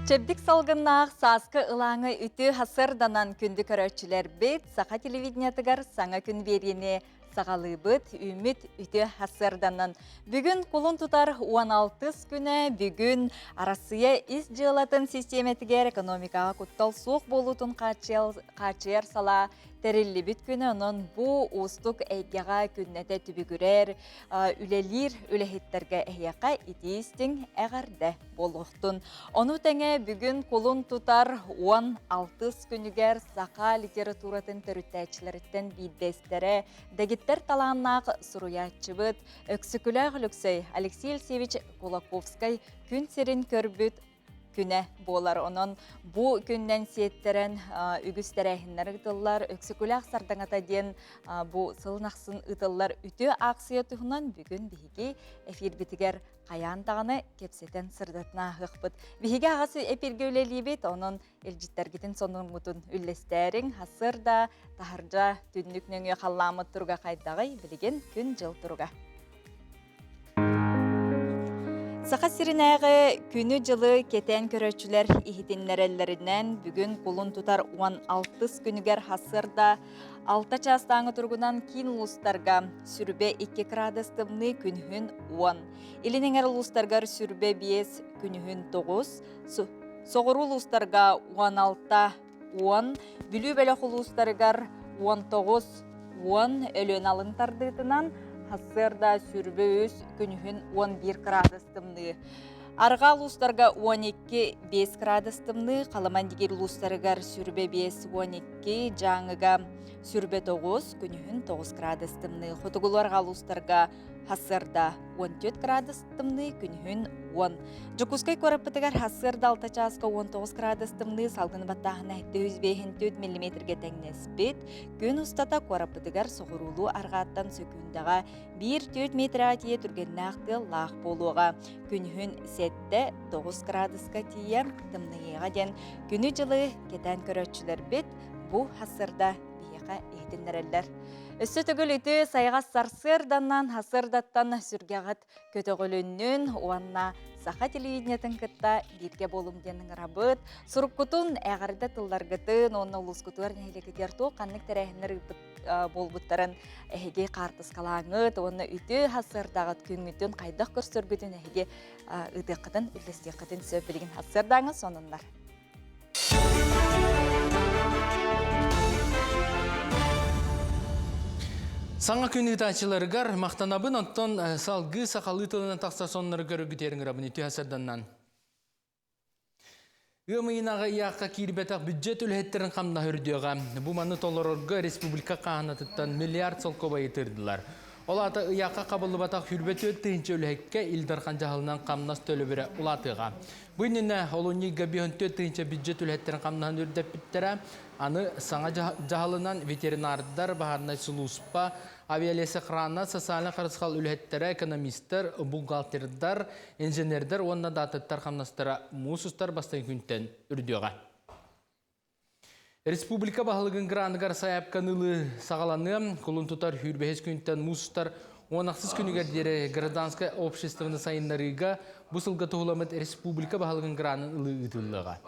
Чэбдик салгыннаах сааскы ылааҥы үтүө сарсыарданан күндү көрөөччүлэрбит саха телевидениетыгар саҥа күн биэриини саҕалыыбыт, үүммүт үтүө сарсыарданан. Бүгүн кулун тутар 16 күнэ, бүгүн Арассыйа ис дьыалатын систиэмэтигэр экономикаҕа куттал суох буолуутун хааччыйар салаа тэриллибит күнэ, онон бу уустук эйгэҕэ күннэтэ түбүгүрэр, үлэлиир үлэһиттэргэ эһиэхэ итии истиҥ эҕэрдэ буолуохтун. Ону тэҥэ бүгүн кулун тутар 16 күнүгэр саха литературатын төрүттээччилэриттэн биирдэстэрэ, дэгиттэр талааннаах суруйааччыбыт Өксөкүлээх Өлөксөй Алексей Алексеевич Кулаковскай күн сирин көрбүт күнэ буолар. Онон бу күннэн сиэттэрэн үгүс тэрээһиннэр ыытыллар. Өксөкүлээх сардаҥата диэн бу сылын ахсын ыытыллар үтүө ааксыйа туһунан бүгүн биһиги эфирбитигэр хайаан даҕаны кэпсэтэн сырдатына ааһыахпыт. Биһиги аҕас эпиргэ үлэлиибит, онон илдьиттэргитин сонуҥҥутун үллэстээриҥ, сарсыарда таһырдьа түннүк нөҥүө халлааммыт туруга хайдаҕый, билигин күн-дьыл туруга. Саха сиринээҕи күнү-дьылы кэтээн көрөөччүлэр иһитиннэрэллэринэн, бүгүн кулун тутар 16 күнүгэр сарсыарда 6 чаастааҥы туругунан киин улуустарга сүрбэ 2 градус тымныы күнүһүн 10, илин эҥэр улуустаргар сүрбэ 5 күнүһүн 9, соҕуруу улуустарга 16 10, Бүлүү бөлөх улуустарыгар 19 10, Өлүөн алын тардыытынан сарсыарда сүрбэ 3 күнүһүн 11 градус тымныы. Арҕаа улуустарга 12 5 градус тымныы, Халыма-Индигир улуустарыгар сүрбэ 5 12, Дьааҥыга сүрбэ 9, күнүһүн 9 градус тымныы. Хотугулуу арҕаа улуустарга сарсыарда 14 градус тымныы, күнүһүн 10. Дьокуускай куораппытыгар сарсыарда 6 чааска 19 градус тымныы, салгын баттааһына 754 миллиметргэ тэҥнэспит. Күн устата куораппытыгар соҕуруулуу арҕааттан сөкүүндэҕэ 1-4 метрға тиийэ түргэннээх тыаллаах буолуоҕа. Күнүһүн 7-9 градуска тиийэ тымныйыаҕа диэн күнү-дьылы кэтээн көрөөччүлэрбит бу сарсыарда биһиэхэ иһитиннэрэллэр. Өссө төгүл үтүө сайаҕас сарсыарданан сарсыардаттан сүргэҕит көтөҕүлүннүн уонна саха телевидениетын кытта бииргэ буолуҥ диэн ыҥырабыт. Суруккутун, эҕэрдэ тылларгытын уонна улуускутугар нэһилиэкитигэр туох ханнык тэрээһиннэр ыыппыт буолбуттарын эһиги хаартыскалааҥҥыт уонна үтүө сарсыардаҕыт күҥҥүтүн хайдах көрсөргүтүн эһиги ыытыаххытын, үллэстиэххитин сөп билигин сарсыардааҥы сонуннар. Саҥа күн ыытааччыларыгар махтанабын, оттон салгыы сахалыы тылынан тахсар соннору көрөргүтүгэр ыҥырабын үтүө сарданнан. Ыам ыйынааҕы ыйаахха киирбэтэх бюджет үлэһиттэрин хамнаһа үрдүөҕэ. Бу маны толорорго республика хааһынатыттан миллиард солкуобайы тыырдылар. Ол аата ыйаахха хабыллыбатах 24 тыһыынча үлэһиккэ Ил Дархан дьаһалынан хамнас төлөбүрэ улаатыаҕа. Бу иннинэ олунньуга 54 тыһыынча бюджет үлэһиттэрин хамнаһын үрдэппиттэрэ. Аны саҥа дьаһалынан ветеринардар, баһаарынай сулууспа, авиалесохрана, социальнай харысхал үлэһиттэрэ, экономистар, бухгалтердар, инженердэр уонна даатыттар хамнастара муус устар бастакы күнтэн үрдүөҕэ. Республика баһылыгын граныгар сайаапканы ылыы саҕаланыа. Кулун тутар 25 күнтэн муус устар 16 күнүгэр диэри гражданскай обществоны сайыннарыыга бу сылга туһуламмыт республика баһылыгын гранын ылыы ыытыллыаҕа.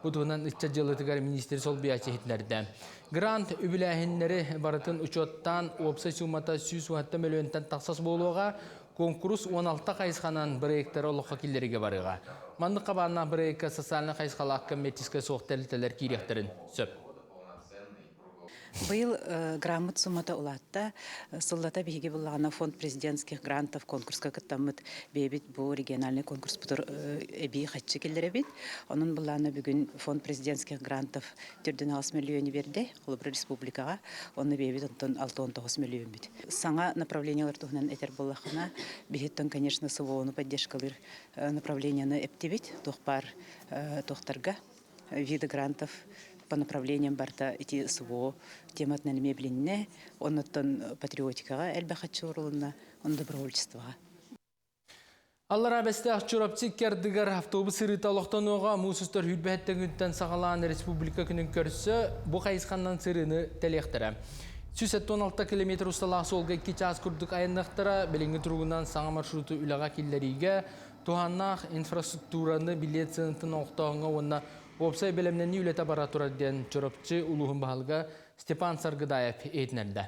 Бу туһунан ыччат дьыалатыгар министр солбуйааччы иһитиннэрдэ. Грант үбүлээһиннэри барытын учуоттаан уопсай суумата 110 мөлүйүөнтэн тахсас буолуоҕа. Куонкурус 16 хайысханан бырайыактары олоххо киллэриигэ барыаҕа. Маннык хабааннаах бырайыакка социальнай хайысхалаах коммерческай суох тэрилтэлэр киириэхтэрин сөп. Быйыл граммыт суммата улаатта. Сыллата биһиги буллаҕына фонд президентских грантов конкурска кыттаммыт бэйэбит бу региональный конкурспутугар эбии хаччы киллэрэбит. Онон былаана бүгүн фонд президентских грантов 4,6 мөлүйүөнү биэрдэ, холобура республикаҕа. Онно бэйэбит онтон 69 мөлүйүөммүт. Саҥа направлениелар туһунан этэр буоллаххына, биһиттэн, конечно, СВО-ну поддержкалыыр направлениены эптибит, туох баар туохтарга виды грантов по направлениям барыта ити СВО тематынан эмиэ билиннэ, оннуттан патриотикаҕа элбэх харчы уурулунна, ону добровольчествоҕа. Аллараа Бэстээх Чурапчы икки ардыгар автобус сырыыта олохтонуоҕа муус устар сүүрбэһэттэн күнтэн саҕалаан республика күнүн көрсө бу хайысханнан сырыыны тэлиэхтэрэ. 176 километр усталаах суолга 2 чаас курдук айанныахтара. Билиҥҥи туругунан саҥа маршруту үлэҕэ киллэриигэ. Туһааннаах инфраструктураны билиэт сыанатын олохтооһуҥҥа уонна уопсай бэлэмнэнии үлэтэ бара турар диэн Чурапчы улууһун баһылыга Степан Саргыдаев иһитиннэрдэ.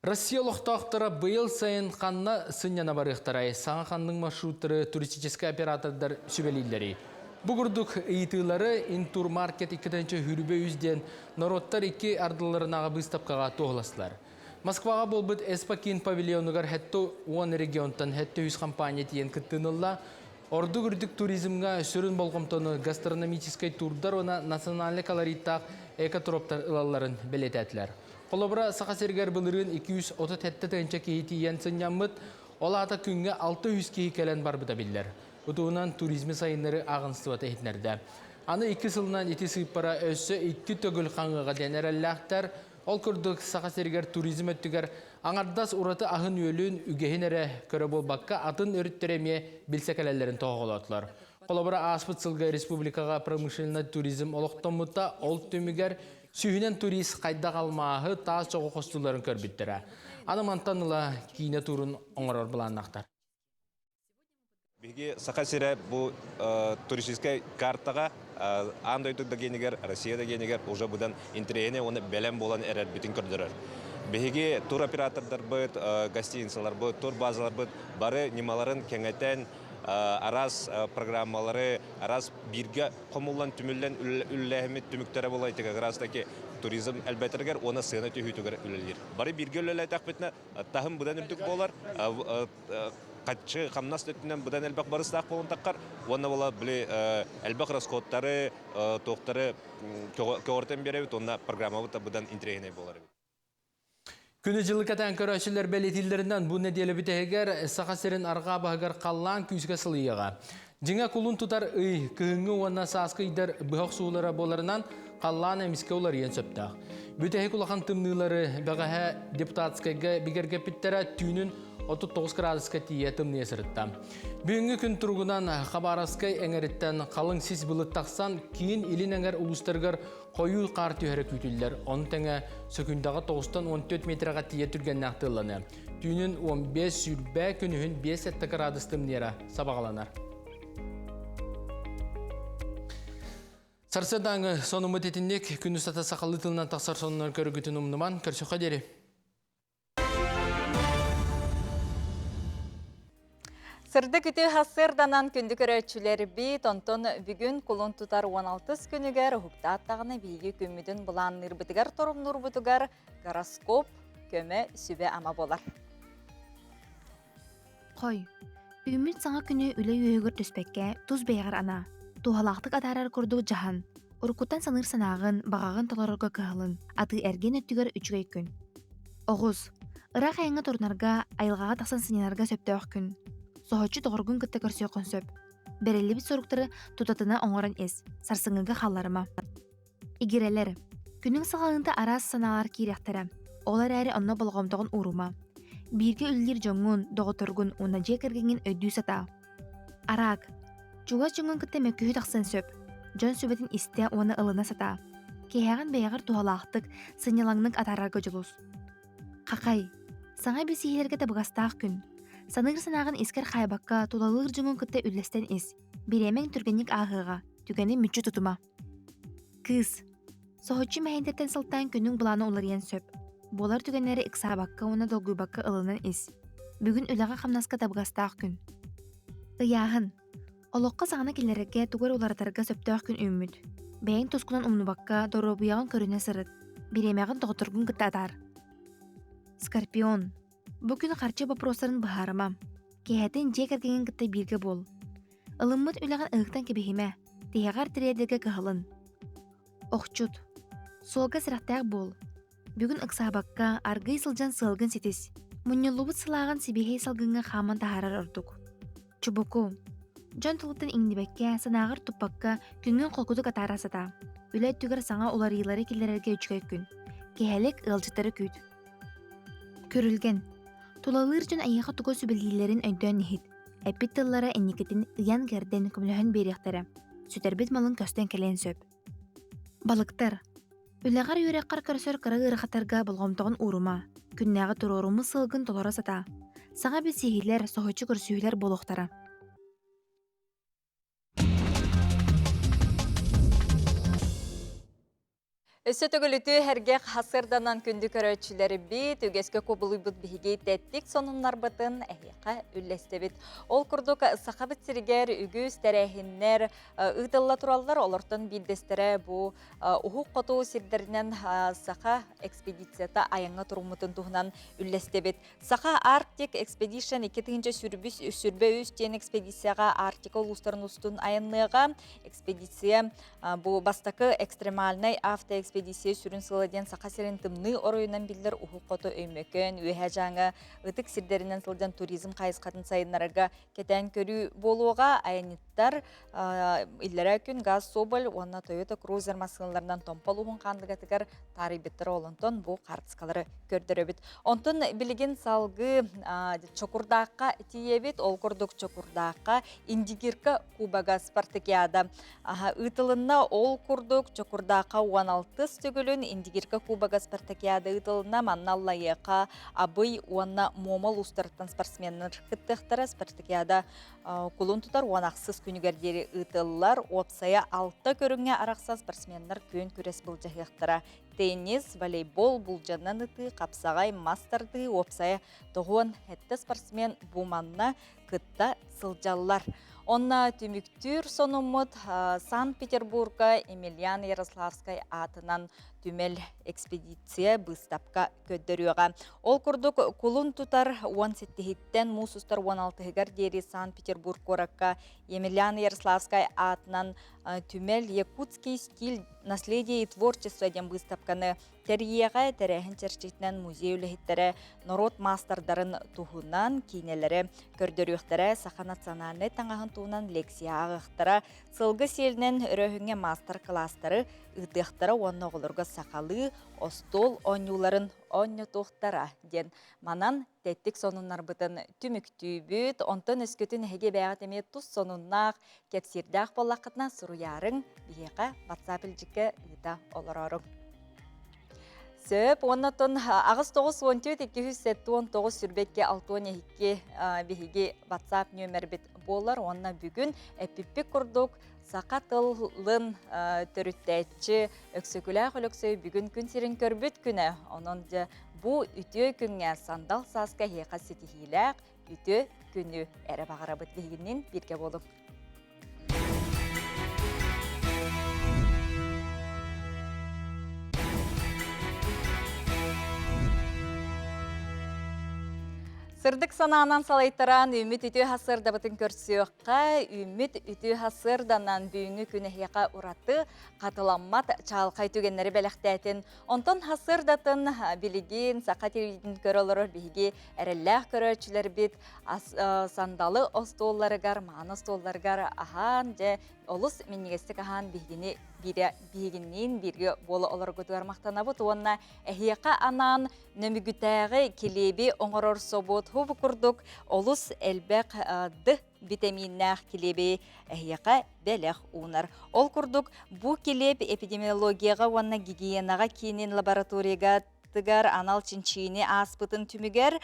Россия олохтоохторо быйыл сайын ханна сынньана барыахтарай, саҥа ханнык маршруттары туристическай оператордар сүбэлииллэрий? Бу курдук ыйытыылары Интурмаркет 223 диэн норуоттар икки ардыларынааҕы быыстапкаҕа туоһуластылар. Москваҕа буолбут Эспокин павильонугар 70 регионтан 700 компания тиийэн кыттыыны ылла. Ордук үрдүк туризмҥа сүрүн болҕомтону гастрономическай турдар уонна национальнай колориттаах экотроптар ылалларын бэлиэтээтилэр. Холобура, Саха сиригэр былырыын 237 тыһыынча киһи тиийэн сынньаммыт, ол аата күҥҥэ 600 киһи кэлэн барбыта биллэр. Утуһунан туризмы сайыннарыы ааҕыныстыбата иһитиннэрдэ. Аны икки сылынан ити сыыппара өссө икки төгүл хаҥыаҕа диэн эрэллээхтэр. Ол курдук, Саха сиригэр туризм өттүгэр аҥардас ураты аһын-үөлүн, үгэһин эрэ көрө буолбакка, атын өрүттэри эмиэ билсэ кэлэллэрин тоһоҕолоотулар. Холобура, ааспыт сылга республикаҕа промышленнай туризм олохтоммута, ол түмүгэр сүүһүнэн турист хайдах алмааһы, таас чоҕу хостуулларын көрбүттэрэ. Аны мантан ыла киинэ туурун оҥорор былааннаахтар. Биһиги Саха сирэ бу туристическай картаҕа аан дойду да гиэнигэр, Россия да гиэнигэр уже быдан интэриэһинэй уонна бэлэм буолан эрэрбитин көрдөрөр. Биһиги туроператордарбыт, гостиницаларбыт, турбазаларбыт бары ньымаларын кэҥэтэн, араас программалары, араас бииргэ хомуллан, түмүллэн үлэлээһиммит түмүктэрэ буолар ити как раз таки туризм элбэтэригэр уонна сыана түһүүтүгэр үлэлиир. Бары бииргэ үлэлээтэхпитинэ таһым быдан үрдүк буолар, хаччы хамнас өттүнэн быдан элбэх барыстаах буолан таххар уонна була били элбэх расходтары туохтары көҕөртөн биэрэбит уонна программабыт быдан интэриэһинэй буолар эбит. Күнү-дьылы кэтээн көрөөччүлэр бэлиэтииллэринэн бу нэдиэлэ бүтэһигэр Саха сирин арҕаа баһыгар халлаан күүскэ сылыйыаҕа. Дьиҥэ кулун тутар ый, кыһыҥҥы уонна сааскы ыйдар быһа охсуулара буоларынан халлаан эмискэ уларыйыан сөптөөх. Бүтэһик улахан тымныылары бэҕэһээ Депутатскайга бигэргэппиттэрэ түүнүн 39 градуска тиийэ тымныйа сырытта. Бүгүҥҥү күн туругунан Хабаровскай эҥэриттэн халыҥ сис былыт тахсан, киин илин эҥэр улуустарыгар хойуу хаар түһэрэ күүтүллэр. Ону тэҥэ сөкүндэҕэ 9-тан 14 метрэҕэ тиийэ түргэннээх тыалланыа. Түүнүн 15-20, күнүһүн 5-7 градус тымныйара сабаҕаланар. Сарсыардааҥы сонуммут итинник күн устата сахалыы тылынан тахсар сонуннар көрүгүтүн умнуман көрсөххө диэри. Сырдык үтүө сарсыарданан күндү көрөөччүлэрбит, онтон бүгүн кулун тутар 16 күнүгэр уһуктаат даҕаны биһиги күммүтүн былаанныырбытыгар, торумнуурбутугар гороскоп көмө сүбэ-ама буолар. Хой, үүммүт саҥа күнү үлэ үөһүгэр түспэккэ, тус бэйэҕэр анаа. Туһалаахтык атаарар курдук дьаһан. Уруккуттан саныыр санааҕын, баҕаҕын толорорго кыһалын. Атыы-эргиэн өттүгэр үчүгэй күн. Оҕус. Ыраах айаҥҥа турунарга, айылҕаҕа тахсан сынньанарга сөптөөх күн. Соһуччу доҕоргун кытта көрсүөххүн сөп. Бэриллибит соруктары тутатына оҥорон ис, сарсыҥҥыга хаалларыма. Игирэлэр. Күнүҥ саҕаланыыта араас санаалар киириэхтэрэ. Ол эрээри онно болҕомтоҕун уурума. Бииргэ үлэлиир дьоҥҥун, доҕотторгун уонна дьиэ кэргэҥҥин өйдүү сатаа. Араак. Чугас дьоҥҥун кытта мөккүһүү тахсыан сөп. Дьон сүбэтин истэ уонна ылына сатаа. Киэһэҕин бэйэҕэр туһалаахтык, сынньалаҥнык атаарарга дьулус. Хахай. Саҥа билсиһиилэргэ табыгастаах күн. Саныыр санааҕын искэр хаайбакка, тулалыыр дьоҥҥун кытта үллэстэн ис. Бириэмэҥ түргэнник ааһыаҕа, түгэни мүччү тутума. Кыыс. Соһуччу мэһэйдэртэн сылтаан күнүҥ былаана уларыйан сөп. Буолар түгэннэри ыксаабакка уонна долгуйбакка ылынан ис. Бүгүн үлэҕэ-хамнаска табыгастаах күн. Ыйааһын. Олоххо саҥаны киллэрэргэ, тугу эрэ уларытарга сөптөөх күн үүммүт. Бэйэҥ тускунан умнубакка, доруобуйаҕын көрүнэ сырыт. Бириэмэҕин доҕотторгун кытта атаар. Скорпион. Бу күн харчы боппуруостарын быһаарыма. Киэһэтин дьиэ кэргэҥҥин кытта бииргэ буол. Ылыммыт үлэҕин ыһыктан кэбиһимэ, тиһэҕэр тириэрдэргэ кыһалын. Охчут. Суолга сэрэхтээх буол. Бүгүн ыксаабакка, аргыый сылдьан сыалгын ситис. Мунньуллубут сылааҕын сибиэһэй салгыҥҥа хааман таһаарар ордук. Чубуку. Дьон тылыттан иҥнибэккэ, санааҕар туппакка, күҥҥүн холкутук атаара сатаа. Үлэ өттүгэр саҥа уларыйыылары киллэрэргэ үчүгэй күн. Киэһэлик ыалдьыттары күүт. Күрүлгэн. Тулалыыр дьон эйиэхэ тугу сүбэлииллэрин өйдөөн иһит. Эппит тыллара инникитин ыйан-кэрдэн көмөлөһөн биэриэхтэрэ. Сүтэрбит малын көстөн кэлиэн сөп. Балыктар. Үлэҕэр үөрэххэр көрсөр кыра ыарахаттарга болҕомтоҕун уурума. Күннээҕи туруоруммут сыалгын толоро сатаа. Саҥа билсиһиилэр, соһуччу көрсүһүүлэр буолуохтара. Өссө төгүл үтүө һэргэх хасырданан күндү көрөөччүлэрбит, үгэскэ кубулуйбут биһиги тэттик сонуннарбытын эһиэхэ үллэстэбит. Ол курдук Сахабыт сиригэр үгүс тэрээһиннэр ыытылла тураллар. Олортон биирдэстэрэ бу уһук хоту сирдэринэн саха экспедицията айаҥҥа туруммутун туһунан үллэстэбит. Саха Arctic Expedition 2023 диэн экспедицияҕа Арктика улуустарын устун айанныаҕа. Экспедиция бу бастакы экстремальнай автоэкспедиция сүрүн сыала диэн Саха сирин тымныы оройунан биллэр уһук хоту Өймөкөөн, Үөһээ Дьааҥы ытык сирдэринэн сылдьан туризм хайысхатын сайыннарарга кэтээн көрүү буолуоҕа. Айанньыттар иллэрээ күн Газ Соболь уонна Toyota Cruiser массыыналарынан Томпо улууһун хаандыгатыгар таарыйбыттара олонтон бу хаартыскалары көрдөрөбүт. Онтон билигин салгыы Чокурдаахха тиийэбит. Ол курдук Чокурдаахха Индигирка Кубога спартакиада ыытылынна. Ол курдук Чокурдаахха 16 төгүлүн Индигирка Кубога спартакиада ыытылынна. Манна Аллайыаха, Абый уонна Муома улуустарыттан спортсменнар кыттыахтара. Спартакиада кулун тутар 16 күнүгэр диэри ыытыллар. Уопсайа алта көрүҥҥэ арахсан спортсменнар күөн күрэс былдьаһыахтара. Теннис, волейбол, булдьанан ытыы, хапсаҕай, мас тардыы, уопсайа тоҕуон сэттэ спортсмен бу манна кытта сылдьаллар. Онно түмүктүүр сонуммут Санкт-Петербурга Емельян Ярославскай аатынан түмэл экспедиция быыстапка көрдөрүөҕэ. Ол курдук кулун тутар 17-иттэн муус устар 16-ыгар диэри Санкт-Петербург куоракка Емельян Ярославскай аатынан түмэл «Якутский стиль наследие и творчество» диэн быыстапканы тэрийиэҕэ. Тэрээһин чэрчитинэн музей үлэһиттэрэ норуот маастардарын туһунан киинэлэри көрдөрүөхтэрэ, саха национальнай таҥаһын туһунан лекция ааҕыахтара, сылгы сиэлинэн өрөөһүҥҥэ маастар-кылаастары ыытыахтара уонна оҕолорго сахалыы остуол оонньууларын оонньотуохтара диэн манан тэттик сонуннарбытын түмүктүүбүт. Онтон өскөтүн эһиги бэйэҕит эмиэ тус сонуннаах, кэпсиирдээх буоллаххытына суруйаарыҥ, биһиэхэ WhatsApp илдьиккэ ыыта олорооруҥ. Сөп, уонна оттон 8 9 14 279 сүрбэкке 62 биһиги WhatsApp нүөмэрбит буолар уонна бүгүн эппиппит курдук саха тылын төрүттээччи Өксөкүлээх Өлөксөй бүгүн күн сирин көрбүт күнэ. Онон дьэ бу үтүө күҥҥэ сандал сааска эһиэхэ ситиһиилээх үтүө күнү эрэ баҕарабыт биһигиннин бииргэ буолуҥ. Сырдык санаанан салайтаран үүммүт үтүө хасыардабытын көрсүөххэ, үүммүт үтүө хасыарданан бүгүҥҥү күн эһиэхэ ураты хатыламмат чаалхай түгэннэри бэлэхтээтин. Онтон хасыардатын билигин саха телевидениетин көрө олорор биһиги эрэллээх көрөөччүлэрбит сандалы остуолларыгар, мааны остуолларыгар аһаан, дьэ олус минньигэстик аһаан биһигини биһигинниин бииргэ буола олоргутугар махтанабыт уонна эһиэхэ анаан нөмүгүтээҕи килиэби оҥорор собуот хубу курдук олус элбэх д битэмииннээх килиэби эһиэхэ бэлэх уунар. Ол курдук, бу килиэп эпидемиологияҕа уонна гигиенаҕа киинин лабораторияга тыгар анал чинчийини ааспытын түмүгэр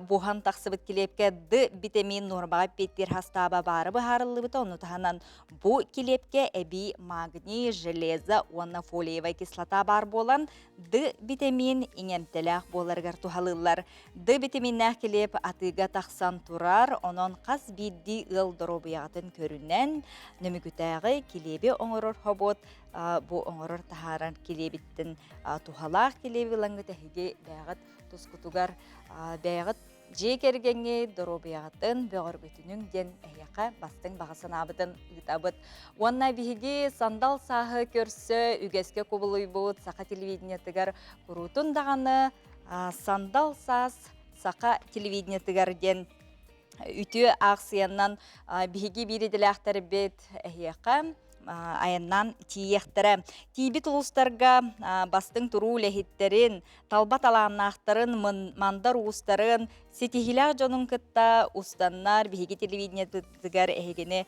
буһан тахсыбыт килиэпкэ Д битэмиин нуормаҕа эппиэттиир хастааба баара быһаарыллыбыта. Ону таһынан бу килиэпкэ эбии магний, железо уонна фолиевая кислота баар буолан Д битэмиин иҥэмтэлээх буоларыгар туһалыыллар. Д битэмииннээх килиэп атыыга тахсан турар, онон хас биирдии ыал доруобуйаҕытын көрүнэн Нөмүгүтээҕи килиэби оҥорор хобуот бу оҥорор таһаарар килиэбиттэн туһалаах килиэби ылаҥҥыт эһиги бэйэҕит тускутугар бэйэҕит дьиэ кэргэҥҥит доруобуйаҕытын бөҕөргөтүнүҥ диэн эһиэхэ бастыҥ баҕа санаабытын ыытабыт. Уонна биһиги сандал сааһы көрсө үгэскэ кубулуйбут саха телевидениетыгар куруутун даҕаны сандал саас саха телевидениетыгар диэн үтүө аахсыйаннан биһиги биир идэлээхтэрбит эһиэхэ айаннаан тиийиэхтэрэ. Тиийбит улуустарга бастыҥ туруу үлэһиттэрин, талба талааннаахтарын, мандар уустарын, ситиһиилээх дьонун кытта устаннар биһиги телевидениетыгар эһигини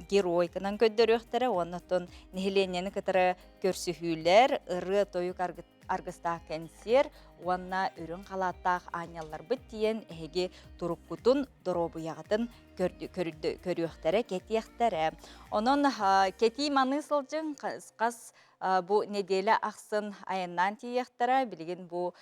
геройканан көрдөрүөхтэрэ уонна оттон нэһилиэнньэни кытары көрсүһүүлэр, ырыа-тойук аргыт. аргыстаах кэнсиэр уонна үрүҥ халааттаах аанньалларбыт тиийэн эһиги туруккутун, доруобуйаҕытын көрүөхтэрэ, кэтиэхтэрэ. Онон кэтии маныы сылдьыҥ хас бу нэдиэлэ ахсын айаннаан тиийиэхтэрэ. Билигин бу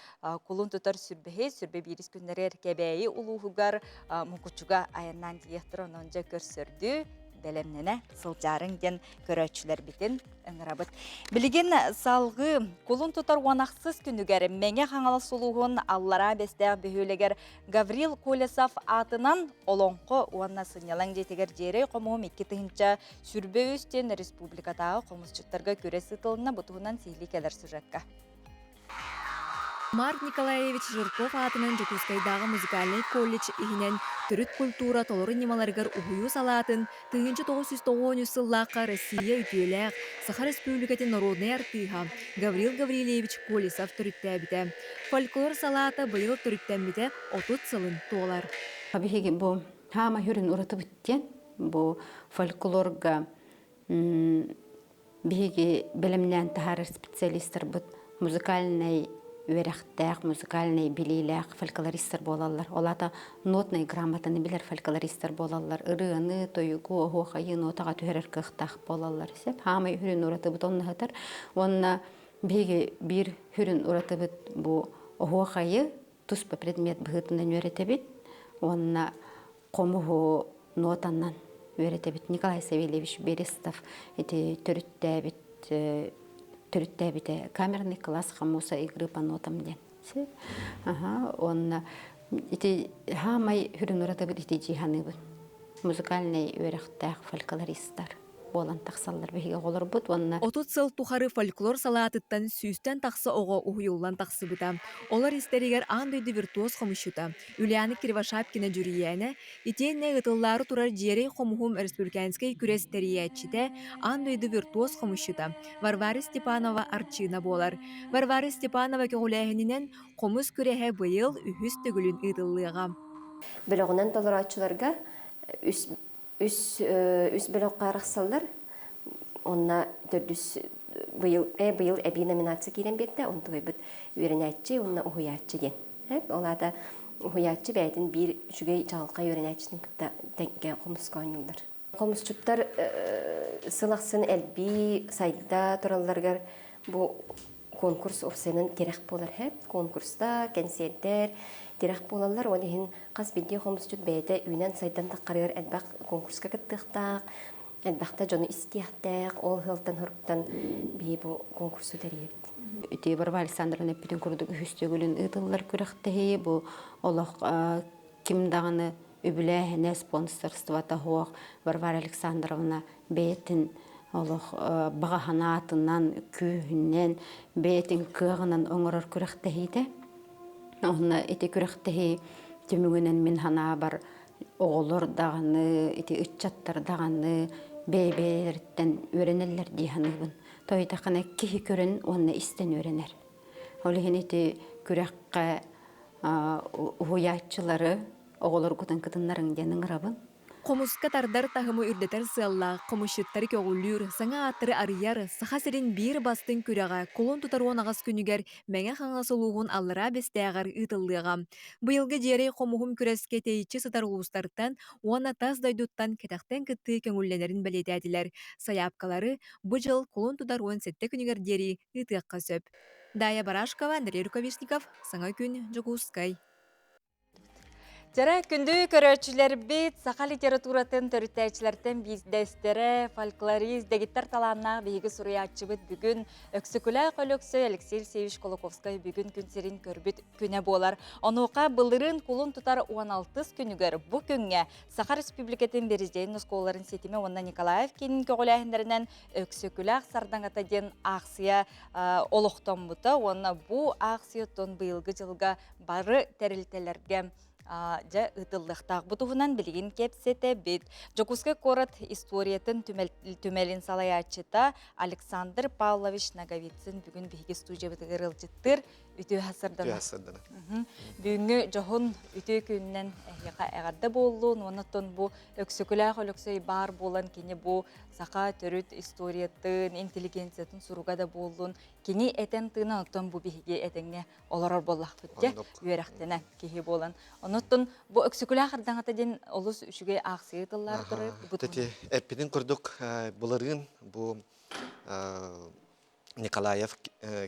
кулун тутар сүрбэһи, сүрбэ биирис күннэригэр Кэбээйи улууһугар Мукучуга айаннаан тиийиэхтэрэ. Онон дьэ көрсөрдүү, бэлэмнэнэ сылдьаарыҥ диэн көрөөччүлэрбитин ыҥырабыт. Билигин салгыы кулун тутар уон ахсыс күнүгэр Мэҥэ Хаҥалас улууһун Аллараа Бэстээх бөһүөлэгэр Гаврил Колесов аатынан Олоҥхо уонна сынньалаҥ дьиэтигэр Дьиэрэй хомуһум 2023 диэн республикатааҕы хомусчуттарга күрэс ыытылынна. Бу туһунан сиһилии кэлэр сюжекка. Марк Николаевич Жирков аатынан Дьокуускайдааҕы музыкальнай колледж иһинэн төрүт культура толору ньымаларыгар уһуйуу салаатын 1993 сыллаахха Россия үтүөлээх, Саха Республикатын народнай артыыһа Гаврил Гаврильевич Колесов төрүттээбитэ. Фольклор салаата быйыл төрүттэммитэ 30 сылын туолар. Биһиги бу хаама хүрүн уратыбыт диэн бу фольклорга Биһиги бэлэмнээн таһаарар специалистарбыт музыкальнай үөрэхтээх, музыкальнай билиилээх фольклористар буолаллар. Ол аата нотнай грамотаны билэр фольклористар буолаллар. Ырыаны, тойугу, оһуохайы нотаҕа түһэрэр кыахтаах буолаллар. Сөп. Хаамай үрүн уратыбыт онно сытар. Уонна биһиги биир хүрүн уратыбыт бу оһуохайы туспа предмет быһыытынан үөрэтэбит. Уонна хомуһу нотанан үөрэтэбит. Николай Савельевич Берестов ити төрүттээбит төрүттээбитэ камерный класс хомуса игры по нотам диэн. Аха, уонна ити хаамай хүрүн уратыбыт ити дьиһаныыбын. Музыкальный үөрэхтээх фольклористар. буолан тахсаллар биһиги оҕолорбут уонна 30 сыл тухары фольклор салаатыттан сүүстэн тахса оҕо уһуйуллан тахсыбыта. Олор истэригэр аан дойду виртуоз хомусчута Ульяна Кривошапкина Дьүрүйээнэ, итиэннэ ыытыллаары турар Дьиэрэй хомуһум республиканскай күрэс тэрийээччитэ, аан дойду виртуоз хомусчута Варвара Степанова Арчыына буолар. Варвара Степанова көҕүлээһининэн хомус күрэһэ быйыл үһүс төгүлүн ыытыллыаҕа. Бөлөҕүнэн толорооччуларга үс үс үс бөлөххө арахсаллар. Онно төрдүс быйыл быйыл эбии номинация киирэн биэрдэ. Онтугайбыт үөрэнээччи уонна уһуйааччы диэн. Ол аата уһуйааччы бэйэтин биир үчүгэй чаҕылхай үөрэнээччитин кытта тэҥҥэ хомуска оонньууллар. Хомусчуттар сыл ахсын элбии сайда туралларыгар бу конкурс уопсайынан тирэх буолар һэ. Конкурста, кэнсиэрдэр тирэх буолаллар. Ол иһин хас биирдии хомусчут бэйэтэ үүнэн-сайдан таххарыгар элбэх конкурска кыттыахтаах, элбэхтэ дьону истиэхтээх. Ол ыалтан-хоруктан биһи бу конкурсу тэрийэбит. Ити Варвара Александровна эппитин курдук үһүс төгүлүн ыытыллар күрэхтэһии бу олох ким даҕаны үбүлээһинэ, спонсорствота суох Варвара Александровна бэйэтин олох баҕа санаатынан, күүһүнэн, бэйэтин кыаҕынан оҥорор күрэхтэһиитэ. Онно ити күрэхтэһии түмүгүнэн мин санаабар оҕолор даҕаны, ити ыччаттар даҕаны бэйэ-бэйэлэриттэн үөрэнэллэр дии саныыбын. Тоойдоххуна киһи көрөн уонна истэн үөрэнэр. Ол иһин ити күрэххэ уһуйааччылары оҕолоргутун кытыннарыҥ диэн ыҥырабын. Хомуска тардар таһымы үрдэтэр сыаллаах хомусчуттары көҕүлүүр, саҥа ааттары арыйар Саха сирин биир бастыҥ күрэҕэ кулун тутар 18 күнүгэр Мэҥэ Хаҥалас улууһун Аллараа Бэстээҕэр ыытыллыаҕа. Быйылгы Дьиэрэй хомуһум күрэскэ тэйиччи сытар улуустартан уонна тас дойдуттан кэтэхтэн кыттыы көҥүллэнэрин бэлиэтээтилэр. Сайаапкалары бу дьыл кулун тутар 17 күнүгэр диэри ыытыахха сөп. Дая Барашкова, Андрей Рукавишников, Саҥа күн, Дьокуускай. Дьэрэ, күндү көрөөччүлэрбит, саха литературатын төрүттээччилэртэн биирдэстэрэ, фольклорист, дэгиттэр талааннаах биһиги суруйааччыбыт бүгүн Өксөкүлээх Өлөксөй Алексей Алексеевич Кулаковскай бүгүн күн сирин көрбүт күнэ буолар. Онуоха былырыын кулун тутар 16 күнүгэр бу күҥҥэ Саха Республикатын Президенин оскуолаларын ситимэ уонна Николаев киинин көҕүлээһиннэринэн Өксөкүлээх сардаҥата диэн аахсыйа олохтоммута уонна бу аахсыйа быйылгы дьылга бары тэрилтэлэргэ дьэ ыытыллыахтаах. Бу туһунан билигин кэпсэтэбит. Дьокуускай куорат историятын түмэлин салайааччыта Александр Павлович Ноговицын бүгүн биһиги студиябытыгар ыалдьыттыыр. Үтүө сарсыардана. Бүгүҥҥү дьоһун үтүө күнүнэн эһиэхэ эҕэрдэ буоллун уонна оттон бу Өксөкүлээх Өлөксөй баар буолан кини бу саха төрүт историятын, интеллигенциятын суруга да буоллун. Кини этэн тыынан оттон бу биһиги этэҥҥэ олорор буоллахпыт дьэ үөрэхтэнэн киһи буолан. Онуттан бу Өксөкүлээх Ардаҥата диэн олус үчүгэй аахсыйа тыллаах турар. Тети эппитин курдук былырыын бу Николаев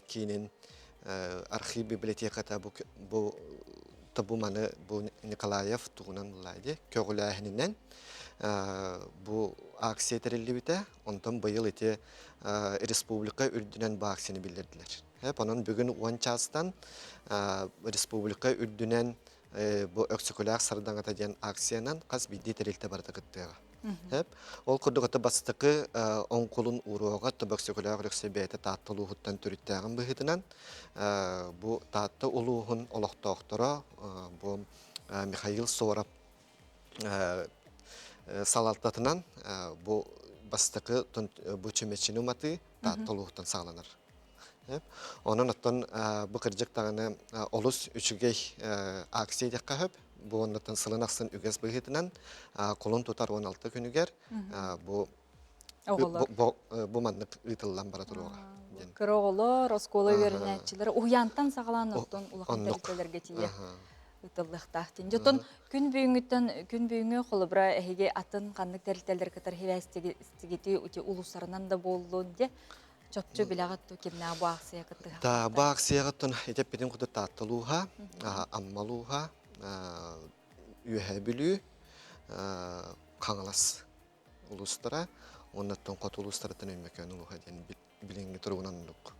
киинин архив библиотеката бу бу бу маны бу Николаев тугунан буллаа көҕүлээһининэн бу акция тэриллибитэ. Онтон быйыл ити республика үрдүнэн бу акцияны биллэрдилэр. Онон бүгүн 10 чаастан республика үрдүнэн бу Өксөкүлээх сардаҥата диэн акциянан хас биирдии тэрилтэ барыта кыттыаҕа. Ол курдук аты бастакы оҥкулун ууруоҕа Өксөкүлээх Өлөксөй бэйэтэ Таатта улууһуттан төрүттээҕин быһыытынан бу Таатта улууһун олохтоохторо бу Михаил Соров салалтатынан бу бастакы бу чүмэчини уматыы Таатта улууһуттан саҕаланар. Онон оттон бу кырдьык даҕаны олус үчүгэй акция диэххэ сөп. Бу оннуттан сылын ахсын үгэс быһыытынан кулун тутар 16 күнүгэр бу бу маннык ыытыллан бара туруоҕа. Кыра оҕолор, оскуола үөрэнээччилэр уһуйаантан саҕалаан оттон улахан тэрилтэлэргэ тиийэ ыытыллыахтаах. Дьоттон күн бүгүҥҥүттэн күн бүгүҥҥү холобура эһиги атын ханнык тэрилтэлэр кытар сибээстигити ути улуустарынан да буоллун де чопчу билэҕит ту кимнээх бу аахсыйа кыттыһа Та бу аахсыйаҕыттан итеппитин куту Таатта улууһа, Амма улууһа, Үөһээ Бүлүү, Хаҥалас улуустара, уоннаттан хоту улуустарыттан Өймөкөөн улууһа диэн билиҥҥи туругунан оннук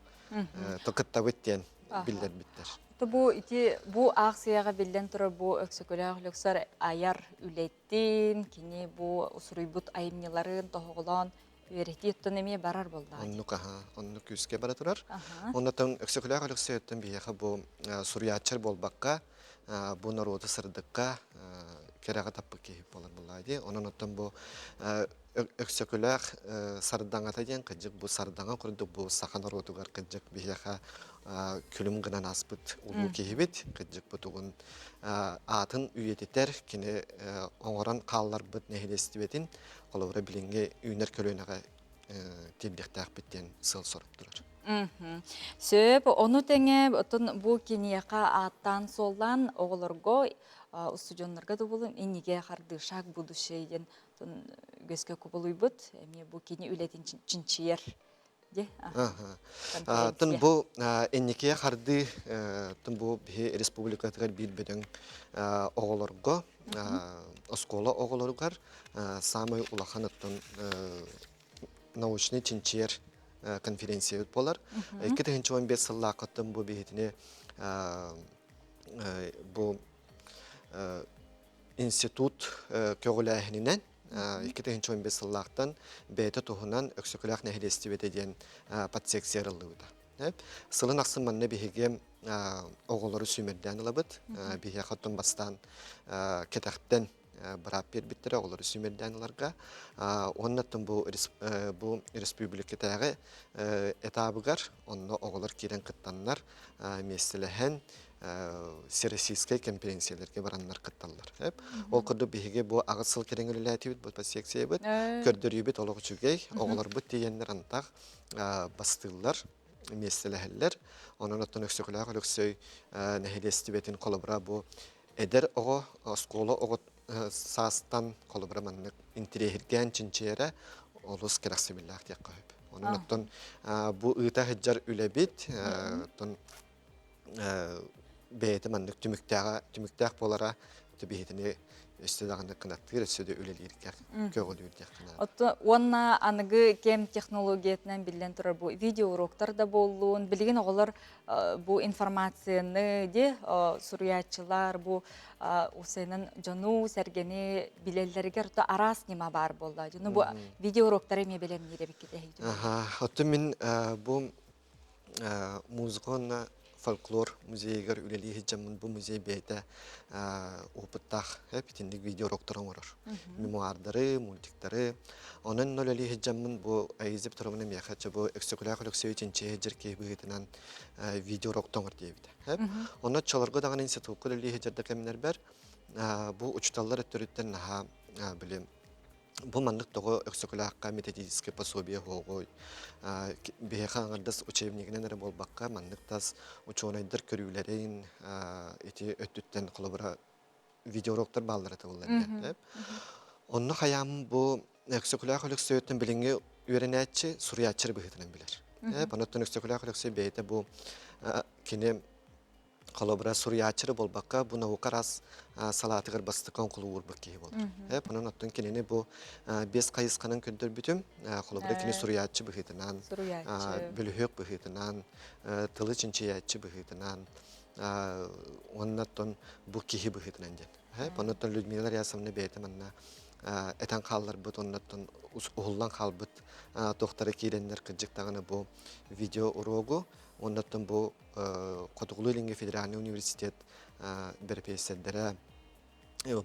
кыттабыт диэн биллэрбиттэр. Бу ити бу аахсыйаҕа биллэн турар бу Өксөкүлээх Өлөксөр айар үлэтин, кини бу суруйбут айымньыларын тоһоҕолоон үөрэтии оттон эмиэ барар буоллаҕа. Оннук аха, оннук күүскэ бара турар. Оннотон Өксөкүлээх Өлөксөйөттөн биһиэхэ бу суруйааччы буолбакка, бу норуоту сырдыкка кэрэҕэ таппыт киһи буолар буоллаҕа дии. Онон оттон бу Өксөкүлээх сардаҥата диэн кырдьык бу сардаҥа курдук бу саха норуотугар кырдьык биһиэхэ күлүм гынан ааспыт улуу киһибит кырдьык бу тугун аатын үйэтитэр кини оҥорон хаалларбыт нэһилиэстибэтин холобура билиҥҥи үүнэр көлүөнэҕэ тиэрдиэхтээхпит диэн сыал-сорук турар. Сөп, ону тэҥэ оттон бу киниэхэ ааттаан-суоллаан оҕолорго, устудьуоннарга да буолун иннигэ хардыы шаг будущее диэн үгэскэ кубулуйбут эмиэ бу кини үлэтин чинчийэр Тын бу инникигэ хардыы тын бу биһи республикатыгар биир бөдөҥ оҕолорго оскуола оҕолоругар саамай улахан оттон научный чинчийэр конференция буолар. 2015 сыллаахыттан бу биһитини бу институт көҕүлээһининэн 2015 сыллаахтан бэйэтэ туһунан Өксөкүлээх нэһилиэстибэтэ диэн подсекция арыллыбыта. Сылын ахсын манна биһиги оҕолору сүүмэрдээн ылабыт. Биһиэхэ оттон бастаан кэтэхтэн быраап биэрбиттэрэ оҕолору сүүмэрдээн ыларга. Уонна оттон бу бу республикатааҕы этабыгар онно оҕолор киирэн кыттаннар миэстэлэһэн всероссийскай конференцияларга бараннар кытталлар. Ол курдук биһиги бу аҕыс сыл кэриҥ үлэлээтибит бу секциябыт көрдөрүүбүт олох үчүгэй оҕолорбут тиийэннэр антах бастыыллар миэстэлэһэллэр. Онон оттон Өксөкүлээх Өлөксөй нэһилиэстибэтин холобура бу эдэр оҕо оскуола оҕо саастан холобура маннык интириэһиргээн чинчийэрэ олус кэрэхсэбиллээх диэххэ сөп. Онон оттон бу ыыта сылдьар үлэбит оттон бэйэтэ маннык түмүктээҕэ түмүктээх буолара биһитини өссө даҕаны кынаттыыр өссө да үлэлииргэ көҕүлүүр диэххэ наада. Отто уонна аныгы кэм технологиятынан биллэн турар бу видеоуроктар да буоллун, билигин оҕолор бу информацияны де суруйааччылар бу усайынан дьону сэргэни билэллэригэр то араас ньыма баар буолла. Дьону бу видеоуроктары эмиэ бэлэмниир эбиккит эһиги. Аха, оттон мин бу музыка уонна фольклор музейыгар үлэлии сылдьаммын бу музей бэйэтэ опыттаах итинник видеоуроктары оҥорор. Мемуардары, мультиктары. Онон үлэлии сылдьаммын бу Аиза Петровна миэхэ бу Өксөкүлээх Өлөксөй чинчийэ сылдьар киһи быһыытынан видеоурокты оҥор диэбитэ. Онно оччолорго даҕаны институкка үлэлии сылдьар да кэмнэрбэр бу учууталлар өттүрүттэн наһаа били Бу маннык тоҕо Өксөкүлээххэ методическай пособие суоҕуй? Биһиэхэ аҥардас учебнигынан эрэ буолбакка, маннык тас учуонайдар көрүүлэрин ити өттүттэн холобура видеоуроктар бааллара табыллар диэн. Онно хайаам бу Өксөкүлээх Өлөксөйүттэн билиҥҥи үөрэнээччи суруйааччы быһыытынан билэр. Онуттан Өксөкүлээх Өлөксөй бэйэтэ бу кини холобура суруйааччы буолбакка бу наука араас салаатыгар бастакы оҥкулу уурбут киһи буолар. Онон оттон кинини бу биэс хайысханан көрдөрбүтүм. Холобура кини суруйааччы быһыытынан, бөлүһүөк быһыытынан, тылы чинчийээччи быһыытынан, уонна оттон бу киһи быһыытынан диэн. Оннуттан Людмила Рясовна бэйэтэ манна этэн хаалларбыт, оннуттан уһуллан хаалбыт туохтара киирэннэр кырдьык даҕаны бу видео уруогу, оннуттан бу Хотугулуу-Илиҥҥи федеральнай университет бэрэпиэссэрдэрэ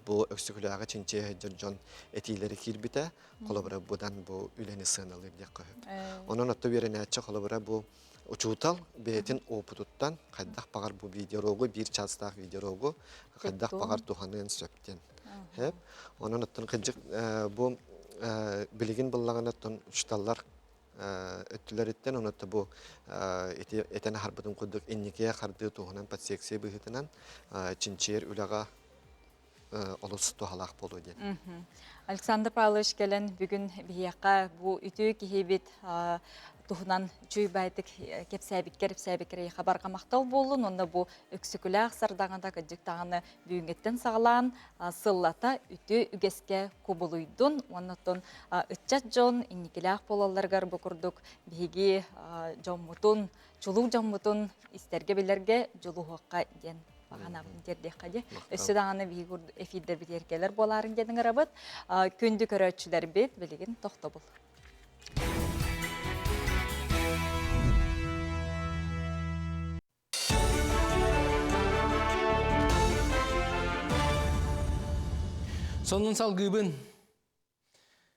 бу Өксөкүлээҕи чинчийэ сылдьар дьон этиилэри киирбитэ, холобура будан бу үлэни сыаналыыр диэххэ сөп. Онон отто үөрэнээччи холобура бу учуутал бэйэтин опытуттан хайдах баҕар бу видеоуруогу биир чаастаах видеоуруогу хайдах баҕар туһаныан сөп диэн. Онон оттон кырдьык бу билигин буллаҕына оттон учууталлар өттүлэриттэн онон бу ити этэн аһарбытым курдук инникигэ хардыы туһунан подсекция быһыытынан чинчийэр үлэҕэ олус туһалаах буолуо диэн. Александр Павлович кэлэн бүгүн биһиэхэ бу үтүө киһибит туһунан үчүгэй баайтык кэпсээбиккэр ипсээбиккэр хабарга махтал буоллун уонна бу өксөкүлээх сардаҥата кырдьык даҕаны бүгүҥҥүттэн саҕалаан сыллата үтүө үгэскэ кубулуйдун уонна оттон ыччат дьон инникилээх буолалларыгар бу курдук биһиги дьоммутун чулуу дьоммутун истэргэ-билэргэ дьулуһуохха диэн баҕанабын тиэрдиэххэ диэ. Өссө даҕаны биһиги эфирдэрбитигэр кэлэр буолаарын диэн ыҥырабыт. Күндү көрөөччүлэрбит билигин тохтобул. Сонун салгыыбын.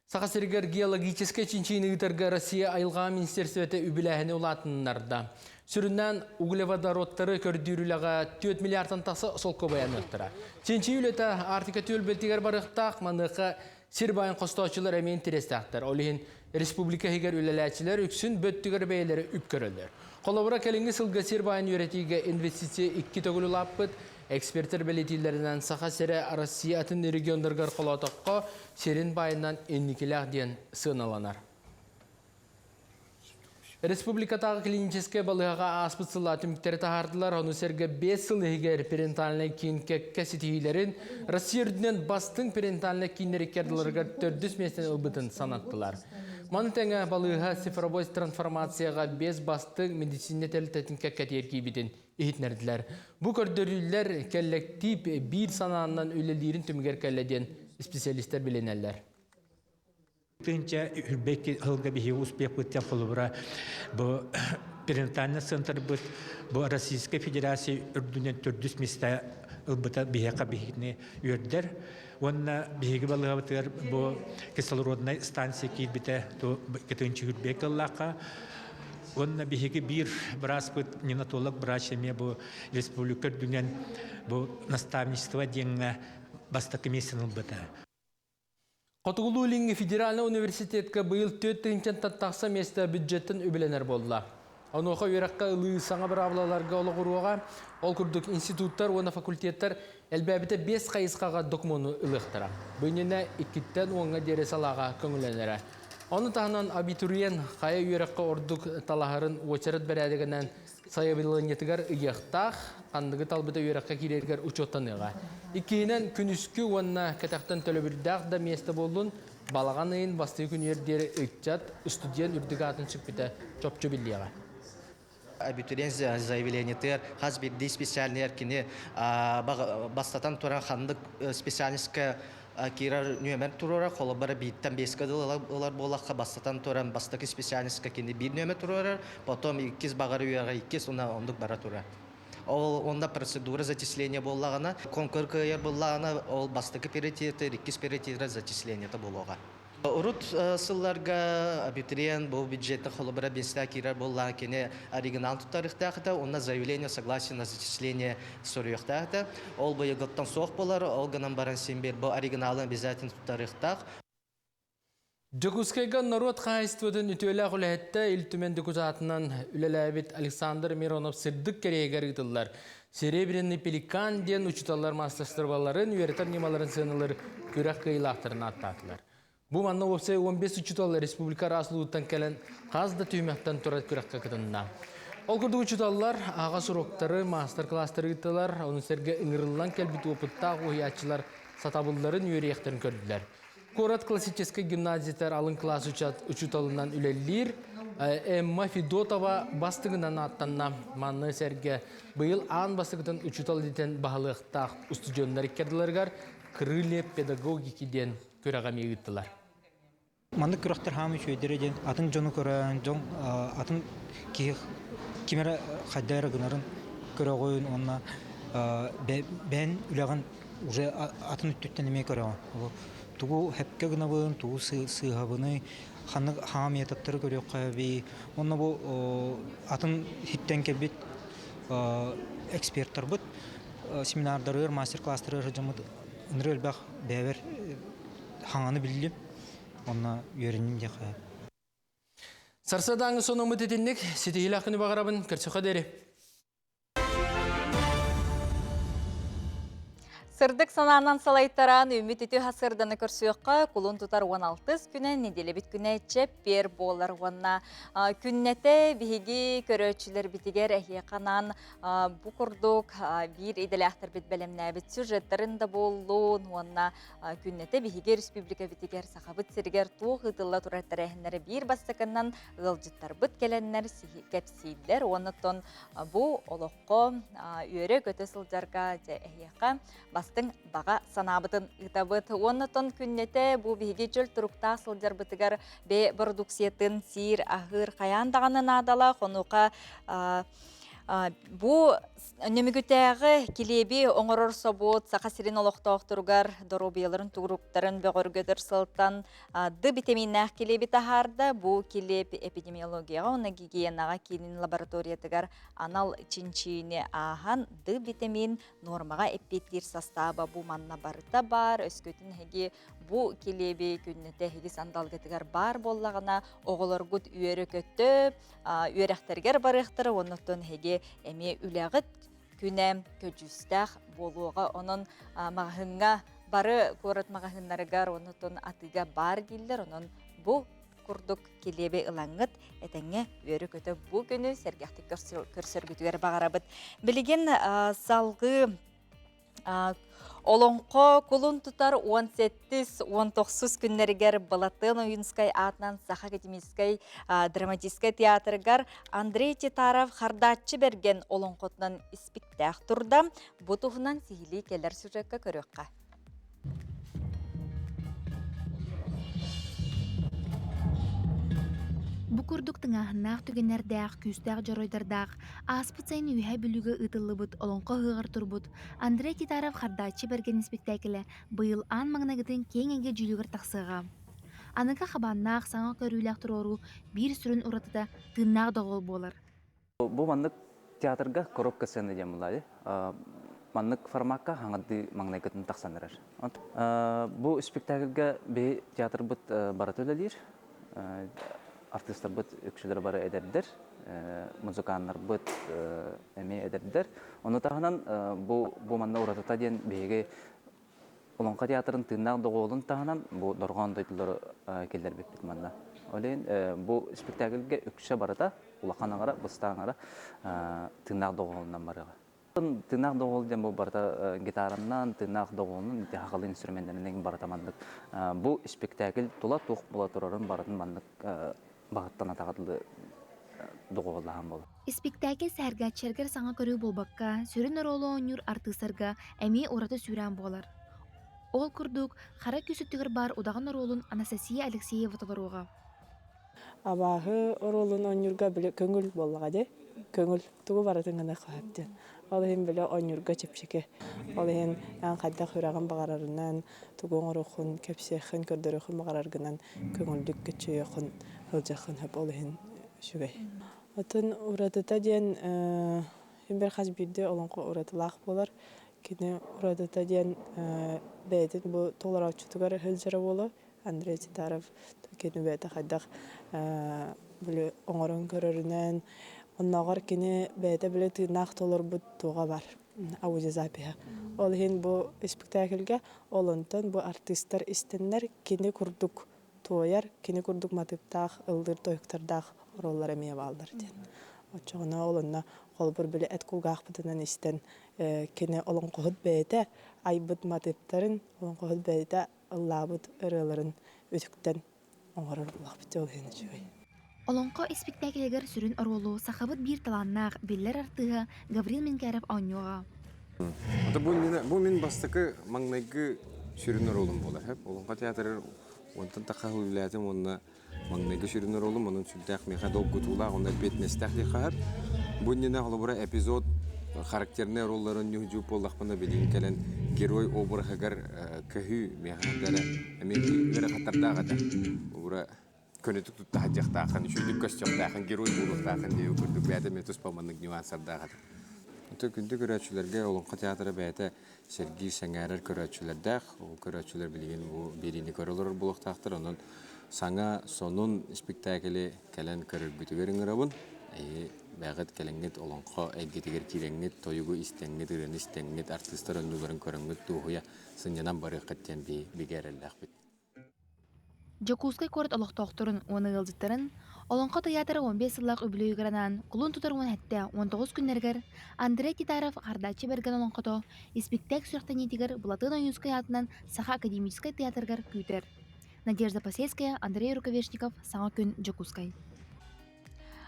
Саха сиригэр геологическай чинчийини ыытарга Россия айылҕа министерствота үбүлээһини улаатыннарда. Сүрүннээн углеводородтары көрдүүр үлэҕэ 4 миллиардтан тахса солкуобай аныахтара. Чинчийии үлэтэ Арктика түөлбэтигэр барыахтаах, маныаха сир баайын хостооччулар эмиэ интэриэстээхтэр. Ол иһин республика иһигэр үлэлээччилэр үксүн бөттүгэр бэйэлэрэ үп көрөллөр. Холобура, кэлиҥҥи сылга сир баайын үөрэтиигэ инвестиция икки төгүл улааппыт. Экспертэр бэлиэтииллэринэн, Саха сирэ Россия атын регионнарыгар холоотоххо, сирин баайынан инникилээх диэн сыаналанар. Республикатааҕы клиническэй балыыһаҕа ааспыт сыллаа түмүктэри таһаардылар. Ону сэргэ 5 сыл иһигэр перинатальнай киин кэккэ ситиһиилэрин Россия үрдүнэн бастыҥ перинатальнай кииннэр икки ардыларыгар төрдүс миэстэни ылбытын санаттылар. Маны тэҥэ балыыһа цифровой трансформацияҕа 5 бастыҥ медицинэ тэрилтэтин кэккэтигэр киирбитин иһитиннэрдилэр. Бу көрдөрүүлэр кэллэктиип биир санаанан үлэлиирин түмүгэр кэллэ диэн специалистар билинэллэр. Тыынча үрбэкки сылга биһиги успехпыт холобура бу перинатальный центрбыт бу Российскай Федерация үрдүнэн төрдүс места ылбыта биһиэхэ биһигини үөрдэр. Уонна биһиги балыһабытыгар бу кислороднай станция киирбитэ ту кытынчы үрбэк ыллаахха. Уонна биһиги биир бырааспыт неонатолог врач эмиэ бу республика үрдүнэн бу наставничество диэҥҥэ бастакы миэстэни ылбыта. Хотугулуу-Илиҥҥи федеральнай университетка быйыл 4 тыһыынчаттан тахса миэстэ бюджеттан үбүлэнэр буолла. Онуоха үөрэххэ ылыы саҥа быраабылаларга олоҕуруоҕа. Ол курдук институттар уонна факультеттар элбээбитэ биэс хайысхаҕа докумуону ылыахтара. Бу иннинэ иккиттэн уоҥҥа диэри салааҕа көҥүллэнэрэ. Ону таһынан абитуриент хайа үөрэххэ ордук талаһарын уочарат бэрээдэгинэн сайабылыанньатыгар ыйыахтаах, ханныгы талбыта үөрэххэ киирэригэр учуоттаныаҕа. Иккиһинэн, күнүскү уонна кэтэхтэн төлөбүрдээх да миэстэ буоллун, балаҕан ыйын бастакы күнүгэр диэри ыччат, студент үрдүк аатын сүкпүтэ чопчу биллиэҕэ. Абитуриент заявлениетыгар хас биирдии специальныйар кини бастатан туран ханнык специальностька киирэр нүөмэр туруорар, холобура бииртэн биэскэ ылар буоллахха бастатан туран бастакы специальностька кини биир нүөмэр туруорар, потом иккис баҕар үөрэҕэ иккис уонна оннук бара турар. Ол онно процедура зачисления буоллаҕына, конкур кыайар буоллаҕына, ол бастакы приоритеты, иккис приоритет зачислениета буолуоҕа. Урут сылларга абитуриент бу бюджеттан холобура биэстээх киирэр буоллаҕа кини оригинал туттарыахтаах этэ уонна заявление согласие на зачисление суруйуохтаах этэ. Ол быйылгыттан суох буолар, ол гынан баран син биир бу оригиналы обязательно туттарыахтаах. Дьокуускайга норуот хаһаайыстыбатын үтүөлээх үлэһиттэ Ил Түмэн дьокутаатынан үлэлээбит Александр Миронов сырдык кэриэһигэр ыытыллар «Серебряный пеликан» диэн учууталлар маастарыстыбаларын үөрэтэр ньымаларын сыаналыыр күрэх кыайыылаахтарын ааттаатылар. Бу манна уопсай 15 учуутал республика араас улууттан кэлэн хас да түһүмэхтэн турар күрэххэ кытынна. Ол курдук учууталлар аҕас уруоктары, маастар-кылаастары ыыттылар, ону сэргэ ыҥырыллан кэлбит уопуттаах уһуйааччылар сатабылларын үөрүйэхтэрин көрдүлэр. Куорат классическай гимназиятыгар алын кылаас учууталынан үлэлиир Эмма Федотова бастыҥынан ааттанна. Манна сэргэ быйыл аан бастакытын учуутал идэтин баһылыахтаах устудьуоннар иккардыларыгар «Крылья педагогики» диэн күрэҕи эмиэ ыыттылар. Маннык күрэхтэр хаамыы үчүгэйдэрэ диэн атын дьону көрөн, дьон атын киһи ким эрэ хайда эрэ гынарын көрөҕүн уонна бэйэн үлэҕин уже атын өттүттэн эмиэ көрөҕүн. Тугу хэпкэ гынабын, тугу сыыһабыный, ханнык хаҥа методтары көрүөххэ эбий. Уонна бу атын иһиттэн кэлбит эксперттарбыт семинардарыгар, мастер-класстарыгар сылдьаммыт ыныры элбэх бэйэбэр хаҥаны биллим. Онно үөрэнним диэххэ. Сарсыардааҥҥы сонуммут итинник. Ситиһиилээх күнү баҕарабын. Көрсөххө диэри. Сырдык санаанан салайтаран үмүт үтү хасырданы көрсүөххэ кулун тутар 16 күнэ неделебит күнэ чэппиэр буолар уонна күннэтэ биһиги көрөөччүлэрбитигэр эһиэханан бу курдук биир идэлээхтэрбит бэлэмнээбит сюжеттарын да буоллун уонна күннэтэ биһиги республикабитигэр Сахабыт сиригэр туох ыытылла турар тэрээһиннэрэ биир бастакынан ыалдьыттарбыт кэлэннэр кэпсииллэр уонна оттон Бу олоххо үөрэ-көтө сылдьарга дьэ эһиэхэ бастыҥ баҕа санаабытын ыытабыт. Уонна тон күннэтэ бу биһиги чөл туруктаах сылдьарбытыгар бэйэ бородууксуйатын сиир, аһыыр хайаан даҕаны наадалаах. Онуоха бу Нөмүгүтээҕи килиэби оҥорор собуот Саха сирин олохтоохторугар доруобуйаларын туруктарын бөҕөргөтөр сылтан Д битэмииннээх килиэби таһаарда. Бу килиэп эпидемиологияҕа уонна гигиенаҕа киинин лабораториятыгар анал чинчийиини ааһан Д битэмиин нуормаҕа эппиэттиир састааба бу манна барыта баар. Өскөтүн эһиги бу килиэби күннэтэ эһиги сандалгытыгар баар буоллаҕына, оҕолоргут үөрэ-көтө үөрэхтэригэр барыахтара уонна оттон эһиги эмиэ үлэҕит күнэ көдьүүстээх буолуоҕа. Онон маҕаһыыҥҥа бары куорат маҕаһыыннарыгар оннуттан атыыга баар дииллэр. Онон бу курдук килиэби ылаҥҥыт этэҥҥэ үөрэ-көтө бу күнү сэргэхтик көрсөргүтүгэр баҕарабыт. Билигин салгыы Олоҥхо кулун тутар 17-19 күннэригэр Былатыан Ойуунскай аатынан Саха академическай драматическай театрыгар Андрей Титаров Хардааччы Бэргэн олоҥхотунан испиктээх турда. Бу туһунан сиһилии кэлэр сюжекка көрүөххэ. Бу курдук тыҥааһыннаах түгэннэрдээх, күүстээх дьоруойдардаах ааспыт сайын Үөһээ Бүлүүгэ ыытыллыбыт Олоҥхо ыһыаҕар турбут Андрей Титаров Хардааччы Бэргэн испиктээкилэ быйыл аан маҥнайгытын киэҥ эйгэ дьүүлүгэр тахсыаҕа. Аныгы хабааннаах, саҥа көрүүлээх туруоруу биир сүрүн уратыта тыыннаах доҕуол буолар. Бу маннык театрга коробка сцена диэн булаайы. Маннык формакка хаҥардыы маҥнайгытын тахсан эрэр. Бу спектакльга биһи театрбыт барыта үлэлиир. Артыыстарбыт үксүлэрэ бары эдэрдэр, музыканнарбыт эмиэ эдэрдэр. Ону таһынан бу бу манна уратыта диэн биһиги Олоҥхо театрын тыыннаах доҕуолун таһынан бу дорҕоон дойдулары киллэрбиппит манна. Ол иһин бу спектакльгэ үксэ барыта улахан аҥара, быстаан аҥара тыыннаах доҕуолунан барыаҕа. Тыыннаах доҕуол диэн бу барыта гитараннан, тыыннаах доҕуолунан, ити хахалы инструменнэринэн барыта маннык. Бу спектакль тула туох буола турарын барытын маннык баһыттан атаҕа дылы доҕуһуоллаһан буолар. Испиктээкил сэһэргээччилэргэр саҥа көрүү буолбакка, сүрүн оруолу оонньуур артыыстарга эмиэ ураты сүүрээн буолар. Ол курдук, хара күүс өттүгэр баар удаҕан оруолун Анастасия Алексеева толоруоҕа. Абааһы оруолун оонньуурга били көҥүл буоллаҕа дии. Көҥүл тугу барытын гыныахха сөп диэн. Ол иһин били оонньуурга чэпчэки. Ол иһин эн хайдах үрэҕин баҕарарынан, тугу оҥоруоххун, кэпсиэххин, көрдөрүөххүн баҕараргынан көҥүллүк көччүйүөххүн, сылдьыаххын сөп. Ол иһин үчүгэй. Атын уратыта диэн бир хас биирдии олоҥхо уратылаах буолар. Кини уратыта диэн бэйэтин бу толорооччутугар сылдьара буолуо. Андрей Титаров кини бэйэтэ хайдах били оҥорон көрөрүнэн, оннооҕор кини бэйэтэ били тыыннаах толорбут туоҕа бар аудиозапиһа. Ол иһин бу испиктээкилгэ ол онтон бу артыыстар истэннэр кини курдук туойар, кини курдук матыыптаах, ыллыыр тойуктардаах оруоллар эмиэ бааллар диэн. Оччоҕуна ол онно холобур били эт кулгаахпытынан истэн кини олоҥхоһут бэйэтэ айбыт матыыптарын, олоҥхоһут бэйэтэ ыллаабыт ырыаларын үтүктэн оҥорор буоллахпыт ол иһин үчүгэй. Олоҥхо испиктээкилигэр сүрүн оруолу сахабыт биир талааннаах, биллэр артыыһа Гаврил Менкяров оонньуоҕа. Ото бу, бу мин бастакы маҥнайгы сүрүн оруолум буолар. Олоҥхо театрыгар онтон тахха үлэлээтим уонна маҥнайгы сүрүн оруолум онон сүрдээх миэхэ долгутуулаах уонна эппиэтинэстээх диэххэ хаһар. Бу иннинэ холобура эпизод характернай оруолларын ньүһдьүү буоллахпына билигин кэлэн герой обраһыгар көһүү миэхэ эрэ эмиэ ыарахаттардаах этэ. Холобура көнөтүк тутта сылдьыахтааххын, үчүгэйдик көстүөхтээххин, герой буолуохтааххын диэби курдук бэйэтэ эмиэ туспа маннык нюансардаах этэ. Ото күндү көрөөччүлэргэ Олоҥхо театра бэйэтэ сэргиир, сэҥээрэр көрөөччүлэрдээх. Ол көрөөччүлэр билигин бу биэриини көрө олорор буолуохтаахтар. Онон саҥа, сонун испиктээкили кэлэн көрөргүтүгэр ыҥырабын. Эһи бэйэҕит кэлэҥҥит олоҥхо эйгэтигэр киирэҥҥит, тойугу истэҥҥит, ырыаны истэҥҥит, артыыстар онньууларын көрөҥҥүт дуоһуйа сынньанан барыаххыт диэн бигэ эрэллээхпит. Дьокуускай куорат олохтоохторун уонна ыалдьыттарын Олоҥхо тыйаатыра 15 сыллаах үбүлүөйүгэр анаан кулун тутар 17-19 күннэригэр Андрей Титаров Хардааччы Бэргэн олоҥхото испиктээк сүрэхтэниитигэр Былатыан Ойуунускай аатынан Саха академическай театрыгар күүтэр. Надежда Посельская, Андрей Рукавишников, Саҥа күн, Дьокуускай.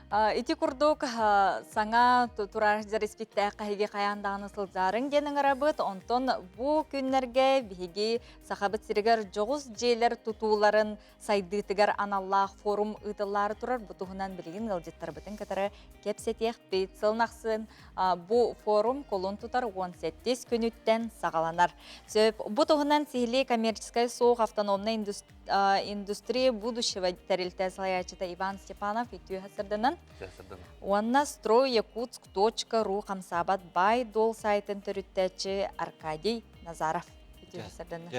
Ити курдук саҥа турар испиктээк хаһиги хайаан даҕаны сылдьаарыҥ диэн ыҥырабыт. Онтон бу күннэргэ биһиги Сахабыт сиригэр дьоҕус дьиэлэр тутууларын сайдыытыгар аналлаах форум ыытыллаары турар. Бу туһунан билигин ыалдьыттарбытын кытары кэпсэтиэхпит. Сылын ахсын бу форум кулун тутар 17 күнүттэн саҕаланар. Сөп. Бу туһунан сиһилии коммерческай суох автономнай индустрия будущего тэрилтэ салайааччыта Иван Степанов үтүө сырдынан уонна стройякутск.ру хамсаабат баай-дуол сайтын төрүттээччи Аркадий Назаров үтүө сырдынан.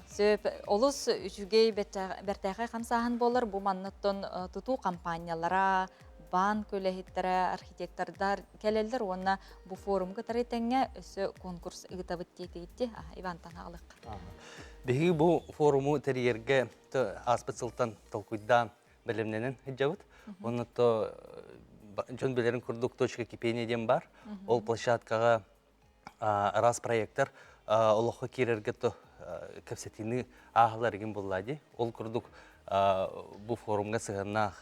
Сөп, олус үчүгэй бэртээхэй хамсааһын буолар. Бу манныттан тутуу компаниялара, банк үлэһиттэрэ, архитектордар кэлэллэр уонна бу форумга кытары тэҥҥэ өссө конкурс ыытабыт диэтигитти. Ивантан аҕалык. Биһиги бу форуму тэрийэргэ ааспыт сылтан толкуйдаан бэлэмнэнэн сылдьабыт. Онно то дьон билэрин курдук точка кипения диэн бар. Ол площадкаҕа араас проекттар олоххо киирэргэ то кэпсэтиини ааһалар игин булла дии. Ол курдук бу форумга сыһыаннаах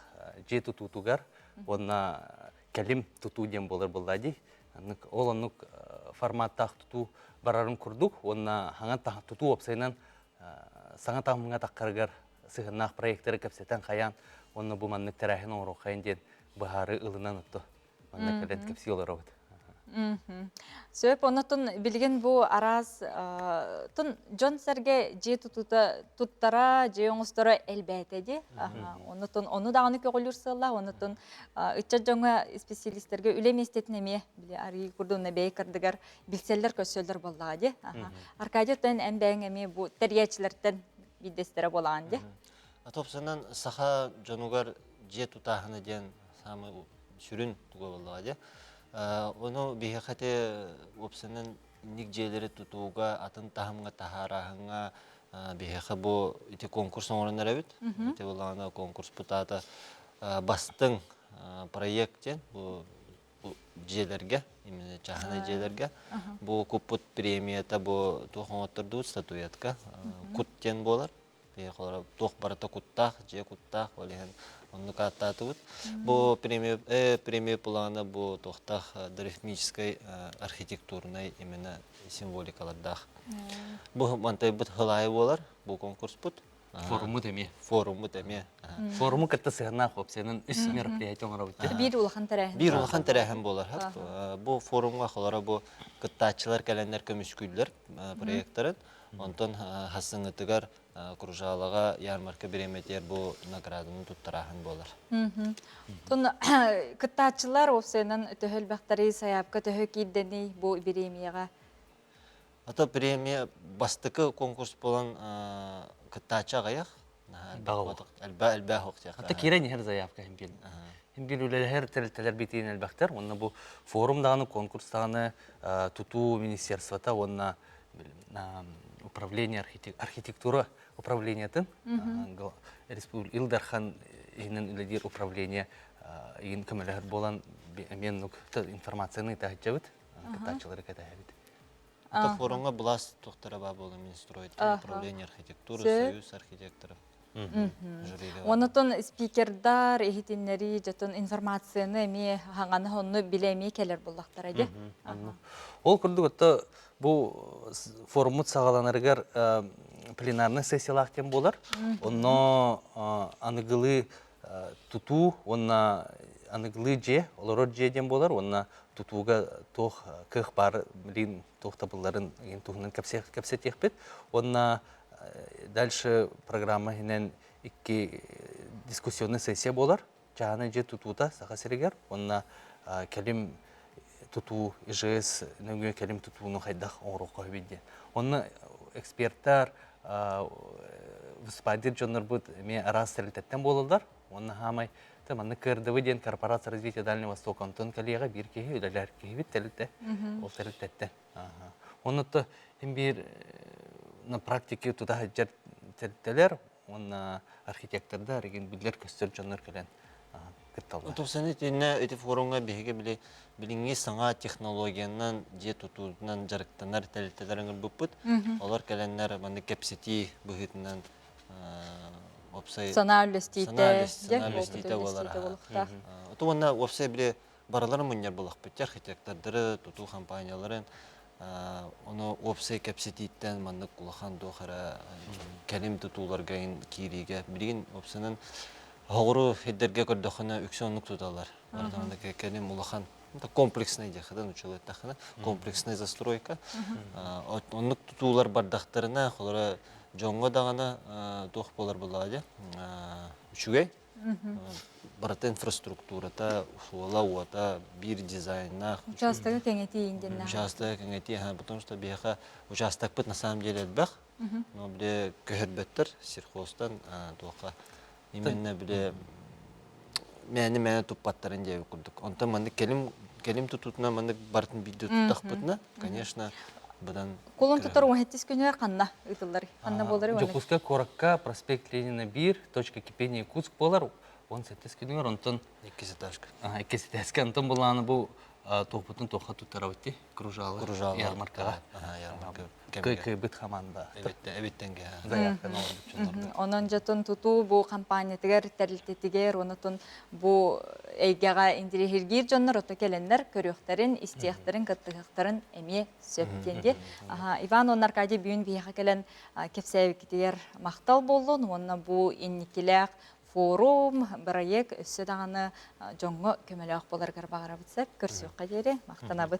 дьиэ тутуутугар уонна кэлим тутуу диэн буолар буолла дии. Ол оннук форматтаах тутуу барарын курдук уонна хаҥан тутуу уопсайынан саҥа таһымҥа таххарыгар сыһыаннаах проекттары кэпсэтэн хайаан уонна бу маннык тэрээһин оҥоруоххайын диэн быһаарыы ылынан отто манна кэлэн кэпсии олоробут. Сөп, онотун билигин бу араас тун дьон-сэргэ дьиэ тутуута туттара, дьиэ оҥосторо элбээтэ дии. Онотун ону даҕаны көҕүлүүр сыаллаах, онотун ыччат дьоҥҥо исписэлиистэргэ үлэ миэстэтин эмиэ били арыы курдук бэйэ кырдыгар билсэллэр көрсөллөр буоллаҕа дии. Аркадий оттон эн бэйэҥ эмиэ бу тэрийээччилэртэн биирдэстэрэ буолаҕын дии. Топсанан саха дьонугар дьиэ тутааһына диэн саамай сүрүн туга буоллаҕа дии. Ону биһиэхэ ити уопсанан инник дьиэлэри тутууга, атын таһымҥа таһаарааһыҥҥа биһиэхэ бу ити конкурс оҥорон эрэбит. Ити буоллаҕына конкурспут аата бастыҥ проект диэн бу дьиэлэргэ, именно чааһынай дьиэлэргэ. Бу куппут премията бу туох оҥоттордубут статуэтка кут диэн буолар. Биһиэхэ туох барыта куттаах, дьиэ куттаах, ол иһин оннук ааттаатыбыт. Бу премия, премия плана бу туохтаах дорифмическай архитектурнай именно символикалардаах. Бу мантайбыт хылаайы буолар, бу конкурспут. Форуммут эмиэ. Форуммут эмиэ. Форуму кытта сыһыаннаах уопсайынан үс мероприятие оҥоробут. Биир улахан тэрээһин. Биир улахан тэрээһин буолар. Бу форумҥа холоро бу кыттааччылар кэлэннэр көмүскүүллэр проекттарын. Онтон хассыҥҥытыгар Кружалаҕа ярмарка бириэмэтигэр бу награданы туттарааһын буолар. Тун кыттааччылар уопсайынан төһө элбэхтэрий, сайаапка төһө киирдэний бу бириэмийэҕэ? Ата премия бастакы конкурс буолан кыттааччы аҕыйах. Элбэх элбэх хоқтиах. Ата киирэн иһэр заявка хим бил. Хим бил үлэлэһэр тэрилтэлэр битиин элбэхтэр. Онно бу форум даҕаны, конкурс даҕаны тутуу министерствота уонна управление архитектура управлениетын Ил Дархан иһинэн үлэлиир управление иин көмөлөһөр буолан эмиэ оннук информацияны ыытаһыччабыт, кыттааччылары кэтэһэбит. Это форумҥа былаас туохтара баа буолла Минстрой, управление архитектуры, союз архитекторов. Онотон спикердар иһитиннэрии дьотон информацияны эмиэ хаҥаны онну билэ эмиэ кэлэр буллахтара дии. Ол курдук отто бу форуммут саҕаланарыгар пленарнай сессиялаах диэн буолар. Онно аныгылыы тутуу уонна аныгылыы дьиэ, олорор дьиэ диэн буолар уонна тутууга туох кыах баар билин туох табылларын туһунан кэпсэтиэхпит. Уонна дальше программа иһинэн икки дискуссионный сессия буолар. Чааһынай дьиэ тутуута Саха сиригэр уонна кэлим тутуу ИЖС нөҥүө кэлим тутууну хайдах оҥоруохха сөбүй диэн. Онно эксперттар, выступайдыыр дьоннорбут эмиэ араас тэрилтэттэн буолаллар. Уонна хаамай маннык КРДВ диэн корпорация развития Дальнего Востока онтон кэлиэҕэ биир киһи үлэлэһэр киһибит тэрилтэ. Ол тэрилтэттэн. Онно хин биир на практике тута сылдьар тэрилтэлэр уонна архитектордар игин биллэр-көстөр дьоннор кэлэн кытталлар. Тупсаны итиннэ ити форумҥа биһиги били билиҥҥи саҥа технологиянан дьиэ тутуутунан дьарыктанар тэрилтэлэр ыҥырбыппыт. Олор кэлэннэр маннык кэпсэтии быһыытынан уопсай санаа үллэстиитэ санаа үллэстиитэ буолар. Оту уонна уопсай били барыларын мунньар буолахпыт архитектордары, тутуу компанияларын ону уопсай кэпсэтииттэн маннык улахан туох эрэ кэлим тутууларга киириигэ билигин уопсайынан оҕуру сирдэргэ көрдөххүнэ үксэ оннук туталлар. Кэлим улахан комплексный диэххэ учуутал комплексная застройка. Оннук тутуулар бардахтарына, холоро дьоҥҥо даҕаны туох буолар буоллаҕа дии үчүгэй. Барыта инфраструктурата, суола-уота биир дизайннаах. Учаастагы кэҥэтии индиннээх. Учаастагы кэҥэтии, потому что биһиэхэ учаастакпыт на самом деле элбэх. Но бile көһөрбөттөр сельхозтан туохха именно бile мээнэ-мээнэ туппаттарын диэби курдук. Онтон маннык кэлим кэлим тутуутунан маннык барытын биирдэ туттахпытына, конечно, быдан Кулун тутар 17 күнүгэр ханна ыытыллар? Ханна буолары? Дьокуускай куоракка проспект Ленина 1, точка кипения Якутск буолар. 18 күнүгэр онтон иккис этажка. Иккис этажка. Онтон булааны бу туохпутун туохха туттарабыт дии? Кружалы. Кружалы. Ярмаркаҕа. Ярмарка. Кыайбыт хамаанда. Эбиттен Онон дьотун тутуу бу компаниятыгар, тэрилтэтигэр, онотун бу эйгэҕэ интириэһиргиир дьоннор ото кэлэннэр көрүөхтэрин, истиэхтэрин, кыттыһыахтарын эмиэ сөп диэн дии. Иван уонна Аркадий бүгүн биһиэхэ кэлэн кэпсээбиккитигэр махтал буоллун уонна бу инникилээх форум, бырайыак өссө даҕаны дьоҥҥо көмөлөөх буоларыгар баҕарабыт сөп. Көрсүөххэ диэри махтанабыт.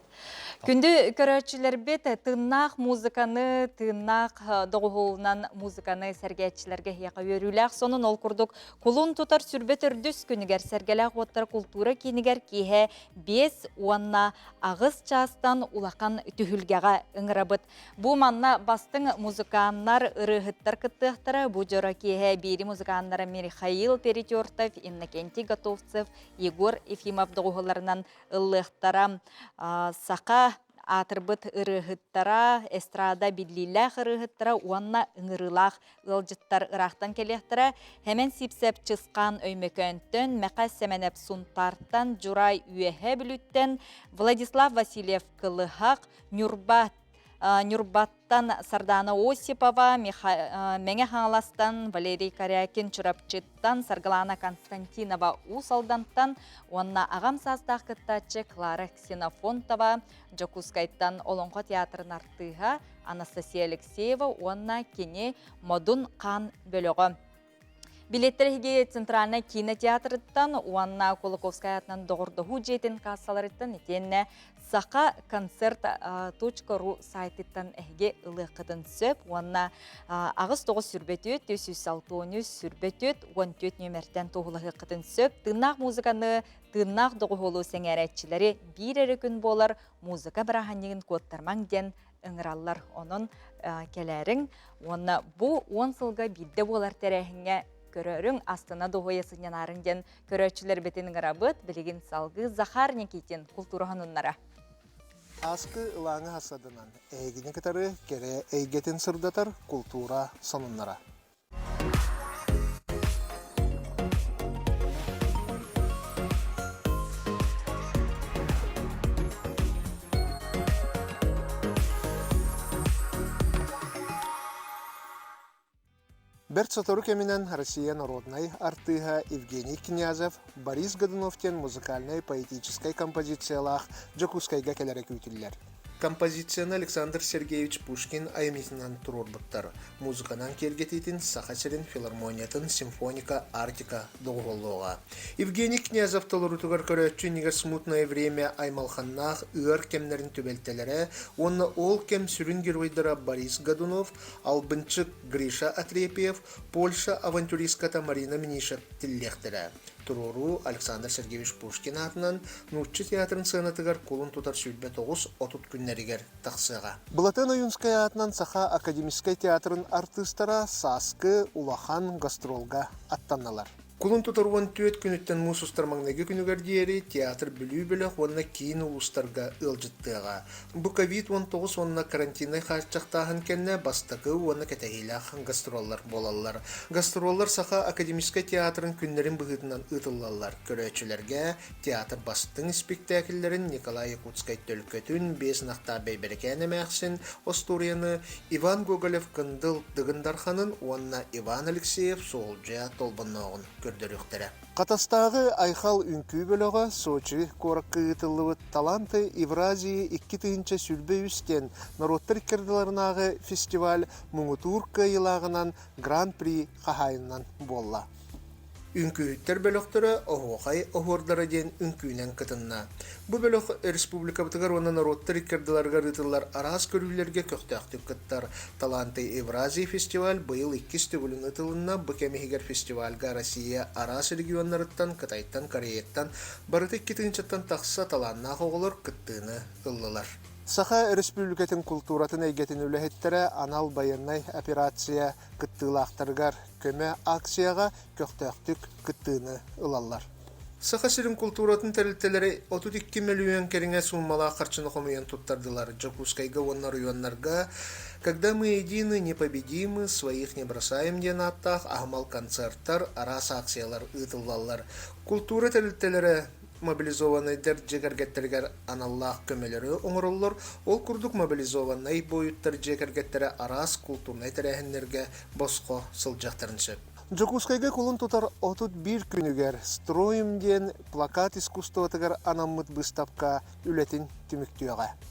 Күндү көрөөччүлэрбит, тыыннаах музыканы, тыыннаах доҕуһуолунан музыканы сэргээччилэргэ эһиэхэ үөрүүлээх сонун ол курдук кулун тутар сүрбэ төрдүс күнүгэр Сэргэлээх уоттар култуура киинигэр киэһэ 5 уонна 8 чаастан улахан түһүлгэҕэ ыҥырабыт. Бу манна бастыҥ музыканнар, ырыаһыттар кыттыахтара. Бу дьоро киэһэ биири музыканнара Михаил Перетертов, Иннокентий Готовцев, Егор Ефимов доҕуһуларынан ыллыахтара. Саха аатырбыт ырыаһыттара, эстрада биллиилээх ырыаһыттара уонна ыҥырыылаах ыалдьыттар ыраахтан кэлиэхтэрэ. Хэмэн Сипсэп Чысхаан Өймөкөөнтөн, Мэхэ Сэмэнэп Сунтаартан, Дьурай Үөһээ Бүлүүттэн, Владислав Васильев Кылыһах, Ньурба Ньурбаттан Сардаана Осипова, Мэҥэ Хаҥаластан Валерий Корякин, Чурапчыттан Саргылаана Константинова Уус Алдантан уонна аҕам саастаах кыттааччы Клара Ксенофонтова, Дьокуускайтан Олоҥхо театрын артыыһа Анастасия Алексеева уонна кини Модун Хаан бөлөҕө. Билеттэр эһиги Центральнай кинотеатрыттан уонна Кулаковскай аатынан доҕордоһуу дьиэтин кассаларыттан итиэннэ саха концерт .ру сайтыттан эһиги ылыаххытын сөп уонна 8 9 сүрбөтүөт 363 сүрбөтүөт 14 нүөмэртэн туоһулаһыаххытын сөп. Тыыннаах музыканы, тыыннаах доҕуһуолу сэҥээрээччилэри биир эрэ күн буолар музыка бырааһынньыгын куоттармаҥ диэн. ыҥыраллар. Онон кэлээриҥ уонна бу 10 сылга биирдэ буолар тэрээһиҥҥэ көрөрүҥ, астына дуоһуйа сынньанаарыҥ диэн көрөөччүлэрбитин ыҥырабыт. Билигин салгыы Захар Никитин култуура сонуннара. Ааскы ылааҥы хасадынан эһигини кытары кэрэ эйгэтин сырдатар култуура сонуннара. Бэрт сотору кэминэн Россия народнай артыыһа Евгений Князев Борис Годунов диэн музыкальнай-поэтическай композициялаах Дьокуускайга кэлэрэ күүтүллэр. Композицияны Александр Сергеевич Пушкин айымньытынан туруорбуттар. Музыканан киэргэтиитин Саха сирин филармониятын симфоника Арктика доҕуһуоллуоҕа. Евгений Князев толоруутугар көрөөччү иннигэр «Смутное время» аймалханнаах ыар кэмнэрин түбэлтэлэрэ уонна ол кэм сүрүн геройдара Борис Годунов, албынчык Гриша Отрепьев, Польша авантюристката Марина Мнишек тиллиэхтэрэ. Туруоруу Александр Сергеевич Пушкин аатынан Нуучча театрын сыанатыгар кулун тутар 29-30 күннэригэр тахсыаҕа. Былатыан Ойуунскай аатынан Саха академическай театрын артыыстара сааскы улахан гастролга аттанналар. Кулун тутар 14 күнүттэн муус устар маҥнайгы күнүгэр диэри театр Бүлүү бөлөх уонна киин улуустарга ыалдьыттыаҕа. Бу ковид-19 уонна карантиннай хааччахтааһын кэннэ бастакы уонна кэтэһиилээх гастроллар буолаллар. Гастроллар Саха академическай театрын күннэрин быһыытынан ыытыллаллар. Көрөөччүлэргэ театр бастыҥ испиктээкиллэрин Николай Якутскай Төлкөтүн, Биэс ынахтаах Бэйбэрикээн эмээхсин остуоруйаны Иван Гоголев-Кындыл Дыгын Дарханын уонна Иван Алексеев Суолдьуйа Толбоннооҕун көрдөрүөхтэрэ. Хатастааҕы Айхал үҥкүү бөлөҕө Сочи куоракка ыытыллыбыт «Таланты Евразии 2023» диэн норуоттар иккардыларынааҕы фестиваль муҥутуур кыайыылааҕынан Гран-при хаһаайынынан буолла. Үҥкүүһүттэр бөлөхтөрө Оһуохай оһуордара диэн үҥкүүнэн кытынна. Бу бөлөх республикабытыгар уонна норуоттар икки ардыларыгар ыытыллар араас көрүүлэргэ көхтөөхтүк кыттар. Таланты Евразии фестиваль быйыл иккис төгүлүн ыытылынна. Бу кэм иһигэр фестивальга Россия араас регионнарыттан, Кытайтан, Кореяттан барыта 2 тыһыынчаттан тахса талааннаах оҕолор кыттыыны ыллылар. Саха Өрөспүүбүлүкэтин култууратын эйгэтин үлэһиттэрэ анал байыаннай операция кыттыылаахтарыгар көмө акцияҕа көхтөөхтүк кыттыыны ылаллар. Саха сирин култууратын тэрилтэлэрэ 32 мөлүйүөн кэриҥэ сууммалаах харчыны хомуйан туттардылар. Дьокуускайга уонна оройуоннарга «Когда мы едины, непобедимы, своих не бросаем» диэн ааттаах аһымал концерттар, араас акциялар ыытыллаллар. Култуура тэрилтэлэрэ мобилизованнайдар дьиэ кэргэттэригэр аналлаах көмөлөрү оҥороллор. Ол курдук мобилизованнай буойуттар дьиэ кэргэттэрэ араас култуурнай тэрээһиннэргэ босхо сылдьыахтарын сөп. Дьокуускайга кулун тутар 31 күнүгэр «Строим» диэн плакат искусствотыгар анаммыт быыстапка үлэтин түмүктүөҕэ.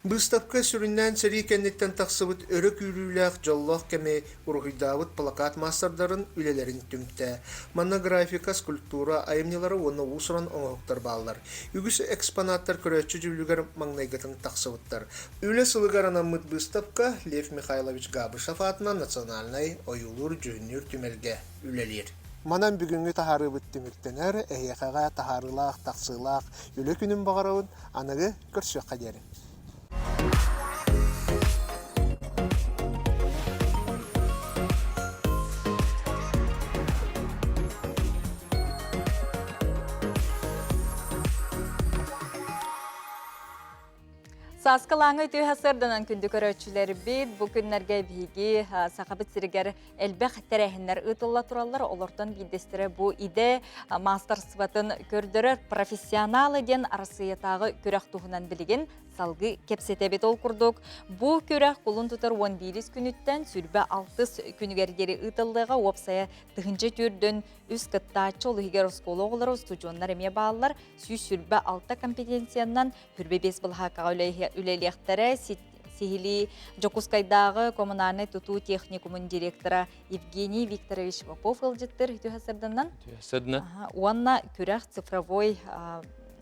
Быыстапка сүрүннээн сэрии кэнниттэн тахсыбыт өрө күүрүүлээх дьоллоох кэми уруһуйдаабыт плакат маастардарын үлэлэрин түмтэ. Манна графика, скульптура айымньылара уонна уус-уран оҥоһуктар бааллар. Үгүс экспонаттар көрөөччү дьүүлүгэр маҥнайгытын тахсыбыттар. Үлэ сылыгар анаммыт быыстапка Лев Михайлович Габышев аатынан национальнай ойуулуур-дьүһүннүүр түмэлгэ үлэлиир. Манан бүгүҥҥү таһаарыыбыт түмүктэнэр, эһиэхэҕэ таһаарыылаах, тахсыылаах үлэ күнүн баҕарабын, аныгы көрсүөххэ диэри. Сааскылааҥы үтүө сарданан күндү көрөөччүлэрбит бу күннэргэ биһиги Сахабыт сиригэр элбэх тэрээһиннэр ыытылла тураллар. Олортон биирдэстэрэ бу идэ маастарыстыбатын көрдөрөр профессионалы диэн Арассыыйатааҕы күрэх туһунан билигин салгыы кэпсэтэбит. Ол курдук, бу күрэх кулун тутар 11 күнүттэн сүрбэ алтыс күнүгэр диэри ыытыллыаҕа уопсайа тыһыынча түрдөн үс кыттааччы, ол иһигэр оскуола оҕолоро, устудьуоннар эмиэ бааллар. 126 компетенциянан хүрбэ биэс былаһааккаҕа үлэлиэхтэрэ. Сиһилии Дьокуускайдааҕы коммунальнай тутуу техникумун директора Евгений Викторович Попов ыалдьыттыр үтүө сырдыннан. Уонна күрэх цифровой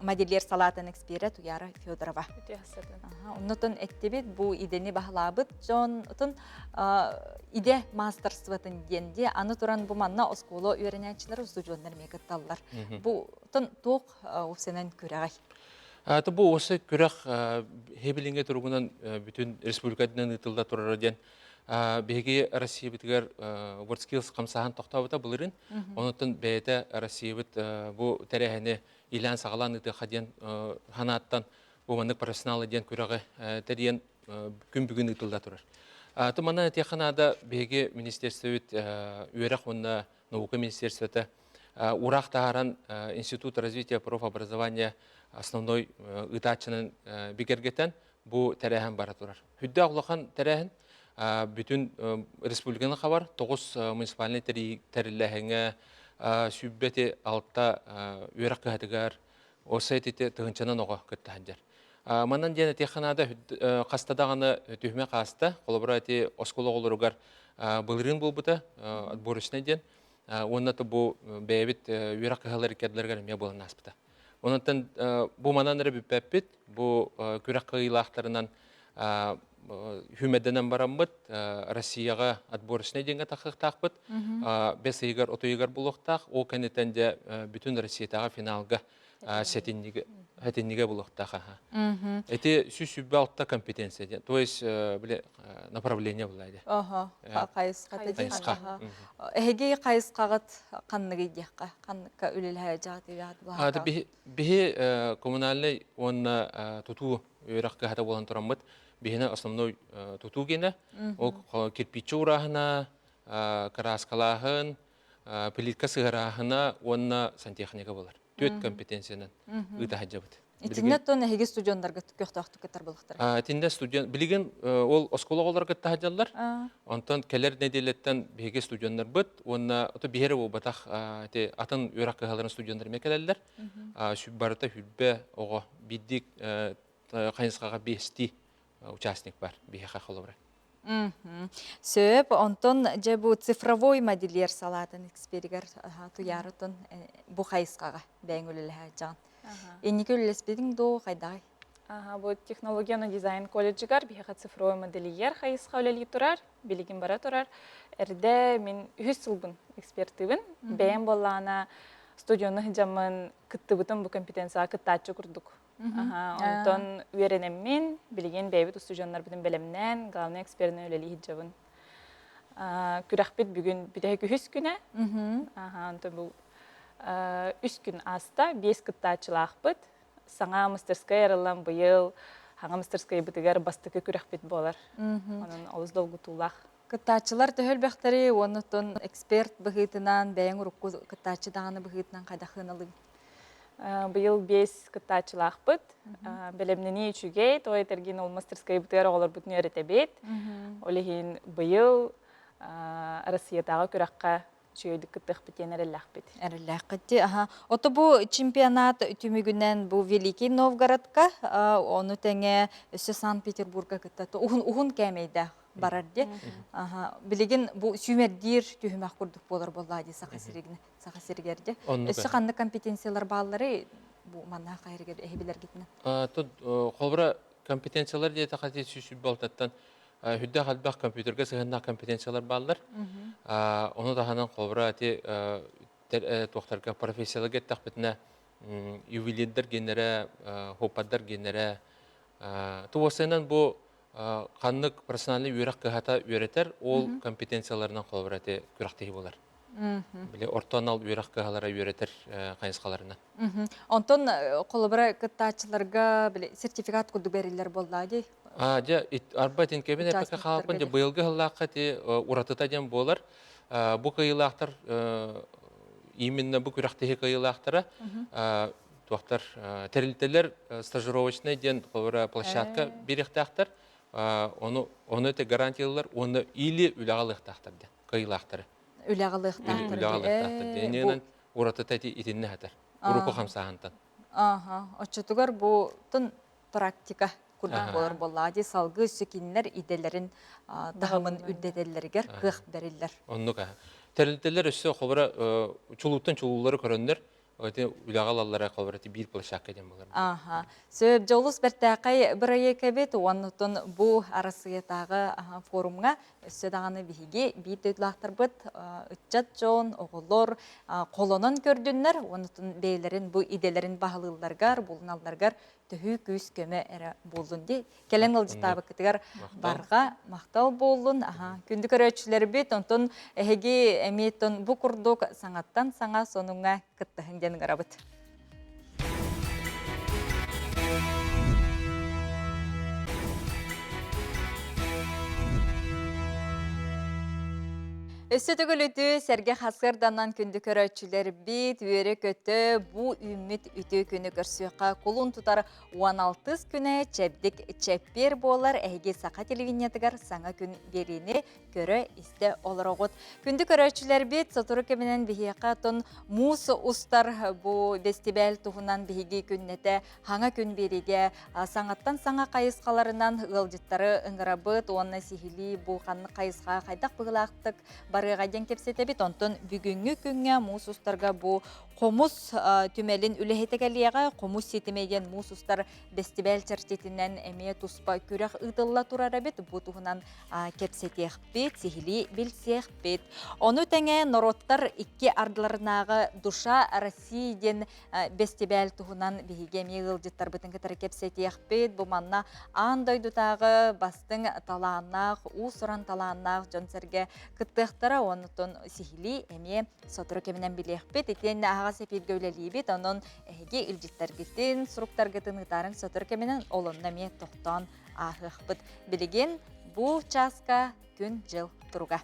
модельер салаатын эксперэ Туяра Федорова. Оннотон эттибит бу идэни баһылаабыт дьон отон идэ маастарствотын диэн ди аны туран бу манна оскуола үөрэнээччилэр устудьуоннар эмиэ кытталлар. Бу тон туох уопсайынан күрэҕэй? Аты бу осы күрэх хебилинге туругунан бүтүн республикатынан ыытылла турара диэн биһиги Россиябытыгар WorldSkills хамсааһын тохтообута былырын. Онуттан бэйэтэ Россиябыт бу тэрээһини илээн саҕалаан ыытыахха диэн ханааттан бу маннык профессионалы диэн күрэҕи тэрийэн күн бүгүн ыытылла турар. Аты манна этиэххэ наада биһиги министерствобит үөрэх уонна наука министерствота ураах таһааран Институт развития профобразования основной ыытааччынан бигэргэтэн бу тэрээһин бара турар. Хүддээх улахан тэрээһин бүтүн республиканы хабар 9 муниципальнай тэриллээһиҥҥэ сүүрбэти алта үөрэх кыһатыгар осы ити тыһынчанан оҕо кытта сылдьар. Манан диэн этиэххэ наада хаста даҕаны түһүмэ хааста, холобура ити оскуола оҕолоругар былырыын буолбута отборочнай диэн уонна бу бэйэбит үөрэх кыһалар иккэрдилэригэр эмиэ буолан ааспыта. Онон бу манан эрэ бүппэппит, бу күрэх кыайыылаахтарынан хүмэдэнэн бараммыт Россияҕа отборочнай диэҥҥэ тахсыахтаахпыт. Бэс ыйыгар, от ыйыгар булуохтаах. Ол кэнниттэн дьэ бүтүн Россиятааҕы финалга сэтинньигэ сэтинньигэ булуохтаах. Эти 126 компетенция диэн, то есть били направление була дии. Ага, хайысхата дии. Хайысха. Эһиги хайысхаҕыт ханныгый диэххэ, ханныкка үлэлэһэ дьаҕат Биһи коммунальный уонна тутуу үөрэх кыһата буолан тураммыт, биһине основной тутуу гиэнэ, ол кирпиччи урааһына, кырааскалааһын, плитка сыһарааһына уонна сантехника болар. Түөрт компетенциянан ыыта сылдьабыт. Итиннэ тон эһиги студенттарга көхтөөхтүк кыттар буолуохтара. Итиннэ студент билигин ол оскуола оҕолоро кытта сылдьаллар. Онтон кэлэр нэдиэлэттэн биһиги студеннарбыт уонна ото биһиэрэ буолбатах ити атын үөрэх кыһаларын студеннар эмиэ кэлэллэр. Барыта хүрбэ оҕо биирдик хайысхаҕа биэстии участник бар биһиэхэ холобура. Сөп, онтон дьэ бу цифровой модельер салаатын эксперигэр туйаарытын бу хайысхаҕа бэйэҥ үлэлэһээччэҕин. Инники үлэлэспитиҥ дуу хайдаҕый? Ага, бу технологияны дизайн колледжыгар биһиэхэ цифровой модельер хайысха үлэлии турар, билигин бара турар. Эрдэ мин үһүс сылбын экспертыбын. Бэйэм буоллаҕына студионы сылдьаммын кыттыбытым бу компетенцияҕа кыттааччы курдук. Онтон үөрэнэммин, билигин бэйэбит устудьуоннарбытын бэлэмнээн, главный эксперинэн үлэлии сылдьабын. Күрэхпит бүгүн бүтэһик үһүс күнэ. Онтон бу үс күн ааста, биэс кыттааччылаахпыт. Саҥа мастерскай арыллан быйыл саҥа мастерскайбытыгар бастакы күрэхпит буолар. Онон олус долгутуулаах. Кыттааччылар төһө элбэхтэрий уонна оттон эксперт быһыытынан, бэйэҥ урукку кыттааччы даҕаны быһыытынан хайдах сыаналыыгын? Быйыл биэс кыттааччылаахпыт. Бэлэмнэнии үчүгэй, тоҕо этэргин ол мастерскайбытыгар оҕолорбутун үөрэтэбит. Ол иһин быйыл Россиятааҕы күрэххэ үчүгэйдик кыттыахпыт диэн эрэллээхпит. Эрэллээххит дии. Аха. Ото бу чемпионат түмүгүнэн бу Великий Новгородка, ону тэҥэ өссө Санкт-Петербурга кытта уһун уһун кээмэйдээх барар дии. Аха. Билигин бу сүүмэрдиир түһүмэх курдук буолар буоллаа дии Саха сиригин Саха сиригэр дии. Өссө ханнык компетенциялар баалларый бу манна хайырыгар эһибилэргитинэн? Тут холобура компетенциялар диэтэхэ 126-тан Үрдээх элбэх компьютерга сыһыаннаах компетенциялар бааллар. Ону таһынан холобура ити туохтарга профессияларга эттэхпитинэ ювелирдар геннэрэ, хоппардар геннэрэ туосайынан бу ханнык профессиональный үөрэх кыһата үөрэтэр ол компетенцияларынан холобура ити күрэхтэһии буолар. Били орто анал үөрэх кыһалара үөрэтэр хайысхаларынан. Онтон холобура кыттааччыларга били сертификат курдук бериллэр буоллаа дии. А дьэ арба итинкэбин эппэккэ хаалбын дьэ быйылгы сыллаахха ити уратыта диэн буолар. Бу кыайыылаахтар именно бу күрэхтэһии кыайыылаахтара туохтар тэрилтэлэр стажировочнай диэн холобура площадка биэриэхтээхтэр. Ону ону это гарантиялар уонна или үлэҕэ ылыахтаахтар диэн кыайыылаахтары. Үлэҕэ ылыахтаахтар. Үлэҕэ ылыахтаахтар диэн. Уратыта ити итиннэ сытар. Урукку хамсааһынтан. Аха. Оччотугар бу тун практика курдук буолар буоллаҕа дии салгыы өссө кинилэр идэлэрин таһымын үрдэтэллэригэр кыах бэриллэр. Оннук аха. Тэрилтэлэр өссө холобура чулууттан чулуулары көрөннөр ити үлэҕэ ылаллара холобура ити биир площадка диэн буолар. Аха. Сөп дьолус бэртээхэй бырайыак эбит уоннутун бу Арассыыйатааҕы форумҥа өссө даҕаны биһиги биир дойдулаахтарбыт ыччат дьон, оҕолор холонон көрдүннэр уоннутун бэйэлэрин бу идэлэрин баһылыылларыгар, булуналларыгар төһүү. төһүү күүс көмө эрэ буоллун дии. Кэлэн ыалдьытаабыккытыгар барҕа махтал буоллун. Аха, күндү көрөөччүлэрбит, онтон эһиги эмиэ бу курдук саҥаттан саҥа сонуҥҥа кыттыһын диэн ыҥырабыт. Өссө төгүл үтүө сэргэ хасыарданан күндү көрөөччүлэрбит үөрэ-көтө бу үүммүт үтүө күнү көрсүөххэ кулун тутар 16 күнэ чэбдик чэппиэр буолар эһиги саха телевидениетыгар саҥа күн биэриини көрө-истэ олороҕут. Күндү көрөөччүлэрбит, сотору кэминэн биһиэхэ оттон муус устар бу бэстибээл туһунан биһиги күннэтэ хаҥа күн биэриигэ саҥаттан саҥа хайысхаларынан ыалдьыттары ыҥырабыт уонна сиһилии бу ханнык хайысха хайдах быһыылаахтык барыаҕа диэн кэпсэтэбит. Онтон бүгүҥҥү күҥҥэ муус устарга бу хомус түмэлин үлэһитэ кэлиэҕэ. Хомус ситимэ диэн муус устар бэстибээл чэрчитинэн эмиэ туспа күрэх ыытылла турар эбит. Бу туһунан кэпсэтиэхпит, сиһилии билсиэхпит. Ону тэҥэ норуоттар икки ардыларынааҕы «Душа России» диэн бэстибээл туһунан биһиги эмиэ ыалдьыттарбытын кытары кэпсэтиэхпит. Бу манна аан дойдутааҕы бастыҥ талааннаах, уус-уран талааннаах дьон-сэргэ кыттыахтара. Оннуттан сиһилии эмиэ сотору кэминэн билиэхпит. Итиэннэ аһаҕас эфиргэ үлэлиибит. Онон эһиги илдьиттэргитин, суруктаргытын ыытаарыҥ сотору кэминэн ол онно эмиэ тохтоон ааһыахпыт. Билигин бу чааска күн-дьыл туруга.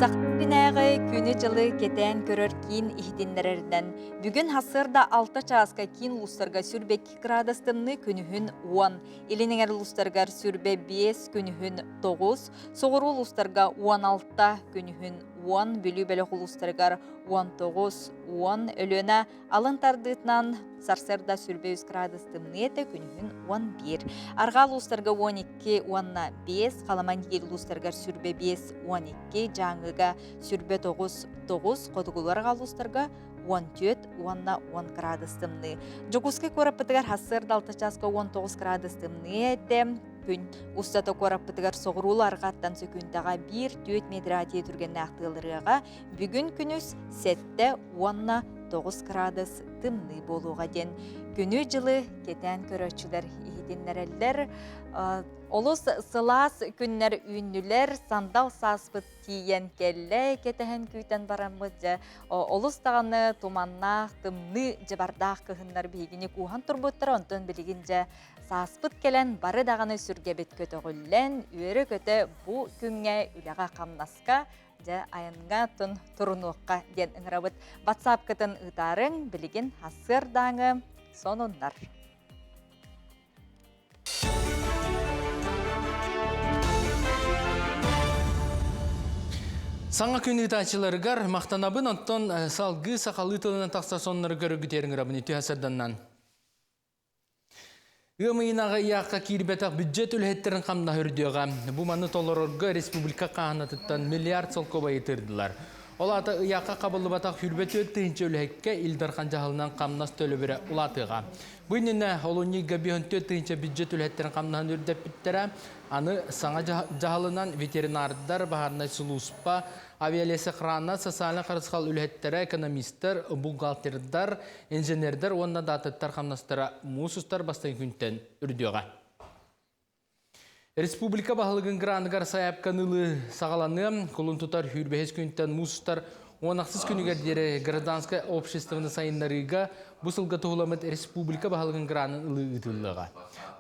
Саха күнээҕи күнү-дьылы кэтээн көрөр киин иһитиннэрэринэн, бүгүн сарсыарда 6 чааска киин улуустарга сүрбэ 2 градус тымныы күнүһүн 10, илин эҥэр улуустарыгар сүрбэ 5 күнүһүн 9, соҕуруу улуустарга 16 күнүһүн 10, Бүлүү бөлөх улуустарыгар 19, 10, Өлүөнэ Алын тардыытынан сарсыарда сүрбэ үс градус тымныы этэ, күнүһүн 11. Арҕаа улуустарга 12 уонна 5, Халаман диир улуустарыгар сүрбэ 5, 12, Дьааҥыга сүрбэ 9, 9, хотугулар арҕаа улуустарга 14 уонна 10 градус тымныы. Дьокуускай куораппытыгар сарсыарда 6 чааска 19 градус тымныы этэ, күн устата куораппытыгар соҕуруулу арҕааттан сөкүүндэҕэ 1-4 метр тиэ түргэннээх тыалырыаҕа, бүгүн күнүс 7 уонна 9 градус тымныы буолуоҕа диэн күнү-дьылы кэтээн көрөөччүлэр иһитиннэрэллэр. Олус сылаас күннэр үүннүлэр, сандал сааспыт тиийэн кэллэ, кэтэһэн күүтэн бараммыт дьэ олус даҕаны туманнаах, тымныы дьыбардаах кыһыннар биһигини кууһан турбуттара, онтон билигин дьэ сааспыт кэлэн бары даҕаны сүргэбит көтөҕүллэн, үөрэ-көтө бу күҥҥэ үлэҕэ-хамнаска Дьэ, айанга тун турунуохха диэн ыҥырабыт. Ватсапкытын ыытаарыҥ, билигин сарсыардааҥы сонуннар. Саҥа күн ыытааччыларыгар махтанабын, оттон салгыы сахалыы тылынан тахсар соннору көрөргүтүгэр ыҥырабын үтүө сарданнан. Ыам ыйынааҕы ыйаахха киирбэтэх бюджет үлэһиттэрин хамнаһа үрдүөҕэ. Бу маны толорорго республика хааһынатыттан миллиард солкуобайы тыырдылар. Ол аата ыйаахха хабыллыбатах 24 тыһыынча үлэһиккэ Ил Дархан дьаһалынан хамнас төлөбүрэ улаатыаҕа. Бу иннинэ олунньуга 54 тыһыынча бюджет үлэһиттэрин хамнаһын үрдэппиттэрэ. Аны саҥа дьаһалынан ветеринардар, баһаарынай сулууспа, Авиалесохрана, социальнай харысхал үлэһиттэрэ, экономистар, бухгалтердар, инженердэр уонна даатыттар хамнастара муус устар бастакы күнтэн үрдүөҕэ. Республика баһылыгын граныгар сайаапканы ылыы саҕаланыа. Кулун тутар 25 күнтэн муус устар 16 күнүгэр диэри гражданскай обществоны сайыннарыыга бу сылга туһуламмыт республика баһылыгын гранын ылыы ыытыллыаҕа.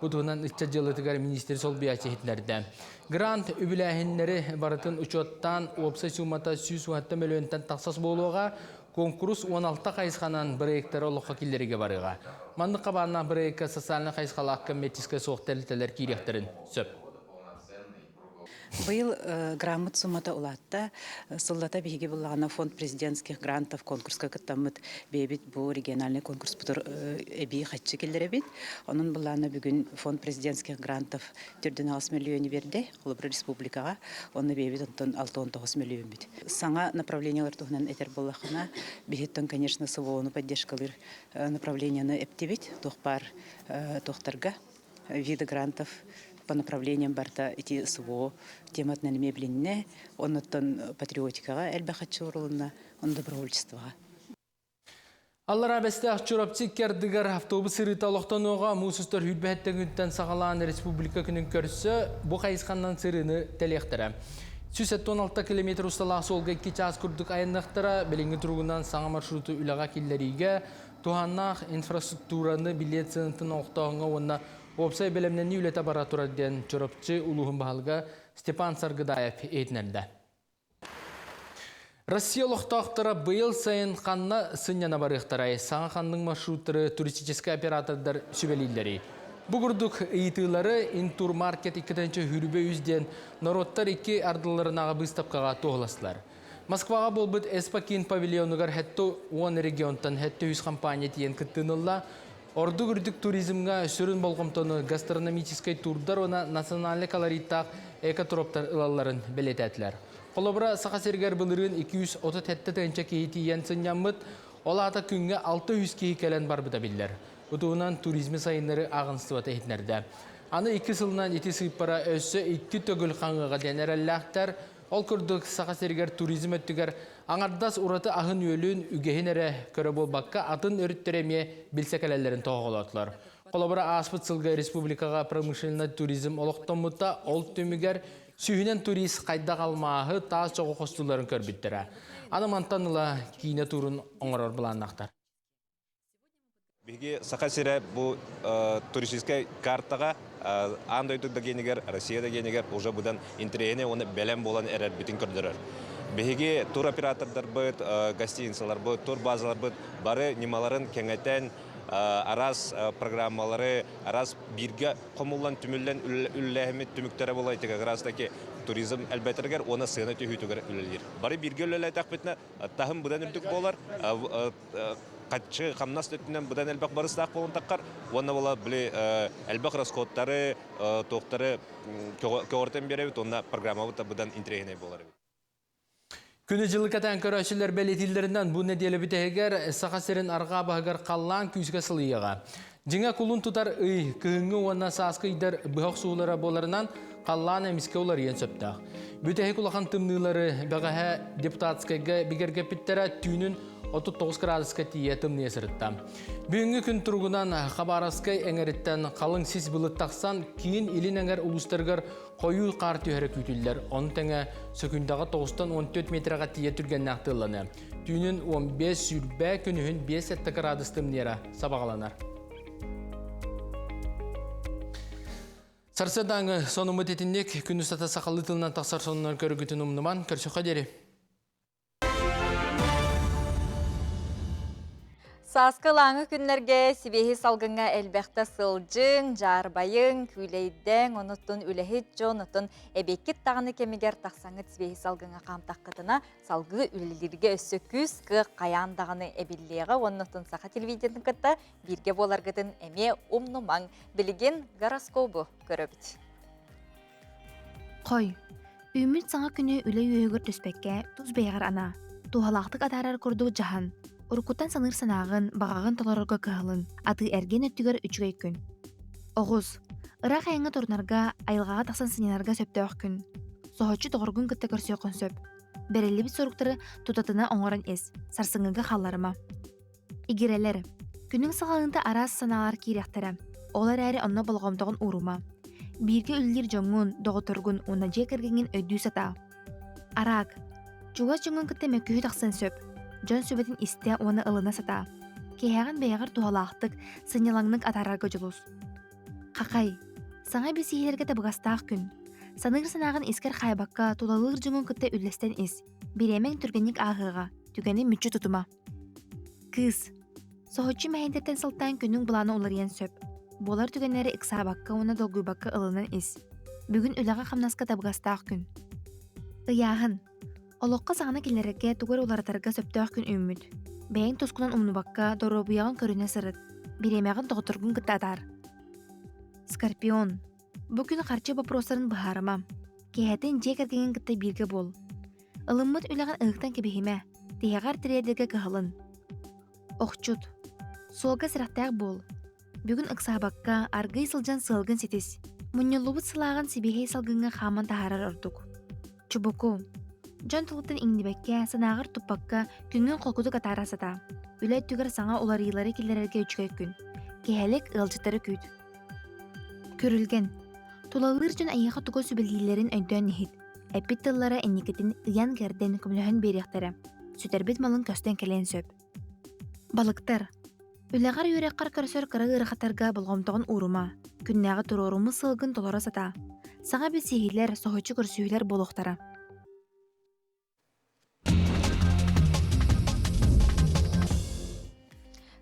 Бу туһунан ыччат дьыалатыгар министр солбуйааччы иһитиннэрдэ. Грант үбүлээһиннэри барытын учуоттаан уопсай суумата 110 мөлүйүөнтэн тахсас буолуоҕа. Куонкурус 16 хайысханан бырайыактары олоххо киллэриигэ барыаҕа. Маннык хабааннаах бырайыакка социальнай хайысхалаах коммерческай суох тэрилтэлэр киириэхтэрин сөп. Быйыл граммыт суммата улаатта. Сыллата биһиги буллаҕына фонд президентских грантов конкурска кыттаммыт бэйэбит бу региональный конкурспутугар эбии хаччы киллэрэбит. Онон былаана бүгүн фонд президентских грантов 4,8 мөлүйүөнү биэрдэ, холобура республикаҕа, онно бэйэбит онтон 69 мөлүйүөммүт. Саҥа направлениелар туһунан этэр буоллаххына, биһиттэн, конечно, СВО-ну поддержкалыыр направлениены эптибит, туох баар туохтарга виды грантов по направлениям барыта ити СВО тематынан эмиэ билиннэ, оннуттан патриотикаҕа элбэх хаччы урулунна, он добровольчествоҕа. Аллараа Бэстээх Чурапчы икки ардыгар автобус сырыыта олохтонуоҕа муус устар сүүрбэһэттэн күнтэн саҕалаан республика күнүн көрсө бу хайысханнан сырыыны тэлиэхтэрэ. 176 километр усталаах суолга 2 чаас курдук айанныахтара. Билиҥҥи туругунан саҥа маршруту үлэҕэ киллэриигэ туһааннаах инфраструктураны билиэт сыанатын олохтооһуҥҥа уонна уопсай бэлэмнэнии үлэтэ бара турар диэн Чурапчы улууһун баһылыга Степан Саргыдаев иһитиннэрдэ. Россия олохтоохторо быйыл сайын ханна сынньана барыахтарай? Саҥа ханнык маршруттары туристическай оператордар сүбэлииллэрий? Бу курдук ыйытыылары Интурмаркет 2023 диэн норуоттар икки ардыларынааҕы быыстапкаҕа туоһуластылар. Москваҕа буолбут Эспокин павильонугар хэтти 10 регионтан хэтти үс компания тиийэн кыттыыны ылла. Ордук үрдүк туризмҥа сүрүн болҕомтону гастрономическай турдар уонна национальнай колориттаах экотроптар ылалларын бэлиэтээтилэр. Холобура, Саха сиригэр былырыын 237 тыһыынча киһи тиийэн сынньаммыт, ол аата күҥҥэ 600 киһи кэлэн барбыта биллэр. Бу туһунан туризмы сайыннарыы ааҕыныстыбата иһитиннэрдэ. Аны икки сылынан ити сыыппара өссө икки төгүл хаҥыаҕа диэн эрэллээхтэр. Ол курдук, Саха сиригэр туризм өттүгэр аҥардас ураты аһын-үөлүн, үгэһин эрэ көрө буолбакка, атын өрүттэри эмиэ билсэ кэлэллэрин тоһоҕолоотулар. Холобура, ааспыт сылга республикаҕа промышленнай туризм олохтоммута, ол түмүгэр сүүһүнэн турист хайдах алмааһы, таас чоҕу хостуулларын көрбүттэрэ. Аны мантан ыла киинэ туурун оҥорор былааннаахтар. Биһиги Саха сирэ бу туристическай картаҕа аан дойду да гиэнигэр, Россия да гиэнигэр уже быдан интэриэһинэй уонна бэлэм буолан эрэрбитин көрдөрөр. Биһиги туроператордарбыт, гостиницаларбыт, турбазаларбыт бары ньымаларын кэҥэтэн, араас программалары, араас бииргэ хомуллан, түмүллэн үлэлээһиммит түмүктэрэ буолар ити как раз таки туризм элбэтэригэр уонна сыана түһүүтүгэр үлэлиир. Бары бииргэ үлэлээтэхпитинэ таһым быдан үрдүк буолар, хаччы хамнас өттүнэн быдан элбэх барыстаах буолан таххар уонна була били элбэх расходтары туохтары көҕөртөн биэрэбит уонна программабыт быдан интэриэһинэй буолар эбит. Күнү-дьылы кэтээн көрөөччүлэр бэлиэтииллэринэн бу нэдиэлэ бүтэһигэр Саха сирин арҕаа баһыгар халлаан күүскэ сылыйыаҕа. Дьиҥэ кулун тутар ый, кыһыҥҥы уонна сааскы ыйдар быһа охсуулара буоларынан халлаан эмискэ уларыйыан сөптөөх. Бүтэһик улахан тымныылары бэҕэһээ Депутатскайга бигэргэппиттэрэ түүнүн 39 градуска тиийэ тымныйа сырытта. Бүгүҥҥү күн туругунан Хабаровскай эҥэриттэн халыҥ сис былыт тахсан, киин илин эҥэр улуустарыгар хойуу хаар түһэрэ күүтүллэр. Ону тэҥэ сөкүндэҕэ 9-тан 14 метрэҕэ тиийэ түргэннээх тыалланыа. Түүнүн 15-20, күнүһүн 5-7 градус тымныйара сабаҕаланар. Сарсыардааҥы сонуммут итинник күн устата сахалыы тылынан тахсар сонуннар көргүтүн умнуман көрсөххө диэри. Сааскы ылааҥы күннэргэ сибиэһи салгыҥҥа элбэхтэ сылдьыҥ, дьаарбайыҥ, күүлэйдэҥ, онуттун үлэһит дьон, оттон эбиэккит даҕаны кэмигэр тахсаҥҥыт сибиэһи салгыҥҥа хаамтаххытына, салгыы үлэлииргэ өссө күүс, кыах хайаан даҕаны эбиллиэҕэ уонна оттон саха телевидениетын кытта бииргэ буоларгытын эмиэ умнумаҥ. Билигин гороскобу көрөбүт. Хой, үүммүт саҥа күнү үлэ үөһүгэр түспэккэ, тус бэйэҕэр анаа. Туһалаахтык атаарар курдук дьаһан. Уруккуттан саныыр санааҕын, баҕаҕын толорорго кыһалын. Атыы-эргиэн өттүгэр үчүгэй күн. Оҕус. Ыраах айаҥҥа турунарга, айылҕаҕа тахсан сынньанарга сөптөөх күн. Соһуччу доҕоргун кытта көрсүөххүн сөп. Бэриллибит соруктары тутатына оҥорон ис, сарсыҥҥыга хаалларыма. Игирэлэр. Күнүҥ саҕаланыыта араас санаалар киириэхтэрэ. Ол эрээри онно болҕомтоҕун уурума. Бииргэ үлэлиир дьоҥҥун, доҕотторгун уонна дьиэ кэргэҥҥин өйдүү сатаа. Араак. Чугас дьоҥҥун кытта мөккүһүү тахсыан сөп. Дьон сүбэтин истэ уонна ылына сатаа. Киэһэҕин бэйэҕэр туһалаахтык, сынньалаҥнык атаарарга дьулус. Хахай. Саҥа билсиһиилэргэ табыгастаах күн. Саныыр санааҕын искэр хаайбакка, тулалыыр дьоҥҥун кытта үллэстэн ис. Бириэмэҥ түргэнник ааһыаҕа, түгэни мүччү тутума. Кыыс. Соһуччу мэһэйдэртэн сылтаан күнүҥ былаана уларыйан сөп. Буолар түгэннэри ыксаабакка уонна долгуйбакка ылынан ис. Бүгүн үлэҕэ-хамнаска табыгастаах күн. Ыйааһын. Олоххо саҥаны киллэрэргэ, тугу эрэ уларытарга сөптөөх күн үүммүт. Бэйэҥ тускунан умнубакка, доруобуйаҕын көрүнэ сырыт. Бириэмэҕин доҕотторгун кытта атаар. Скорпион. Бу күн харчы боппуруостарын быһаарыма. Киэһэтин дьиэ кэргэҥҥин кытта бииргэ буол. Ылыммыт үлэҕин ыһыктан кэбиһимэ, тиһэҕэр тириэрдэргэ кыһалын. Охчут. Суолга сэрэхтээх буол. Бүгүн ыксаабакка, аргыый сылдьан сыалгын ситис. Мунньуллубут сылааҕын сибиэһэй салгыҥҥа хааман таһаарар ордук. Чубуку. Дьон тылыттан иҥнибэккэ, санааҕар туппакка, күҥҥүн холкутук атаара сатаа. Үлэ өттүгэр саҥа уларыйыылары киллэрэргэ үчүгэй күн. Киэһэлик ыалдьыттары күүт. Күрүлгэн. Тулалыыр дьон эйиэхэ тугу сүбэлииллэрин өйдөөн иһит. Эппит тыллара инникитин ыйан-кэрдэн көмөлөһөн биэриэхтэрэ. Сүтэрбит малыҥ көстөн кэлиэн сөп. Балыктар. Үлэҕэр үөрэххэр көрсөр кыра ыарахаттарга болҕомтоҕун уурума. Күннээҕи туруоруммут сыалгын толоро сатаа. Саҥа билсиһиилэр, соһуччу көрсүһүүлэр буолуохтара.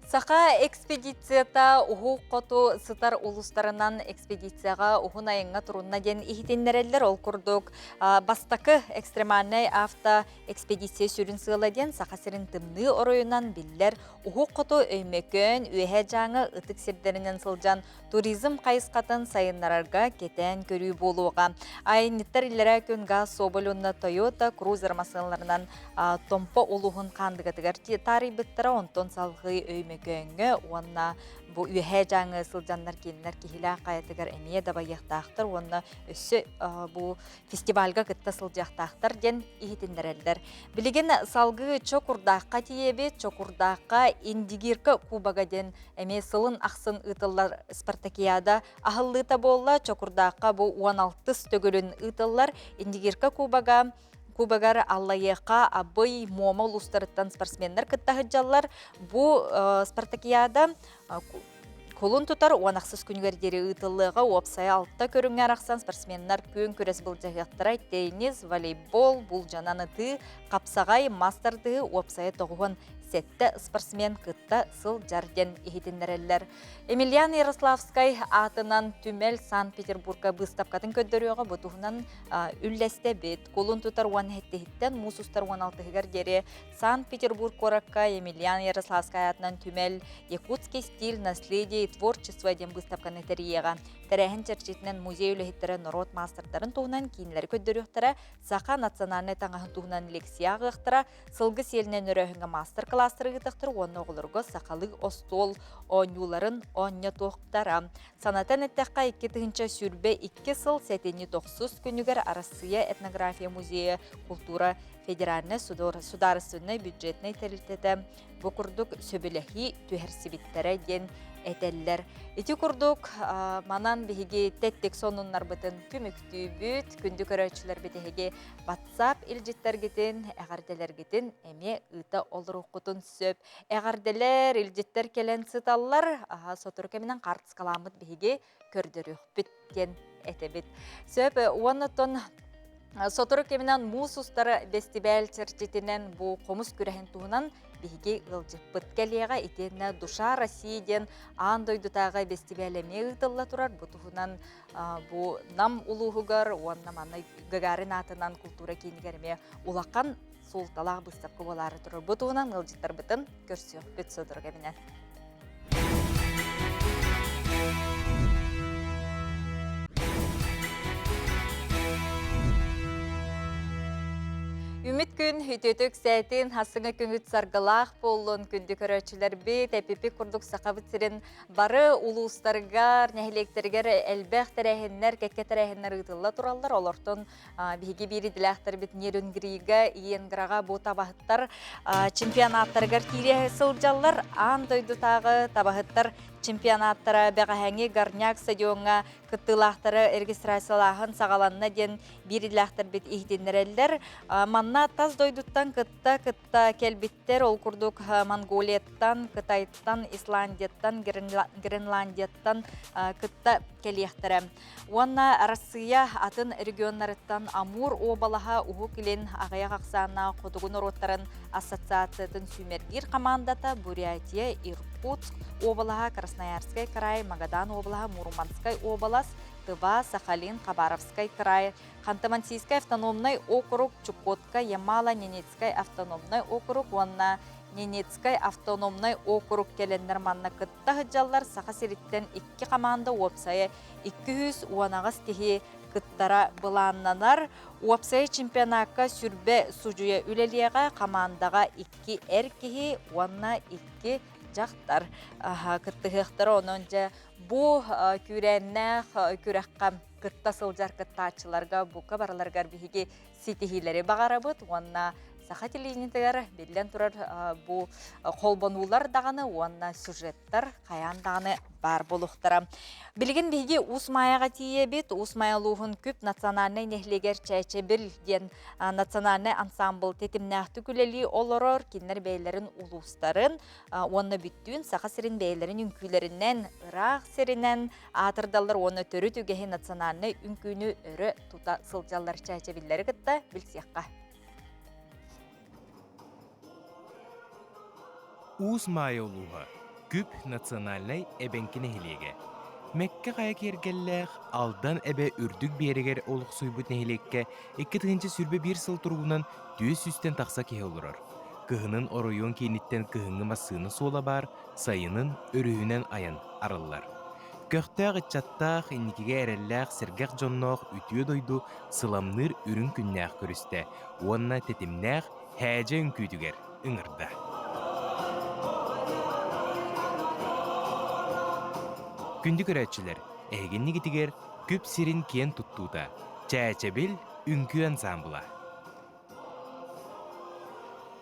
Саха экспедицията уһук хоту сытар улуустарынан экспедицияҕа уһун айаҥҥа турунна диэн иһитиннэрэллэр. Ол курдук бастакы экстремальнай авто экспедиция сүрүн сыала диэн Саха сирин тымныы оройунан биллэр уһук хоту Өймөкөөн, Үөһээ Дьааҥы ытык сирдэринэн сылдьан туризм хайысхатын сайыннарарга кэтээн көрүү буолуоҕа. Айанньыттар иллэрээ күн газ Соболь уонна Toyota Cruiser массыыналарынан Томпо улууһун Хаандыгатыгар таарыйбыттара, онтон салҕыы Өймөкөөҥҥө уонна бу Үөһээ Дьааҥы сылдьаннар кинилэр Киһилээх хайатыгар эмиэ дабайыахтаахтар уонна өссө бу фестивальга кытта сылдьыахтаахтар диэн иһитиннэрэллэр. Билигин салгыы Чокурдаахха тиийэбит. Чокурдаахха Индигирка кубога диэн эмиэ сылын ахсын ыытыллар спартакиада аһыллыыта буолла. Чокурдаахха бу 16 төгүлүн ыытыллар Индигирка кубога Кубогар Аллайыаха, Абый, Муома улуустарыттан спортсменнар кытта сылдьаллар. Бу спартакиада Кулун тутар уон ахсыс күнүгэр диэри ыытыллыаҕа уопсайа алта көрүҥҥэ арахсан спортсменнар күөн күрэс былдьаһыахтара теннис, волейбол, булдьанан ытыы, хапсаҕай, мас тардыһыы уопсайа 97 спортсмен кытта сылдьар диэн иһитиннэрэллэр. Емельян Ярославскай аатынан түмэл Санкт-Петербурга быыстапкатын көрдөрүөҕэ бу туһунан үллэстэбит. Кулун тутар уон сэттиһиттэн муус устар уон алтыһыгар диэри Санкт-Петербург куоракка Емельян Ярославскай аатынан түмэл «Якутский стиль, наследие и творчество» диэн быыстапканы тэрийиэҕэ. Тэрээһин чэрчитинэн музей үлэһиттэрэ норуот маастардарын туһунан киинэлэри көрдөрүөхтэрэ, саха национальнай таҥаһын туһунан лекция ааҕыахтара, сылгы сиэлинэн өрөөһүҥҥэ маастар-кылаастары ыытыахтара уонна оҕолорго сахалыы остуол оонньууларын оонньотуохтара. Санатан эттэххэ, 2022 сыл сэтинньи тохсус күнүгэр Арассыыйа этнография музейа култуура федеральнай судаарыстыбаннай бюджетнай тэрилтэтэ бу курдук сөбүлэһии түһэрсибиттэрэ диэн этэллэр. Ити курдук манан биһиги тэттик сонуннарбытын түмүктүүбүт. Күндү көрөөччүлэрбит эһиги WhatsApp илдьиттэргитин, эҕэрдэлэргитин эмиэ ыыта олоруоххутун сөп. Эҕэрдэлэр, илдьиттэр кэлэн сыталлар. Сотору кэминэн хаартыскалааммыт биһиги көрдөрүөхпүт диэн этэбит. Сөп, уонна оттон сотору кэминэн муус устар бэстибээл чэрчитинэн бу хомус күрэһин туһунан биһиги ыалдьыппыт кэлиэҕэ итиэннэ Душа России диэн аан дойдутааҕы бэстибээл эмиэ ыытылла турар. Бу туһунан бу Нам улууһугар уонна манна Гагарин аатынан култуура киинигэр эмиэ улахан суолталаах быыстапка буолаары турар. Бу туһунан ыалдьыттарбытын көрсүөхпүт сотору кэминэн. Үмит күн үтүөтүк сээтин, хасыҥа күҥүт саргылаах буоллун, күндү көрөөччүлэрбит, эпипи курдук Сахабыт сирин бары улуустарыгар, нэһилиэктэригэр элбэх тэрээһиннэр, кэккэ тэрээһиннэр ыытылла тураллар. Олортон Биһиги биир идэлээхтэрбит Нерюнгрига, Иенграҕа бу табаһыттар чемпионаттарыгар киирэ сылдьаллар. Аан дойдутааҕы табаһыттар чемпионаттара бэҕэһээҥҥи Горняк стадиоҥҥа кыттыылаахтары регистрациялааһын саҕаланна диэн биир идэлээхтэрбит иһитиннэрэллэр. Манна тас дойдуттан кытта кытта кэлбиттэр. Ол курдук Монголияттан, Кытайтан, Исландияттан, Гренландияттан кытта кэлиэхтэрэ. Уонна Арассыыйа атын регионнарыттан Амур уобалаһа Уһук Илин аҕыйах ахсааннаах хотугу норуоттарын ассоциациятын сүүмэрдиир хамаандата Бурятия, Иркутск уобалаһа, Красноярскай край, Магадан уобалаһа, Мурманскай уобалас, Тыва, Сахалин, Хабаровскай край, Ханты-Мансийскай автономнай округ, Чукотка, Ямало-Ненецкай автономнай округ уонна Ненецкай автономнай округ кэлэннэр манна кытта сылдьаллар. Саха сириттэн икки хамаанда уопсайа 218 киһи кыттара былааннанар. Уопсайа чемпионакка сүрбэ судьуйа үлэлиэҕэ, хамаандаҕа икки эр киһи уонна икки дьахтар кыттыһыахтара. Онон дьэ Бу күүрээннээх күрэххэ кытта сылдьар кыттааччыларга бука барыларыгар биһиги ситиһиилэри баҕарабыт уонна саха телевидениетыгар биллэн турар бу холбонуулар даҕаны уонна сюжеттар хайаан даҕаны баар буолуохтара. Билигин биһиги Уус Маайаҕа тиийэбит. Уус Маайа улууһун Күп национальнай нэһилиэгэр Чээчэбил диэн национальнай ансаамбыл тэтимнээхтик үлэлии олорор. Кинилэр бэйэлэрин улуустарын уонна бүттүүн Саха сирин бэйэлэрин үҥкүүлэринэн ыраах сиринэн аатырдаллар уонна төрүт үгэһи национальнай үҥкүүнү өрө тута сылдьаллар чээчэбиллэри кытта билсиэххэ. Уус Маайа улууһа Күп национальнай эбэҥки нэһилиэгэ. Мэккэ хайа киэргэллээх Алдан эбэ үрдүк биэрэгэр олохсуйбут нэһилиэккэ 2021 сыл туругунан түөрт сүүстэн тахса киһи олорор. Кыһынын оройуон кииниттэн кыһыҥҥы массыына суола баар, сайынын өрүһүнэн айан арыллар. Көхтөөх ыччаттаах, инникигэ эрэллээх сэргэх дьонноох үтүө дойду сыламныыр үрүҥ күннээх көрүстэ уонна тэтимнээх һээдьэ үҥкүүтүгэр ыҥырда. Күндү көрөөччүлэр, эһигиннигитигэр Күп сирин киэн туттуута, Чээчэбил үҥкүү ансаамбыла.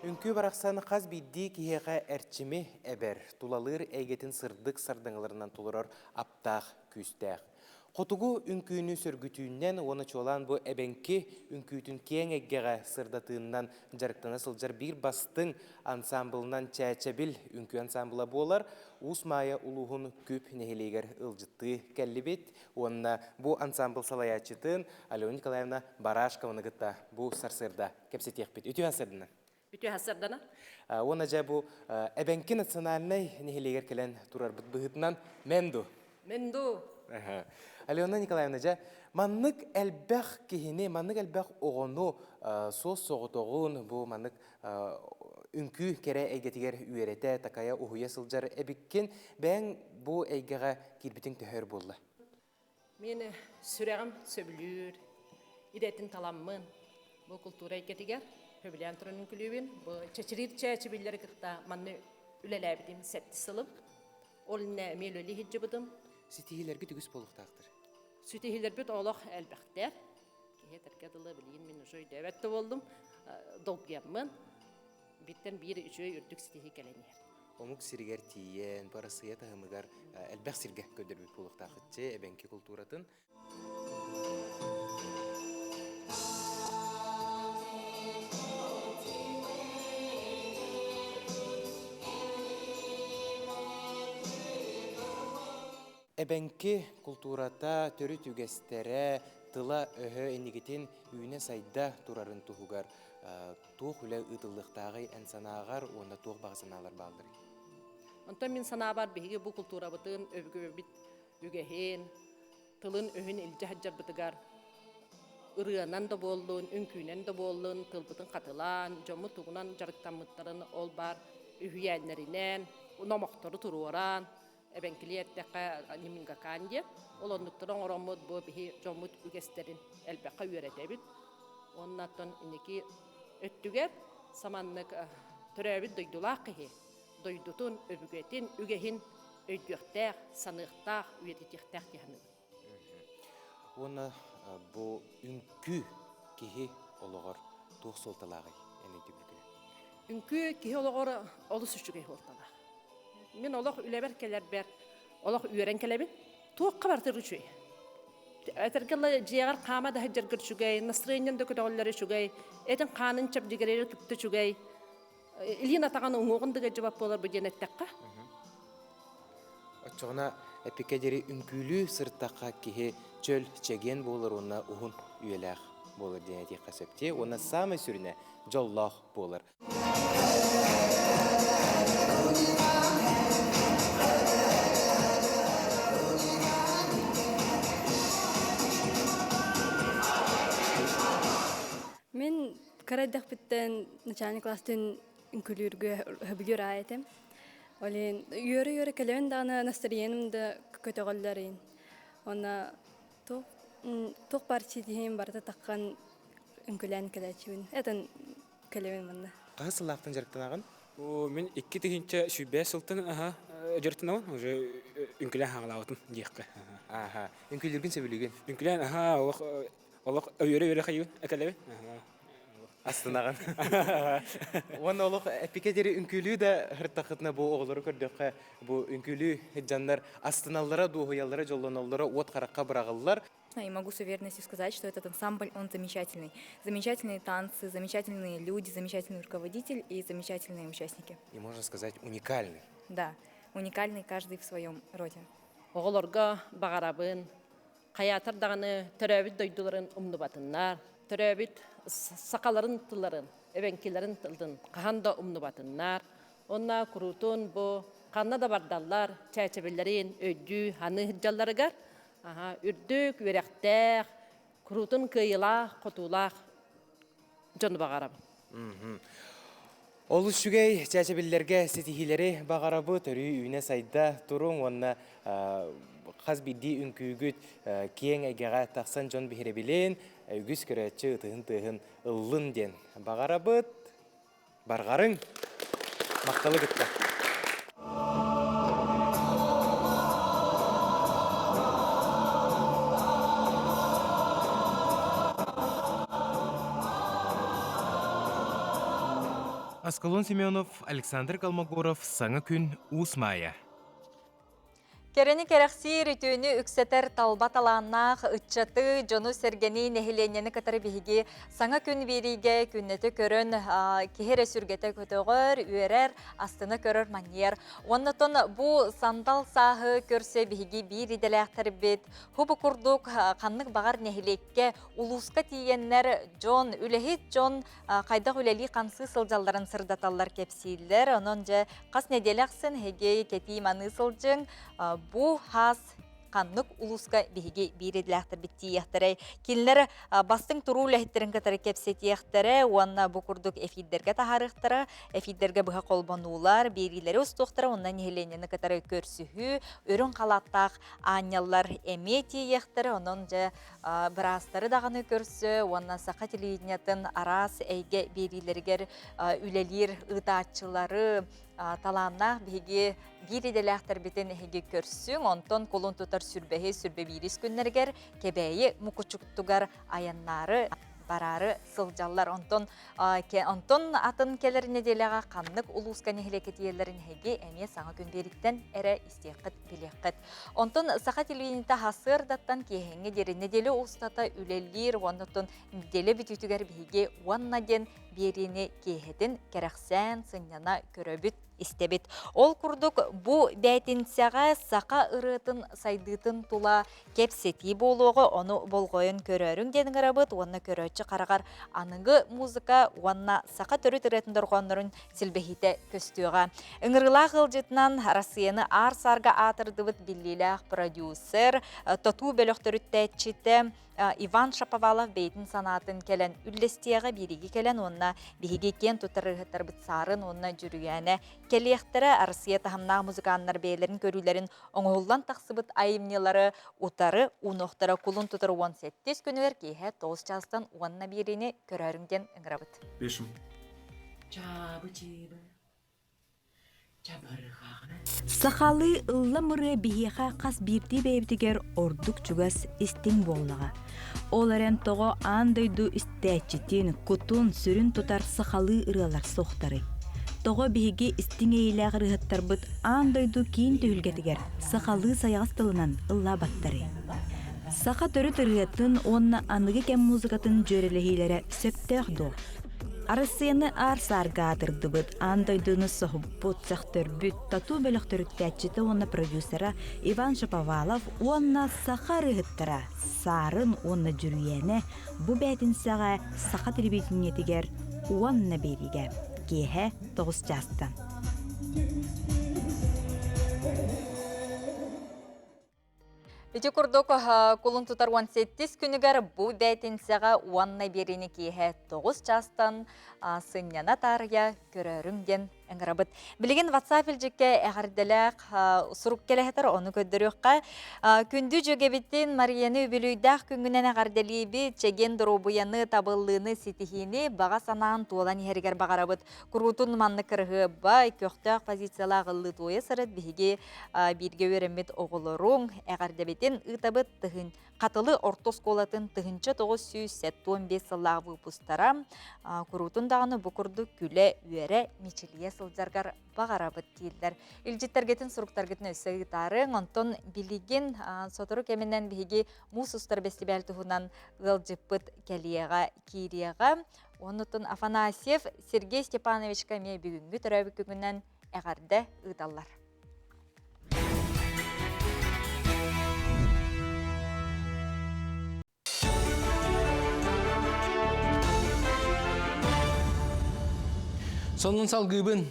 Үҥкүү барахсан хас биирдии киһиэхэ эрчими эбэр, тулалыыр эйгэтин сырдык сардаҥаларынан толорор аптаах күүстээх. Хотугу үҥкүүнү сөргүтүүннэн уонна чуолаан бу эбэҥки үҥкүүтүн киэҥ эйгэҕэ сырдатыыннан дьарыктана сылдьар биир бастыҥ ансаамбылынан Чээчэбил үҥкүү ансаамбыла буолар. Уус Маайа улууһун Күп нэһилиэгэр ыалдьыттыы кэллибит уонна бу ансаамбыл салайааччытын Алена Николаевна Барашкованы кытта бу сарсыарда кэпсэтиэхпит. Үтүө сарсыардана. Үтүө сарсыардана. Уонна дьэ бу Эбэҥки национальнай нэһилиэгэр кэлэн турарбыт быһыытынан Менду. Менду. Алена Николаевна, дьэ маннык элбэх киһини, маннык элбэх оҕону суос соҕотоҕун бу маннык үҥкүү кэрэ эйгэтигэр үөрэтэ, такайа, уһуйа сылдьар эбиккин. Бэйэҥ бу эйгэҕэ киирбитиҥ төһө өр буолла? Мин сүрэҕим сөбүлүүр, идэтин таламмын бу култуура эйгэтигэр сөбүлээн туран үҥкүлүүбүн. Бу чэчириир чээчибиллэри кытта манна үлэлээбитим сэттис сылым. Ол иннэ эмиэ үлэлии сылдьыбытым. Ситиһиилэргит үгүс буолуохтаахтар. Ситиһиилэрбит олох элбэхтэр. Киһи этэргэ дылы билигин мин уже өйдөөбөт да буоллум. Долгуйаммын. Биттэн биир үчүгэй үрдүк ситиһии кэлэн иһэр. Омук сиригэр тиийэн, бу Арассыыйа таһымыгар элбэх сиргэ көрдөрбүт буолуохтаахытчы эбэҥки култууратын. Эбэҥки култуурата, төрүт үгэстэрэ, тыла-өһө инникитин үүнэ-сайда турарын туһугар туох үлэ ыытыллыахтааҕый эн санааҕар уонна туох баҕа санаалар баалларый? Онтон мин санаабар биһиги бу култуурабытын, өбүгэбит үгэһин, тылын-өһүн илдьэ сылдьарбытыгар ырыанан да буоллун, үҥкүүнэн да буоллун, тылбытын хатылаан, дьоммут тугунан дьарыктаммыттарын ол баар үһүйээннэринэн, номохтору туруоран, эбэҥкилии эттэххэ Нимингакаан диэн. Ол оннуктары оҥороммут бу биһи дьоммут үгэстэрин элбэххэ үөрэтэбит. Уонна оттон инники өттүгэр саманнык төрөөбүт дойдулаах киһи дойдутун, өбүгэтин, үгэһин өйдүөхтээх, саныахтаах, үйэтитиэхтээх дии саныыбын. Уонна бу үҥкүү киһи олоҕор туох суолталааҕый эн өйдөбүлгүнэн? Үҥкүү киһи олоҕор олус үчүгэй суолталаах. Мин олох үлэбэр кэлэрбэр олох үөрэн кэлэбин. Туохха барытыгар үчүгэй. Этэргэ дылы дьиэҕэр хаама да сылдьаргар үчүгэй, настроениеҥ да көтөҕүллэр үчүгэй, этиҥ хаанын чэбдигирэрэ кытта үчүгэй. Илиин атаҕын уҥуоҕун да ыалдьыбат буолар бу диэн эттэххэ. Оччоҕуна эпикэ диэри үҥкүүлүү сырыттахха киһи чөл, чэгиэн буолар уонна уһун үйэлээх буолар диэн этиэххэ сөп дии. Уонна саамай сүрүнэ дьоллоох буолар. Мин кыра эрдэхпиттэн начальник класстын үҥкүүлүүргэ сөбүлүүр аай этим. Ол иһин үөрэ-үөрэ кэлэбин даҕаны настроением да көтөҕөллөр иһин. Уонна туох туох баар ситиһиим барыта таххан үҥкүүлээн кэлээччибин. Этэн кэлэбин манна. Хаһыс сыллаахтан дьарыктанаҕын? Мин 2005 сылтан аха дьарыктанабын. Уже үҥкүлээн хаалаабытым диэххэ. Аха. Үҥкүүлүүргүн сөбүлүүгүн? Үҥкүлээн аха олох олох өйөрө-өйөрө хайыбын этэлэбин. Астынаҕын. Уонна олох эппикэ диэри үҥкүүлүү да һыртаххытына бу оҕолору көрдөххө бу үҥкүүлүү дьоннор астыналлара, дуоһуйаллара, дьоллоноллоро уот харахха быраҕыллар. И могу с уверенностью сказать, что этот ансамбль, он замечательный. Замечательные танцы, замечательные люди, замечательный руководитель и замечательные участники. И можно сказать, уникальный. Да, уникальный каждый в своем роде. Оҕолорго баҕарабын, хайаатар даҕаны төрөөбүт дойдуларын умнубатыннар, төрөөбүт сахаларын тылларын, эбэҥкилэрин тылын хаһан да умнубатыннар. Онна куруутун бу ханна да бардаллар, чээчэбиллэрин өйдүү ханы сылдьалларыгар үрдүк, үөрэхтээх, куруутун кыайыылаах, хотуулаах дьону баҕарабын. Олус үчүгэй чээчэбиллэргэ ситиһиилэри баҕарабыт, өрүү үүнэ-сайда туруҥ уонна хас биирдии үҥкүүгүт киэҥ эйгэҕэ тахсан дьон биһирэбилин, үгүс көрөөччү ытыһын тыаһын ыллын диэн баҕарабыт. Барҕарыҥ! Махталы кытта! Аскалон Семенов, Александр Колмогоров, Саҥа күн, Уус Маайа. Кэрэни кэрэхсиир, үтүөнү үксэтэр талба талааннаах ыччаты, дьону-сэргэни, нэһилиэнньэни кытары биһиги саҥа күн биэриигэ күннэтэ көрөн киһи эрэ сүргэтэ көтөҕөр, үөрэр, астына көрөр манньыйар. Уоннатон бу сандал сааһы көрсө биһиги биир идэлээхтэрбит хубу курдук ханнык баҕар нэһилиэккэ, улууска тиийэннэр дьон, үлэһит дьон хайдах үлэлии-хамсыы сылдьалларын сырдаталлар, кэпсииллэр. Онон дьэ хас нэдиэлэ ахсын эһиги кэтии-маныы сылдьыҥ. Бу хаас ханнык улууска биһиги биир идэлээхтэрбит тиийиэхтэрэй. Кинилэр бастыҥ туруу үлэһиттэрин кытары кэпсэтиэхтэрэ уонна бу курдук эфирдэргэ таһаарыахтара, эфирдэргэ быһа холбонуулар, биэриилэри устуохтара уонна нэһилиэнньэни кытары көрсүһүү, үрүҥ халааттаах аанньаллар эмиэ тиийиэхтэрэ. Онон дьэ быраастары даҕаны көрсө уонна саха телевидениетын араас эйгэ биэриилэригэр үлэлиир ыытааччылары талааннаах биһиги биир идэлээхтэрбитин эһиги көрсүҥ. Онтон кулун тутар сүрбэһи сүрбэбиирис күннэригэр Кэбээйи Мукучуктугар айаннаары бараары сылдьаллар. Онтон онтон атын кэлэр нэдиэлэҕэ ханнык улууска нэһилиэккэ тиийэллэрин эһиги эмиэ саҥа күн биэриттэн эрэ истиэххит, билиэххит. Онтон саха телевидениета сарсыардаттан киэһэҥҥэ диэри нэдиэлэ устата үлэлиир уонна оттон нэдиэлэ бүтүүтүгэр биһиги уонна диэн биэриини киэһэтин кэрэхсээн, сынньана көрөбүт, истэбит. Ол курдук бу бээтинсэҕэ саха ырыатын сайдыытын тула кэпсэтии буолуоҕа, ону болҕойон көрөөрүҥ диэн ыҥырабыт уонна көрөөччү хараҕар аныгы музыка уонна саха төрүт ырыатын дорҕооннорун силбэһиитэ көстүөҕэ. Ыҥырыылаах ыалдьытынан Арассыыйаны аар-саарга аатырдыбыт биллиилээх продюсер, тотуу бөлөх төрүттээччитэ Иван Шаповалов бэйэтин санаатын кэлэн үллэстиэҕэ, биэриигэ кэлэн уонна биһиги киэн туттар ырыаһыттарбыт Саарын уонна Дьүрүйээнэ кэлиэхтэрэ. Арассыыйа таһымнаах музыканнар бэйэлэрин көрүүлэрин оҥоһуллан тахсыбыт айымньылары утары уунуохтара кулун тутар 17 күнүгэр киэһэ 9 чаастан уонна биэриини көрөөрүҥ диэн ыҥырабыт. Пишем. Сахалыы ыллам ырыа биһиэхэ хас биирдии бэйэбитигэр ордук чугас истиҥ буоллаҕа. Ол эрэн тоҕо аан дойду истээччитин, кутун, сүрүн тутар сахалыы ырыалар суохтарый? Тоҕо биһиги истиҥ эйэлээх ырыаһыттарбыт аан дойду киин түһүлгэтигэр сахалыы сайаҕас тылынан ыллаабаттарый? Саха төрүт ырыатын уонна аныгы кэм музыкатын дьүөрэлэһиилэрэ сөптөөх дуо? Арассыыйаны аар-саарга аатырдыбыт, аан дойдуну соһуппут, сөхтөрбүт тату бөлөх төрүттээччитэ уонна продюсера Иван Шаповалов уонна саха ырыаһыттара Саарын уонна Дьүрүйээнэ бу бээтинсэҕэ саха телевидениетигэр уонна биэриигэ киэһэ 9 чаастан. Ити курдук кулун тутар 17 күнүгэр бу бээтинсэҕэ уонна биэриини киэһэ 9 чаастан сынньана таарыйа көрөөрүҥ диэн. ыҥырабыт. Билигин WhatsApp илдьиккэ эҕэрдэлээх сурук кэлэһэтэр, ону көрдөрүөххэ. Күндү дьүөгэбитин Марияны үбүлүйдээх күҥҥүнэн эҕэрдэлиибит, чэгиэн доруобуйаны, табыллыыны, ситиһиини баҕа санаан туолан иһэригэр баҕарабыт. Куруутун маннык кырыһыабай, көхтөөх позициялаах ыллыы туойа сырыт биһиги бииргэ үөрэммит оҕолоруҥ эҕэрдэбитин ыытабыт тыһын Хатылы орто оскуолатын 1975 сыллаах выпустара куруутун даҕаны бу курдук күлэ-үөрэ, мичилийэ сылдьаргар баҕарабыт дииллэр. Илдьиттэргитин, суруктаргытын өссө ыытаарыҥ. Онтон билигин сотору кэминэн биһиги муус устар бэстибээл туһунан ыалдьыппыт кэлиэҕэ, киириэҕэ. Оннуттан Афанасьев Сергей Степановичка эмиэ бүгүҥҥү төрөөбүт күҥүнэн эҕэрдэ ыыталлар. Сонун салгыыбын.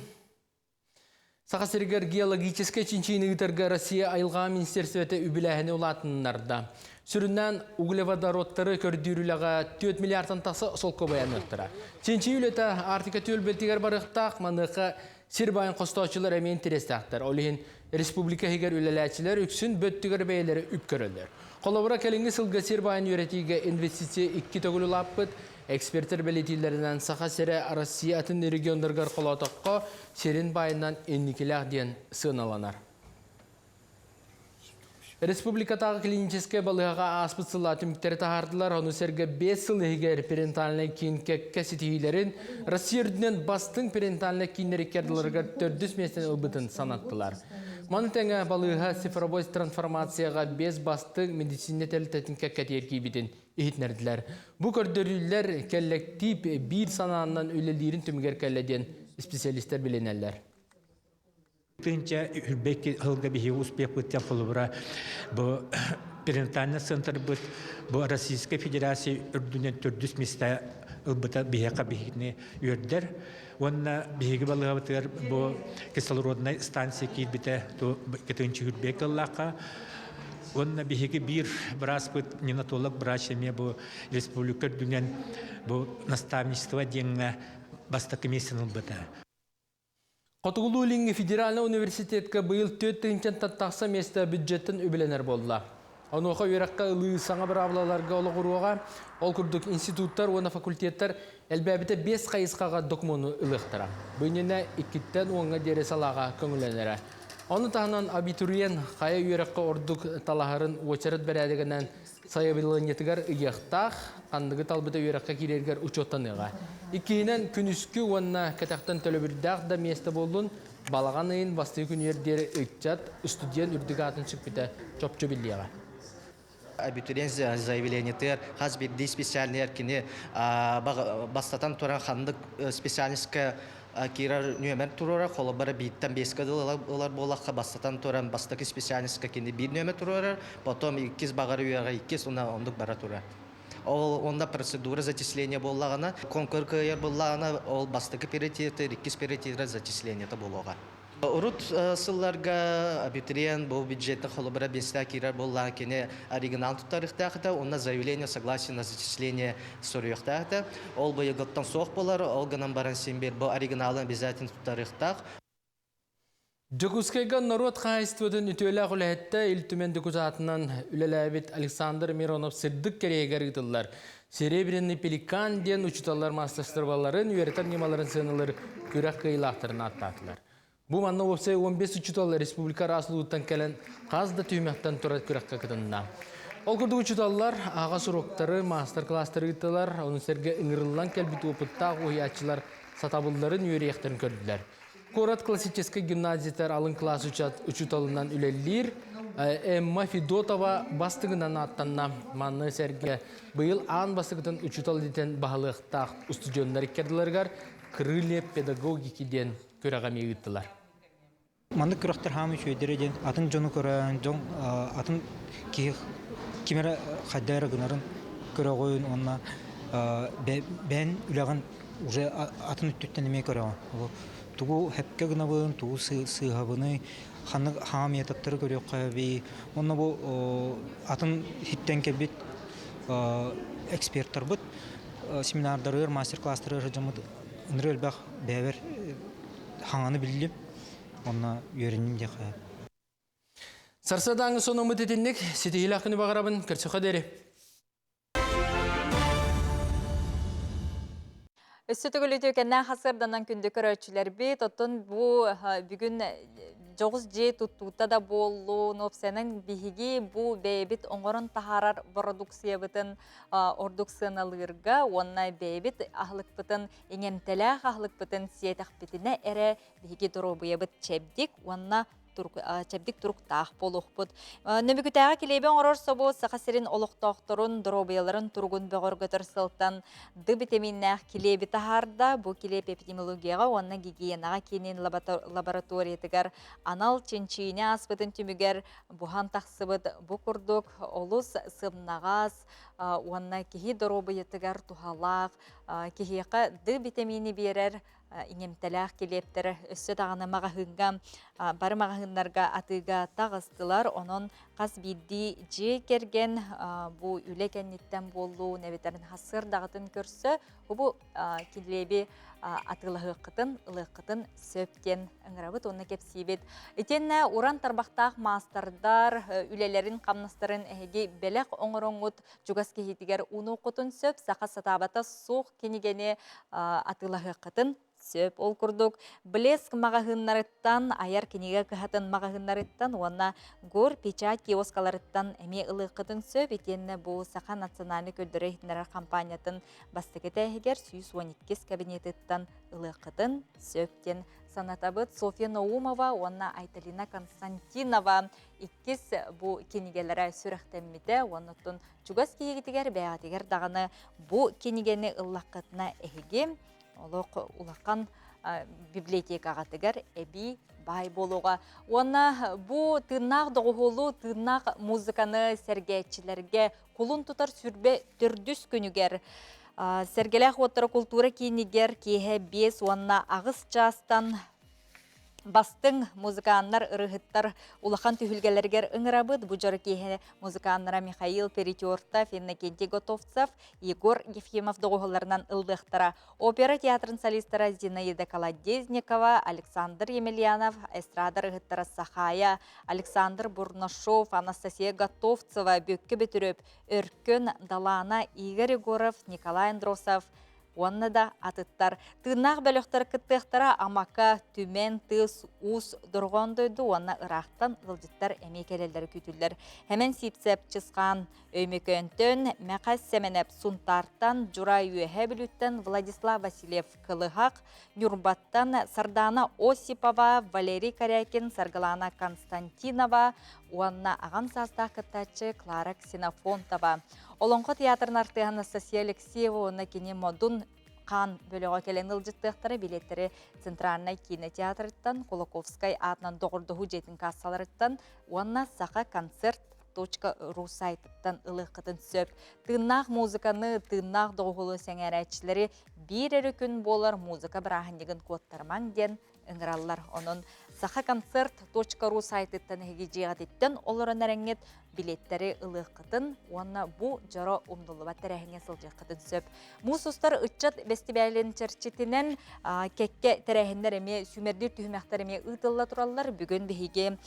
Саха сиригэр геологическай чинчийини ыытарга Россия айылҕа министерствота үбүлээһини улаатыннарда. Сүрүннээн углеводородтары көрдүүр үлэҕэ 4 миллиардтан тахса солкуобай аныахтара. Чинчийии үлэтэ Арктика түөлбэтигэр барыахтаах, маныаха Сир баайын хостооччулар эмиэ интэриэстээхтэр. Ол иһин республика иһигэр үлэлээччилэр үксүн бөттүгэр бэйэлэрэ үп көрөллөр. Холобура, кэлиҥҥи сылга сир баайын үөрэтиигэ инвестиция икки төгүл улааппыт. Экспертэр бэлиэтииллэринэн, Саха сирэ Россия атын регионнарыгар холоотоххо, сирин баайынан инникилээх диэн сыаналанар. Республикатааҕы клиническэй балыыһаҕа ааспыт сыллаа түмүктэри таһаардылар. Ону сэргэ 5 сыл иһигэр перинатальнай киин кэккэ ситиһиилэрин Россия үрдүнэн бастыҥ перинатальнай кииннэр икки ардыларыгар төрдүс миэстэни ылбытын санаттылар. Маны тэҥэ балыыһа цифровой трансформацияҕа 5 бастыҥ медицинэ тэрилтэтин кэккэтигэр киирбитин иһитиннэрдилэр. Бу көрдөрүүлэр кэллэктиип биир санаанан үлэлиирин түмүгэр кэллэ диэн специалистар билинэллэр. Тыынча үрбэкки сылга биһиги успехпыт диэн холобура бу перинатальный центрбыт бу Российскай Федерация үрдүнэн төрдүс миэстэ ылбыта биһиэхэ биһигини үөрдэр. Уонна биһиги балыыһабытыгар бу кислороднай станция киирбитэ ту тыынча үрбэк ыллаахха. Уонна биһиги биир бырааспыт неонатолог врач эмиэ бу республика үрдүнэн бу наставничество диэҥҥэ бастакы миэстэни ылбыта. Хотугулуу-Илиҥҥи федеральнай университетка быйыл 4 тыһыынчаттан тахса миэстэ бюджеттан үбүлэнэр буолла. Онуоха үөрэххэ ылыы саҥа быраабылаларга олоҕуруоҕа. Ол курдук институттар уонна факультеттар элбээбитэ биэс хайысхаҕа докумуону ылыахтара. Бу иннинэ иккиттэн уоҥҥа диэри салааҕа көҥүлэнэрэ. Ону таһынан абитуриент хайа үөрэххэ ордук талаһарын уочарат бэрээдэгинэн сайабылыанньатыгар ыйыахтаах, ханныгы талбыта үөрэххэ киирэригэр учуоттаныаҕа. Иккиһинэн, күнүскү уонна кэтэхтэн төлөбүрдээх да миэстэ буоллун, балаҕан ыйын бастакы күнүгэр диэри ыччат, студент үрдүк аатын сүкпүтэ чопчу биллиэҕэ. Абитуриент заявлениетыгар хас биирдии специальныйар кини бастатан туран ханнык специальностька киирэр нүөмэр туруорар, холобура бииртэн биэскэ дылы ылар буоллахха, бастатан туран бастакы специальностька кини биир нүөмэр туруорар, потом иккис баҕар үөрэҕэ иккис уонна оннук бара турар. Ол онно процедура зачисления буоллаҕына, конкур кыайар буоллаҕына, ол бастакы приоритеты, иккис приоритета зачислениета буолуоҕа. Урут сылларга абитуриент бу бюджеттан холобура биэстээх киирэр буоллаҕына кини оригинал туттарыахтаах этэ уонна заявление согласие на зачисление суруйуохтаах этэ. Ол быйылгыттан суох буолар, ол гынан баран син биир бу оригиналын обязательно туттарыахтаах. Дьокуускайга норуот хаһаайыстыбатын үтүөлээх үлэһиттэ Ил Түмэн дьокутаатынан үлэлээбит Александр Миронов сырдык кэриэһигэр ыытыллар «Серебряный пеликан» диэн учууталлар маастарыстыбаларын үөрэтэр ньымаларын сыаналыыр күрэх кыайыылаахтарын ааттаатылар. Бу манна уопсай 15 учуутал республика араас улууттан кэлэн хас да түһүмэхтэн турар күрэххэ кытынна. Ол курдук учууталлар аҕа уруоктары, маастар-кылаастары ыыттылар, ону сэргэ ыҥырыллан кэлбит уопуттаах уһуйааччылар сатабылларын үөрүйэхтэрин көрдүлэр. Куорат классическай гимназиятыгар алын кылаас учууталынан үлэлиир Эмма Федотова бастыгынан ааттанна. Манна сэргэ быйыл аан бастакытын учуутал идэтин баһылыахтаах устудьуоннар иккардыларыгар «Крылья педагогики» диэн күрэҕи эмиэ ыыттылар. Маннык күрэхтэр хаамыы үчүгэйдэрэ диэн атын дьону көрөн, дьон атын киһи ким эрэ хайда эрэ гынарын көрөҕүн уонна бэйэн үлэҕин уже атын өттүттэн эмиэ көрөҕүн. Тугу хэпкэ гынабын, тугу сыыһабыный, ханнык хаҥа методтары көрүөххэ эбий. Уонна бу атын иһиттэн кэлбит эксперттарбыт семинардарыгар, мастер-класстарыгар сылдьаммыт ыныры элбэх бэйэбэр хаҥаны биллим уонна үөрэнним диэххэ. Сарсыардааҥы сонуммут итинник ситиһиилээх күнү баҕарабын көрсөхө диэри. Өссө төгүл үтүөкэннээх хасыарданан күндү көрөөччүлэрбит, оттон бу бүгүн дьоҕус дьиэ туттуута да буоллун, уопсайынан биһиги бу бэйэбит оҥорон таһаарар бородууксуйабытын ордук сыаналыырга уонна бэйэбит аһылыкпытын, иҥэмтэлээх аһылыкпытын сиэтэхпитинэ эрэ биһиги доруобуйабыт чэбдик уонна чэбдик туруктаах буолуохпут. Нөмүгүтээҕи килиэби оҥорор собуот Саха сирин олохтоохторун доруобуйаларын туругун бөҕөргөтөр сылтан Д битэмииннээх килиэби таһаарда. Бу килиэп эпидемиологияҕа уонна гигиенаҕа киинин лабораториятыгар анал чинчийиини ааспытын түмүгэр буһан тахсыбыт бу курдук олус сымнаҕас уонна киһи доруобуйатыгар туһалаах киһиэхэ Д битэмиини биэрэр иҥэмтэлээх килиэптэр өссө даҕаны маҕаһыыҥҥа бары маҕаһыыннарга атыыга таҕыстылар. Онон хас биирдии дьиэ кэргэн бу үлэ кэнниттэн буоллун эбэтэр сарсыардаҕытын көрсө бу килиэби атыылаһыаххытын, ылыаххытын сөп диэн ыҥырабыт уонна кэпсиибит. Итиэннэ уран тарбахтаах маастардар үлэлэрин, хамнастарын эһиги бэлэх оҥороҥҥут чугас киһитигэр уунуоххутун сөп, саха сатаабата суох кинигэни атыылаһыаххытын сөп. Ол курдук, Блеск маҕаһыыннарыттан, айар кинигэ кыһатын маҕаһыыннарыттан уонна Гор печать киоскаларыттан эмиэ ылыаххытын сөп. Итиэннэ бу Саха национальнай көрдөрөр-иһитиннэрэр хампаанньатын бастакы этээһигэр 112 кабинетыттан ылыаххытын сөп диэн санатабыт. Софья Наумова уонна Айталина Константинова иккис бу кинигэлэрэ сүрэхтэммитэ уонна оттон чугас киһигитигэр бэйэҕитигэр даҕаны бу кинигэни ыллаххытына эһиги олох улахан библиотекаҕытыгар эбии баай буолуоҕа. Уонна бу тыыннаах доҕуһуолу, тыыннаах музыканы сэргээччилэргэ кулун тутар сүрбэ төрдүс күнүгэр Сэргэлээх уоттара култуура киинигэр киэһэ 5 уонна 8 чаастан Бастыҥ музыканнар, ырыһыттар улахан түһүлгэлэригэр ыҥырабыт. Бу дьоро киэһэ музыканнара Михаил Перетертов, Иннокентий Готовцев, Егор Ефимов доҕуһулларынан ыллыахтара. Опера театрын солистара Зинаида Колодезникова, Александр Емельянов, эстрада ырыһыттара Сахая, Александр Бурнашов, Анастасия Готовцева, Бүккэ Бөтүрөп, Өркөн, Далаана, Игорь Егоров, Николай Андросов, уонна да атыттар. Тыыннаах бөлөхтөр кыттыахтара Амака, Түмэн, Тыс, Уус, Дорҕоон дойду уонна ыраахтан ыалдьыттар эмиэ кэлэллэрэ күүтүллэр. Хэмэн Сиипсэп, Чысхаан, Өймөкөөнтөн, Мэхэ Сэмэнэп, Сунтаартан, Дьура Үөһээ Бүлүүттэн Владислав Васильев, Кылыһах, Ньурбаттан Сардаана Осипова, Валерий Корякин, Саргылаана Константинова уонна аҕам саастаах кыттааччы Клара Ксенофонтова. Олоҥхо театрын артыыһа Анастасия Алексеева уонна кини Модун хаан бөлөҕө кэлэн ыалдьыттыахтара билиэттэри Центральнай киинэ театрыттан, Кулаковскай аатынан доҕордоһуу дьиэтин кассаларыттан уонна Саха концерт .ру сайтыттан ылыаххытын сөп. Тыыннаах музыканы, тыыннаах доҕуһуолу сэҥээрээччилэри биир эрэ күн буолар музыка бырааһынньыгын куоттарымаҥ диэн ыҥыраллар. Онон сахаконцерт.ру сайтыттан эһиги дьиэҕититтэн олорон эрэҥҥит билиэттэри ылыаххытын уонна бу дьоро умнуллубат тэрээһиҥҥэ сылдьыаххытын сөп. Муус устар ыччат бэстибээлин чэрчитинэн кэккэ тэрээһиннэр эмиэ сүүмэрдиир түһүмэхтэр эмиэ ыытылла тураллар. Бүгүн биһиги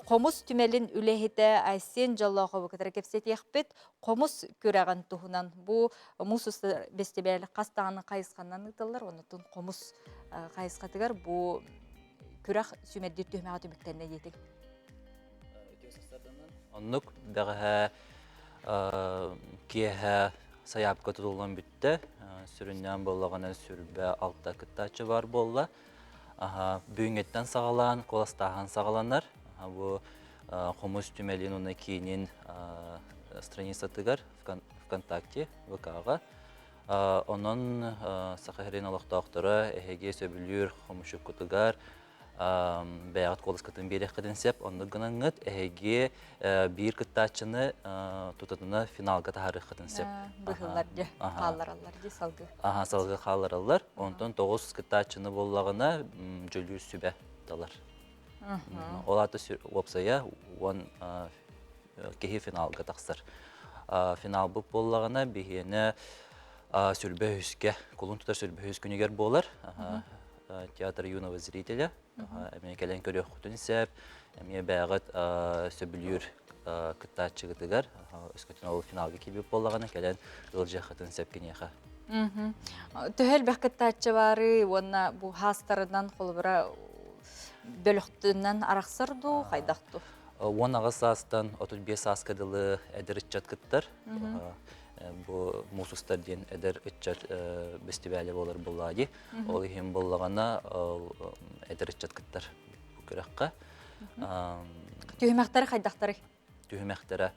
хомус түмэлин үлэһитэ Айсен Дьоллоохову кытары кэпсэтиэхпит. Хомус күрэҕин туһунан бу муус устар бэстибээл хас даҕаны хайысханан ыытыллар, оннуттан хомус хайысхатыгар бу күрэх сүүмэрдиир түһүмэҕэ түмүктэннэ диэтиҥ. Оннук бэҕэһээ киэһэ сайаапка тутуллан бүттэ. Сүрүннээн буоллаҕына сүрбэ алта кыттааччы баар буолла. Бүгүҥҥэттэн саҕалаан куоластааһын саҕаланар. Бу хомус түмэлин уонна киинин страницатыгар ВКонтакте, ВК-ҕа Онон Саха сирин олохтоохторо эһиги сөбүлүүр хомусчуккутугар бэйэҕит куоласкытын биэриэххитин сөп. Оннук гынаҥҥыт эһиги биир кыттааччыны тутатына финалга таһаарыаххытын сөп. Быһыллар дьэ, хааллараллар дии салгыы. Аха, салгыы хааллараллар. Онтон тоҕус кыттааччыны буоллаҕына дьөлүүр сүбэ талар. Ол аата уопсайа 10 киһи финалга тахсар. Финалбыт буоллаҕына биһиэнэ сүрбэ үһүскэ, кулун тутар сүрбэ үһүс күнүгэр буолар. Театр юного зрителя. Эмиэ кэлэн көрүөххүтүн сөп. Эмиэ бэйэҕит сөбүлүүр кыттааччыгытыгар өскөтүн ол финалга киирбит буоллаҕына кэлэн ыалдьыаххытын сөп киниэхэ. Төһө элбэх кыттааччы баарый уонна бу хаастарынан холобура бөлөхтүнэн арахсар дуу, хайдах дуу? 18 саастан 35 сааска дылы эдэр ыччат кыттар. Бу муус устар диэн эдэр ыччат бэстибээлэ буолар буоллаҕа дии. Ол иһин буоллаҕына эдэр ыччат кыттар бу күрэххэ. Түһүмэхтэри хайдахтарый? Түһүмэхтэрэ.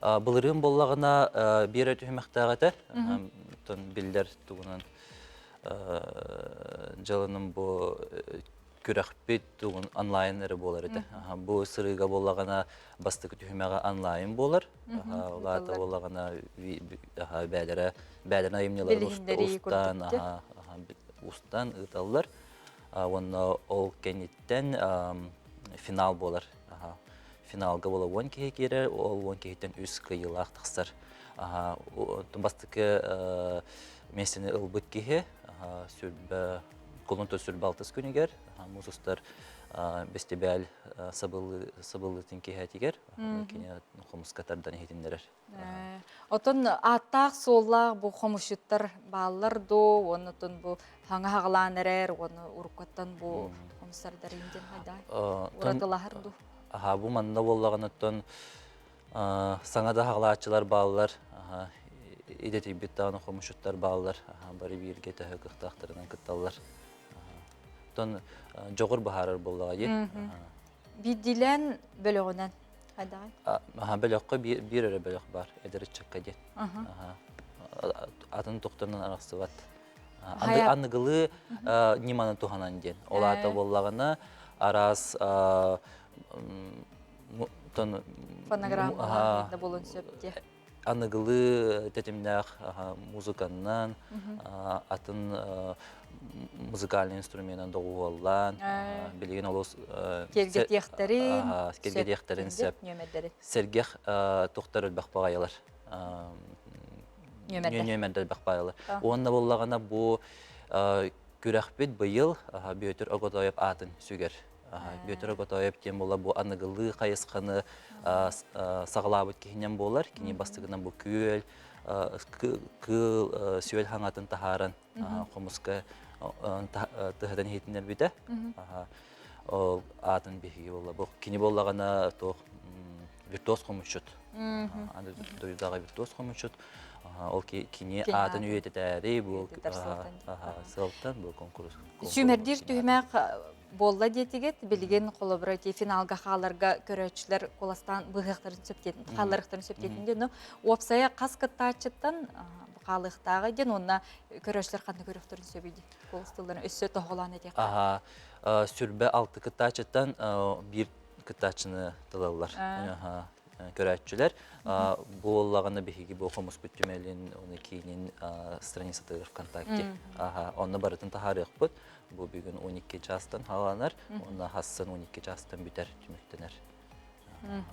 Былырыын буоллаҕына биир эрэ түһүмэхтээх этэ. Оттон биллэр тугунан дьылыным бу күрэхпит тугун онлайн эрэ буолар этэ. Бу сырыыга буоллаҕына бастакы түһүмэҕэ онлайн буолар. Улаата буоллаҕына бээлэрэ бээлэрин айымньыларын устан устан ыыталлар. Уонна ол кэнниттэн финал буолар. Финалга буола 10 киһи киирэр, ол 10 киһиттэн үс кыайыылаах тахсар. Бастакы миэстэни ылбыт киһи сүрбэ кулун сүрбэ алтыс күнүгэр муус устар бэстибээл сабыллыытын киэһэтигэр кини хомуска тардан иһитиннэрэр. Отон ааттаах-суоллаах бу хомусчуттар бааллар доо, уонна отон бу хаҥа хаҕалаан эрэр, уонна уруккаттан бу хомустардар индин хайдай уратылаһар дуу? Аха, бу манна буоллаҕына саҥа да хаҕалааччылар бааллар, идэтийбит даҕаны хомусчуттар бааллар, бары бииргэ төһө кыахтаахтарынан кытталлар. Оттон дьоҕур быһаарар буоллаҕа дии. Биирдиилээн бөлөҕүнэн хайдаҕай? Аха, бөлөххө биир эрэ бөлөх бар, эдэр ыччакка диэн. Атын тохтонон арахсыбат. Аныгылыы ньыманы туһанан диэн. Ол аата буоллаҕына араас фонограмма да буолуон сөп дии. Аныгылыы тэтимнээх музыканнан, атын музыкальный инструменан доҕуһуоллаан, билигин олус киэргэтиэхтэрин, киэргэтиэхтэрин сөп. Сэргэх тухтар элбэх баҕайылар. Нүөмэрдэр элбэх баҕайылар. Уонна буоллаҕына бу күрэхпит быйыл Бүөтүр Оготоев аатын сүгэр. Бүөтүр Оготоев диэн буола бу аныгылыы хайысханы саҕалаабыт киһинэн буолар. Кини бастакынан бу күөл, кыыл сүөл хаҥатын таһааран хомуска тыһатан иһитиннэрбитэ. Ол аатын биһиги буолла. Бу кини буоллаҕына туох виртуоз хомусчут. Аны дойдудаҕа виртуоз хомусчут. Ол кини аатын үйэтитээри бу сыалтан бу конкурс. Сүүмэрдиир түһүмэх буолла диэтигит, билигин холобура ити финалга хааларга көрөөччүлэр куоластаан быһыахтарын сөп хаалларыахтарын сөп диэтин диэн, уопсайа хас кыттааччыттан хаалыахтааҕый диэн уонна көрөөччүлэр ханна көрүөхтэрин сөбүй диэн куоластыылларын өссө тоһоҕолоон этиэххэ. Аха, сүрбэ алты кыттааччыттан биир кыттааччыны талаллар. Көрөөччүлэр. Буоллаҕына биһиги бу хомуспут түмэлин, уонна киинин страницатыгар ВКонтакте. Аха, онно барытын таһаарыахпыт. Бу бүгүн 12 чаастан хааланар, уонна хассын 12 чаастан бүтэр, түмүктэнэр.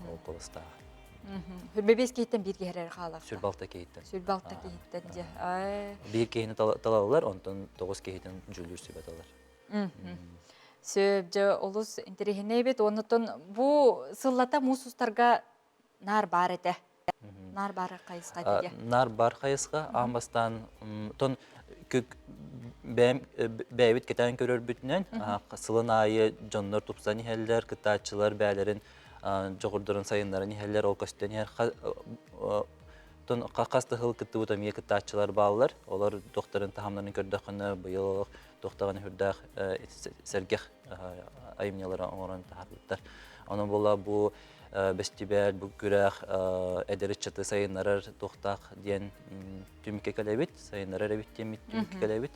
Ол куоластааҕа. Сүрбэ биэс киһиттэн биир киһи эрэ хаалар. Сүрбэ алта киһиттэн. Сүрбэ алта киһиттэн дьэ. Биир киһини талаллар, онтон тоҕус киһитин дьүүллүүр сүбэ талар. Сөп, дьэ олус интэриэһинэй эбит. Оннуттан бу сыллата муус устарга наар баар этэ. Наар баар хайысха этэ диэ. Наар баар хайысха аан бастаан тон бэйэбит кэтээн көрөрбүтүнэн сылын аайы дьоннор тупсан иһэллэр, кыттааччылар бээлэрин дьоҕурдарын сайыннаран иһэллэр, ол көстөн иһэр. Тон хас да сыл кыттыбыт эмиэ кыттааччылар бааллар. Олор туохтарын таһымнарын көрдөххүнэ быйыл олох туохтаҕын үрдээх сэргэх айымньылары оҥорон таһаарбыттар. Онон буола бу бэстибээл, бу күрэх эдэр ыччаты сайыннарар туохтаах диэн түмүккэ кэлэбит, сайыннарар эбит диэн түмүккэ кэлэбит.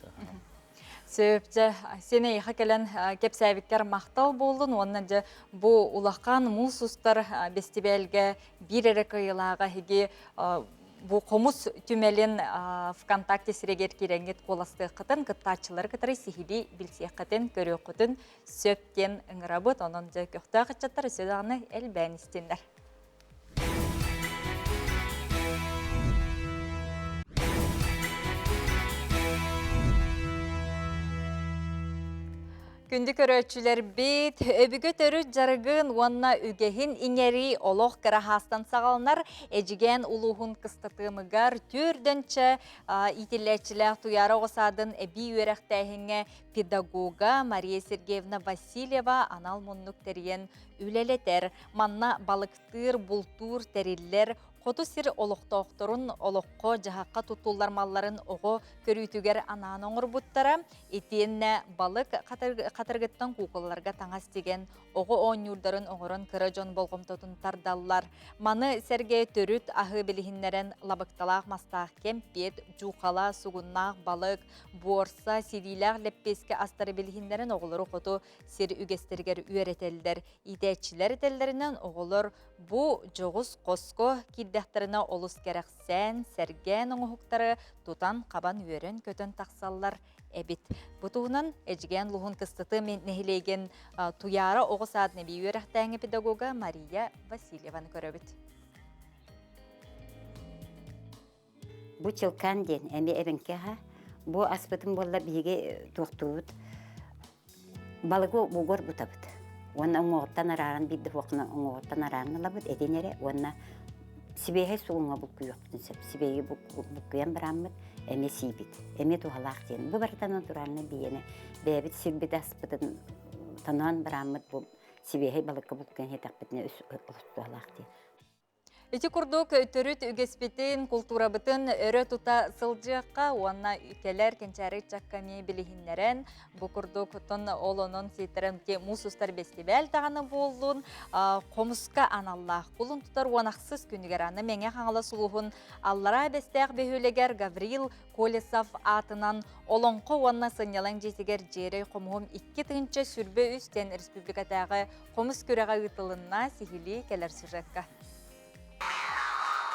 Сөп, дьэ, сен эйиэхэ кэлэн кэпсээбиккэр махтал буоллун уонна дьэ бу улахан муус устар бэстибээлгэ биир эрэ кыайыылааҕа эһиги бу хомус түмэлин ВКонтакте сиригэр киирэҥҥит куоластыаххытын, кыттааччылары кытары сиһилии билсиэххитин, көрүөххүтүн сөп диэн ыҥырабыт. Онон дьэ көхтөөх ыччаттар өссө даҕаны элбээн истиннэр. Күндү көрөөччүлэрбит, өбүгэ төрүт дьарыгын уонна үгэһин иҥэрии олох кыраһаастан саҕаланар Эдьигээн улууһун Кыстатыамыгар түөрдөнчө иитиллээччилээх Туйаара оҕо саадын эбии үөрэхтээһиҥҥэ педагога Мария Сергеевна Васильева анал муннук тэрийэн үлэлэтэр. Манна балыктыыр, бултуур тэриллэр, хоту сир олохтоохторун олоххо-дьаһахха туттуллар малларын оҕо көрүүтүгэр анаан оҥорбуттара. Итиэннэ балык хатырыгыттан куукулаларга таҥас тигэн, оҕо оонньуурдарын оҥорон кыра дьон болҕомтотун тардаллар. Маны сэргэ төрүт аһы билиһиннэрэн лабыкталаах мастаах кэмпиэт, дьуухала, сугуннаах балык, буорса, силиилээх лэппиэскэ астары билиһиннэрэн оҕолору хоту сир үгэстэригэр үөрэтэллэр. Иитээччилэр этэллэринэн оҕолор бу дьоҕус хоско киирдэхтэринэ олус кэрэхсээн, сэргээн оҥоһуктары тутан-хабан үөрэн-көтөн тахсаллар эбит. Бу туһунан Эдьигээн Луһун Кыстаты нэһилиэгин Туйаара оҕо саадын эбии үөрэхтээҥи педагога Мария Васильеваны көрөбүт. Бу чылкаан диэн эмиэ эбэҥки аһа. Бу аспытын буолла биһиги туохтуубут балыгы бугор бутабыт. Уонна уҥуоҕуттан арааран биирдэ буохна уҥуоҕуттан арааран ылабыт этин эрэ уонна сибиэһэй сугуҥҥа буккуйуохпутун сөп. Сибиэһи буккуйан бараммыт эмиэ сиибит. Эмиэ туһалаах диэн. Бу барыта натуральный биэни бэйэбит сирбит аспытын тоноон бараммыт бу сибиэһэй балыкка буккуйан иһитэхпитинэ үс олус туһалаах диэн. Ити курдук төрүт үгэспитин, култуурабытын өрө тута сылдьыахха уонна кэлэр кэнчээри ыччакка эмиэ билиһиннэрэн, бу курдук оттон ол онон сиэттэрэн муус устар бэстибээл даҕаны буоллун, хомуска аналлаах кулун тутар уон ахсыс күнүгэр аны Мэҥэ Хаҥалас улууһун Аллараа Бэстээх бөһүөлэгэр Гаврил Колесов аатынан Олоҥхо уонна сынньалаҥ дьиэтигэр Дьиэрэй хомуһум 2023 диэн республикатааҕы Хомус күрэҕэ ыытылынна, сиһилии кэлэр сюжекка.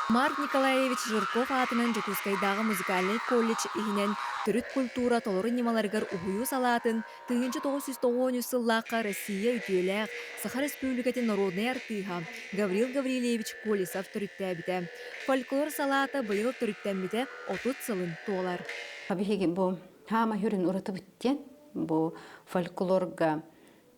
Марк Николаевич Жирков аатынан Дьокуускайдааҕы музыкальнай колледж иһинэн төрүт культура толору ньымаларыгар уһуйуу салаатын 1993 сыллаахха Россия үтүөлээх Саха Республикатын народнай артыыһа Гаврил Гаврильевич Колесов төрүттээбитэ. Фольклор салаата быйыл төрүттэммитэ 30 сылын туолар. Биһиги бу хаама хүрүн уратыбыт диэн бу фольклорга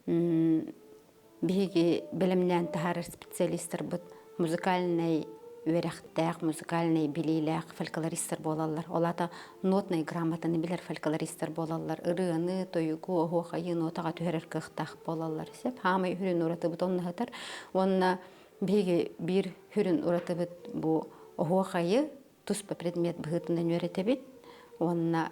Биһиги бэлэмнээн таһаарар специалистарбыт музыкальнай үөрэхтээх, музыкальнай билиилээх фольклористар буолаллар. Ол аата нотнай грамотаны билэр фольклористар буолаллар. Ырыаны, тойугу, оһуохайы нотаҕа түһэрэр кыахтаах буолаллар. Сөп. Хаамай үрүн уратыбыт онно сытар. Уонна биһиги биир хүрүн уратыбыт бу оһуохайы туспа предмет быһыытынан үөрэтэбит. Уонна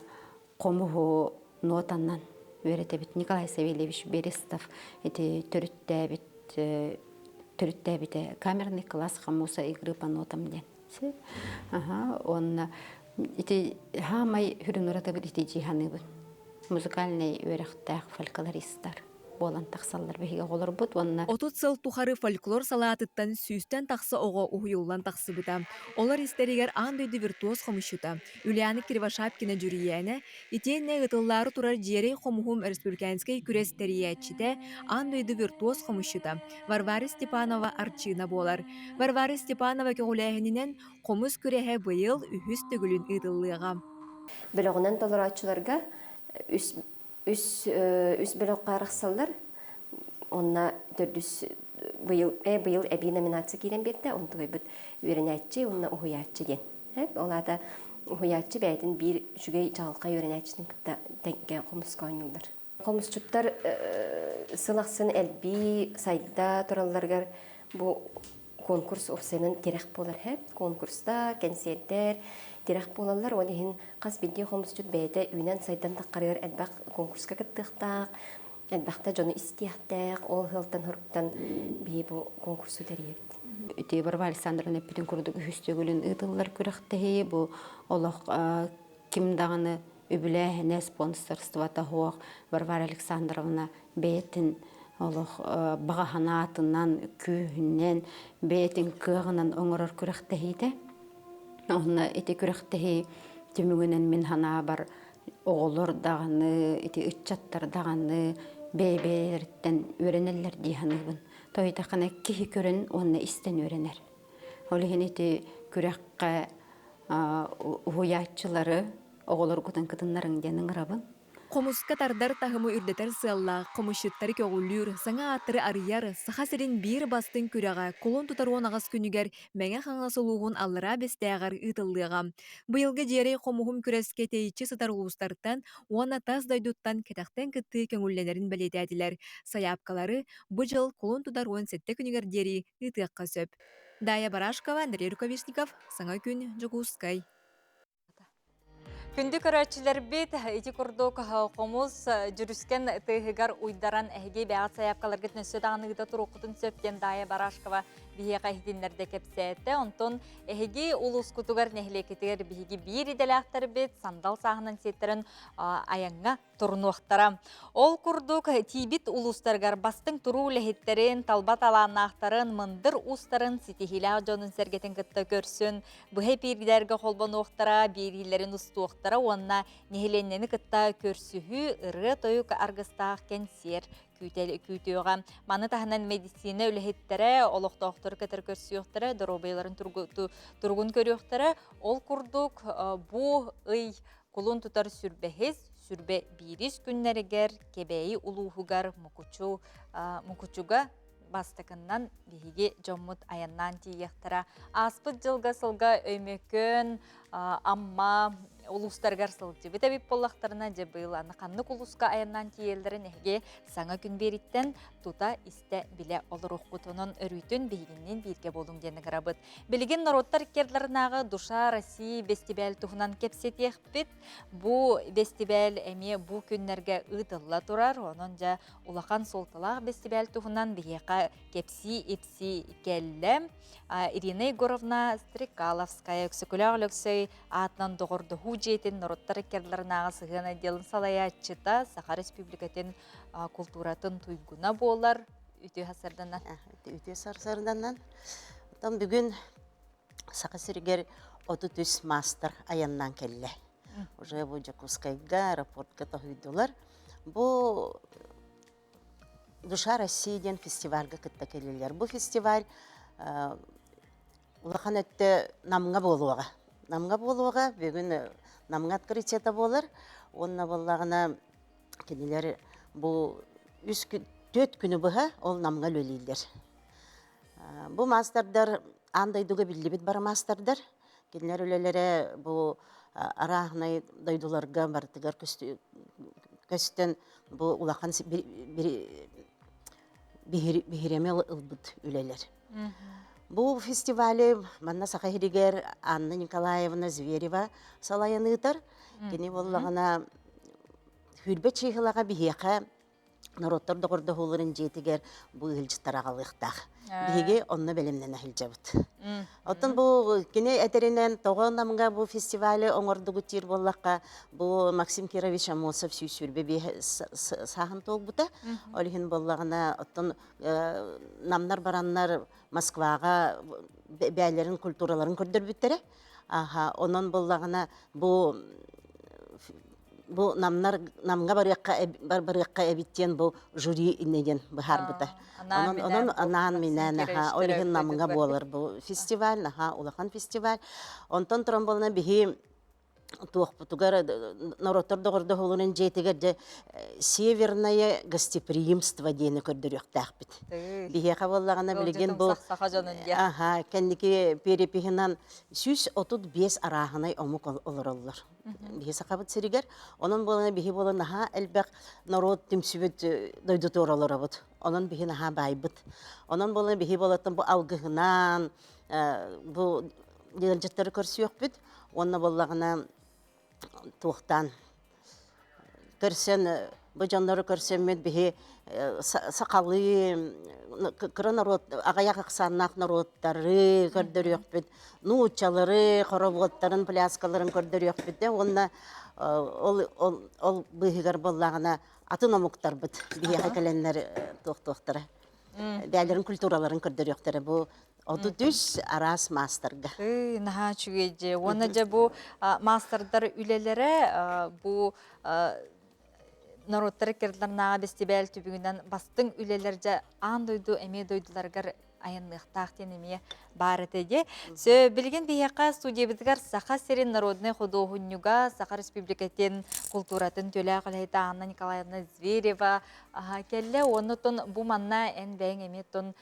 хомуһу нотанан үөрэтэбит. Николай Савельевич Берестов ити төрүттээбит төрүттээбитэ камерный класс хомуса игры по нотам диэн. Аха, уонна ити хаамай хүрүн уратыбыт ити дьиһаныыбын. Музыкальный үөрэхтээх фольклористар. буолан тахсаллар биһиги оҕолорбут уонна 30 сыл тухары фольклор салаатыттан сүүстэн тахса оҕо уһуйуллан тахсыбыта. Олор истэригэр аан дойду виртуоз хомусчута Ульяна Кривошапкина дьүрүйээнэ, итиэннэ ыытыллаары турар Дьиэрэй хомуһум республиканскай күрэс тэрийээччитэ, аан дойду виртуоз хомусчута Варвара Степанова Арчыына буолар. Варвара Степанова көҕүлээһининэн хомус күрэһэ быйыл үһүс төгүлүн ыытыллыаҕа. Бөлөҕүнэн толорооччуларга үс үс үс бөлөххө арахсаллар. Онно төрдүс быйыл быйыл эбии номинация киирэн биэрдэ. Онтугайбыт үөрэнээччи уонна уһуйааччы диэн. Ол аата уһуйааччы бэйэтин биир үчүгэй чаҕылхай үөрэнээччитин кытта тэҥҥэ хомуска оонньууллар. Хомусчуттар сыл ахсын элбии сайда туралларыгар бу конкурс уопсайынан тирэх буолар һэ. Конкурстар, кэнсиэрдэр тирэх буолаллар. Ол иһин хас биирдии хомусчут бэйэтэ үүнэн-сайдан таххарыгар элбэх конкурска кыттыахтаах, элбэхтэ дьону истиэхтээх. Ол ыалтан-хоруктан биһи бу конкурсу тэрийэбит. Ити Варвара Александровна эппитин курдук үһүс төгүлүн ыытыллар күрэхтэһии бу олох ким даҕаны үбүлээһинэ, спонсорствота суох Варвара Александровна бэйэтин олох баҕа санаатынан, күүһүнэн, бэйэтин кыаҕынан оҥорор күрэхтэһиитэ. Онно ити күрэхтэһии түмүгүнэн мин санаабар оҕолор даҕаны, ити ыччаттар даҕаны бэйэ-бэйэлэриттэн үөрэнэллэр дии саныыбын. Тоойдоххуна киһи көрөн уонна истэн үөрэнэр. Ол иһин ити күрэххэ уһуйааччылары оҕолоргутун кытыннарыҥ диэн ыҥырабын. Хомуска тардар таһымы үрдэтэр сыаллаах, хомусчуттары көҕүлүүр, саҥа ааттары арыйар Саха сирин биир бастыҥ күрэҕэ кулун тутар 18 күнүгэр Мэҥэ Хаҥалас улууһун Аллараа Бэстээҕэр ыытыллыаҕа. Быйылгы Дьиэрэй хомуһум күрэскэ тэйиччи сытар улуустартан уонна тас дойдуттан кэтэхтэн кыттыы көҥүллэнэрин бэлиэтээтилэр. Сайаапкалары бу дьыл кулун тутар 17 күнүгэр диэри ыытыахха сөп. Дая Барашкова, Андрей Рукавишников, Саҥа күн, Дьокуускай. Күндү көрөөччүлэрбит, ити курдук хомус дьүрүскэн тыаһыгар уйдаран эһиги бэйэҕит сайаапкаларгыт өссө даҕаны ыыта туруоххутун сөп диэн Даайа Барашкова биһиэхэ иһитиннэрдэ кэпсээтэ. Онтон эһиги улуускутугар, нэһилиэккитигэр биһиги биир идэлээхтэрбит сандал сааһынан сиэттэрэн айаҥҥа турунуохтара. Ол курдук, тиийбит улуустарыгар бастыҥ туруу үлэһиттэрин, талба талааннаахтарын, мындыр уустарын ситиһиилээх дьонун-сэргэтин кытта көрсөн, быһа эпиирдэргэ холбонуохтара, биэриилэрин устуохтара уонна нэһилиэнньэни кытта көрсүһүү, ырыа-тойук аргыстаах кэнсиэр күүтүөҕэ. Маны таһынан медицина үлэһиттэрэ олохтоохтору кытары көрсүөхтэрэ, доруобуйаларын туругун көрүөхтэрэ. Ол курдук, бу ый Кулун тутар сүрбэһис, сүрбэ биирис күннэригэр Кэбээйи улууһугар Мукучу, Мукучуга бастакыннан биһиги дьоммут айаннаан тиийиэхтэрэ. Ааспыт дьылга сылга Өймөкөөн, Амма улуустарыгар сылдьыбыт эбит буоллахтарына, дьэ быйыл аны ханнык улууска айаннаан тиийэллэрин эһиги саҥа күн биэриттэн тута истэ билэ олоруохпут. Онон өрүүтүн биһигинниин бииргэ буолуҥ диэн ыҥырабыт. Билигин норуоттар иккиэрдларынааҕы Душа России бэстибээл туһунан кэпсэтиэхпит. Бу бэстибээл эмиэ бу күннэргэ ыытылла турар. Онон дьэ улахан суолталаах бэстибээл туһунан биһиэхэ кэпсии-ипсии кэллэ. Ирина Егоровна Стрекаловская Өксөкүлээх Өлөксөй аатынан доҕордоһуу дьиэтин норуоттар иккиэрдларынааҕы сыһыан отделын салайааччыта, Саха Республикатын култууратын туйгуна буолар. Үтүө сарсыарданан. Үтүө сарсыарданан. Оттон бүгүн Саха сиригэр 33 маастар айаннаан кэллэ. Уже бу Дьокуускайга аэропортка тоһуйдулар. Бу Душа России диэн фестивальга кытта кэллилэр. Бу фестиваль улахан өттө Намҥа буолуоҕа. Намҥа буолуоҕа, бүгүн Намҥа открытиета буолар. Уонна буоллаҕына кинилэр бу үс күн, түөрт күнү быһа ол Намҥа үлэлииллэр. Бу маастардар аан дойдуга биллибит бары маастардар. Кинилэр үлэлэрэ бу арааһынай дойдуларга барытыгар көстөн бу улахан биһирэми ылбыт үлэлэр. Бу фестивали манна Саха сиригэр Анна Николаевна Зверева салайан ыытар. Кини буоллаҕына Хүрбэ чыыһылаҕа биһиэхэ норуоттар доҕордоһууларын дьиэтигэр бу ыалдьыттар аҕалыахтаах. Биһиги онно бэлэмнэнэ сылдьабыт. Оттон бу кини этэринэн тоҕо Намга бу фестивали оҥордугут диир буоллахха, бу Максим Кирович Аммосов 125 сааһын туолбута. Ол иһин буоллаҕына, оттон намнар бараннар Москваҕа бэйэлэрин культураларын көрдөрбүттэрэ. Аха, онон буоллаҕына бу бу намнар намҥа барыахха барыахха эбит диэн бу жюри иннэ диэн быһаарбыта. Онон онон анаан минээн аха ол иһин намҥа буолар бу фестиваль наһаа улахан фестиваль. Онтон туран буолана биһи туохпутугар норуоттар доҕордоһууларын дьиэтигэр дьэ северное гостеприимство диэни көрдөрүөхтээхпит. Биһиэхэ буоллаҕына билигин бу аха кэнники перепиһынан 135 арааһынай омук олороллор. Биһи сахабыт сиригэр. Онон буолана биһи буолан наһаа элбэх норуот түмсүбүт дойдутугар олоробут. Онон биһи наһаа баайбыт. Онон буолан биһи буолаттан бу алгыһынан бу ыалдьыттары көрсүөхпүт уонна буоллаҕына туохтаан көрсөн бу дьоннору көрсөммүт биһи сахалыы кыра норуот аҕыйах ахсааннаах норуоттары көрдөрүөхпүт нууччалары хороводтарын пляскаларын көрдөрүөхпүт да уонна ол ол ол быыһыгар буоллаҕына атын омуктарбыт биһиэхэ кэлэннэр туохтуохтара бэйэлэрин культураларын көрдөрүөхтэрэ бу 33 араас маастарга. Наһаа үчүгэй дьэ. Уонна дьэ бу маастардар үлэлэрэ бу норуоттар иккардыларынааҕы бэстибээл түбүгүнэн бастыҥ үлэлэр дьэ аан дойду эмиэ дойдуларыгар айанныахтаах диэн эмиэ баар этэ дии. Сө билигин биһиэхэ студиябытыгар Саха сирин народнай худуоһунньуга, Саха Республикатын култууратын төлөөх үлэһитэ Анна Николаевна Зверева кэллэ. Оннотон бу манна эн бэйэҥ эмиэ тон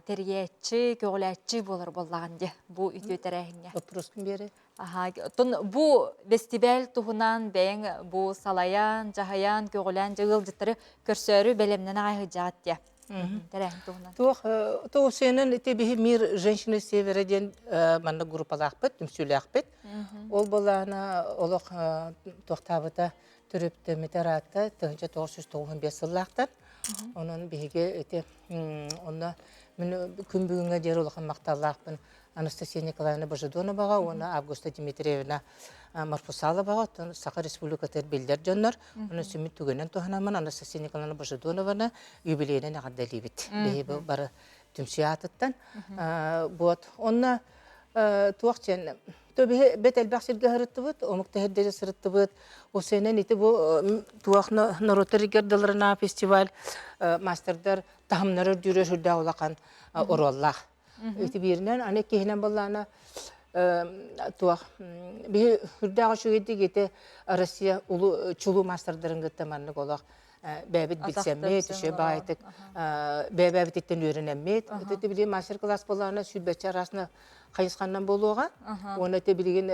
тэрийээччи, көҕүлээччи буолар буоллаҕын дии бу үтүө тэрээһиҥҥэ. Вопроскун биэри. Оттон бу бэстибээл туһунан бэйэҥ бу салайан, дьаһайан, көҕүлээн дьэ ыалдьыттары көрсөөрү бэлэмнэн аҕай сылдьаҕыт диэ. Тэрээһин туһунан. Туох туох ити биһи Мир женщины севера диэн манна группалаахпыт, түмсүүлээхпит. Ол буоллаҕына олох туохтаабыта төрөптөммүтэ ыраатта 1995 сыллаахтан. Онон биһиги ити онно мин күн бүгүҥҥэ диэри улахан махталлаахпын Анастасия Николаевна Божедоноваҕа уонна Августа Дмитриевна Марфусаловаҕа оттон Саха Республикатыгар биллэр дьоннор. Онон сүммүт түгэнэн туһанаммын Анастасия Николаевна Божедонованы юбилейынан эҕэрдэлиибит. Биһиги бары түмсүү аатыттан. Вот. Онно туох диэн то биһи бэт элбэх сиргэ сырыттыбыт, омук тэһэрдэри сырыттыбыт. Осенен ити бу туох норуоттар иккардыларына фестиваль мастердар таһымнары үрдүүрэ сүрдээх улахан оруоллаах. Ити бииринэн, аны иккиһинэн буоллаҕына туох биһи үрдээх үчүгэйдик ити Россия улуу чулуу маастардарын кытта маннык олох бэйэбит билсэммит, үчүгэй баҕайытык бэйэ-бэйэбититтэн үөрэнэммит. Ити билигин мастер-класс буоллаҕына сүүрбэччэ араасына хайысханнан буолуоҕа. Уонна ити билигин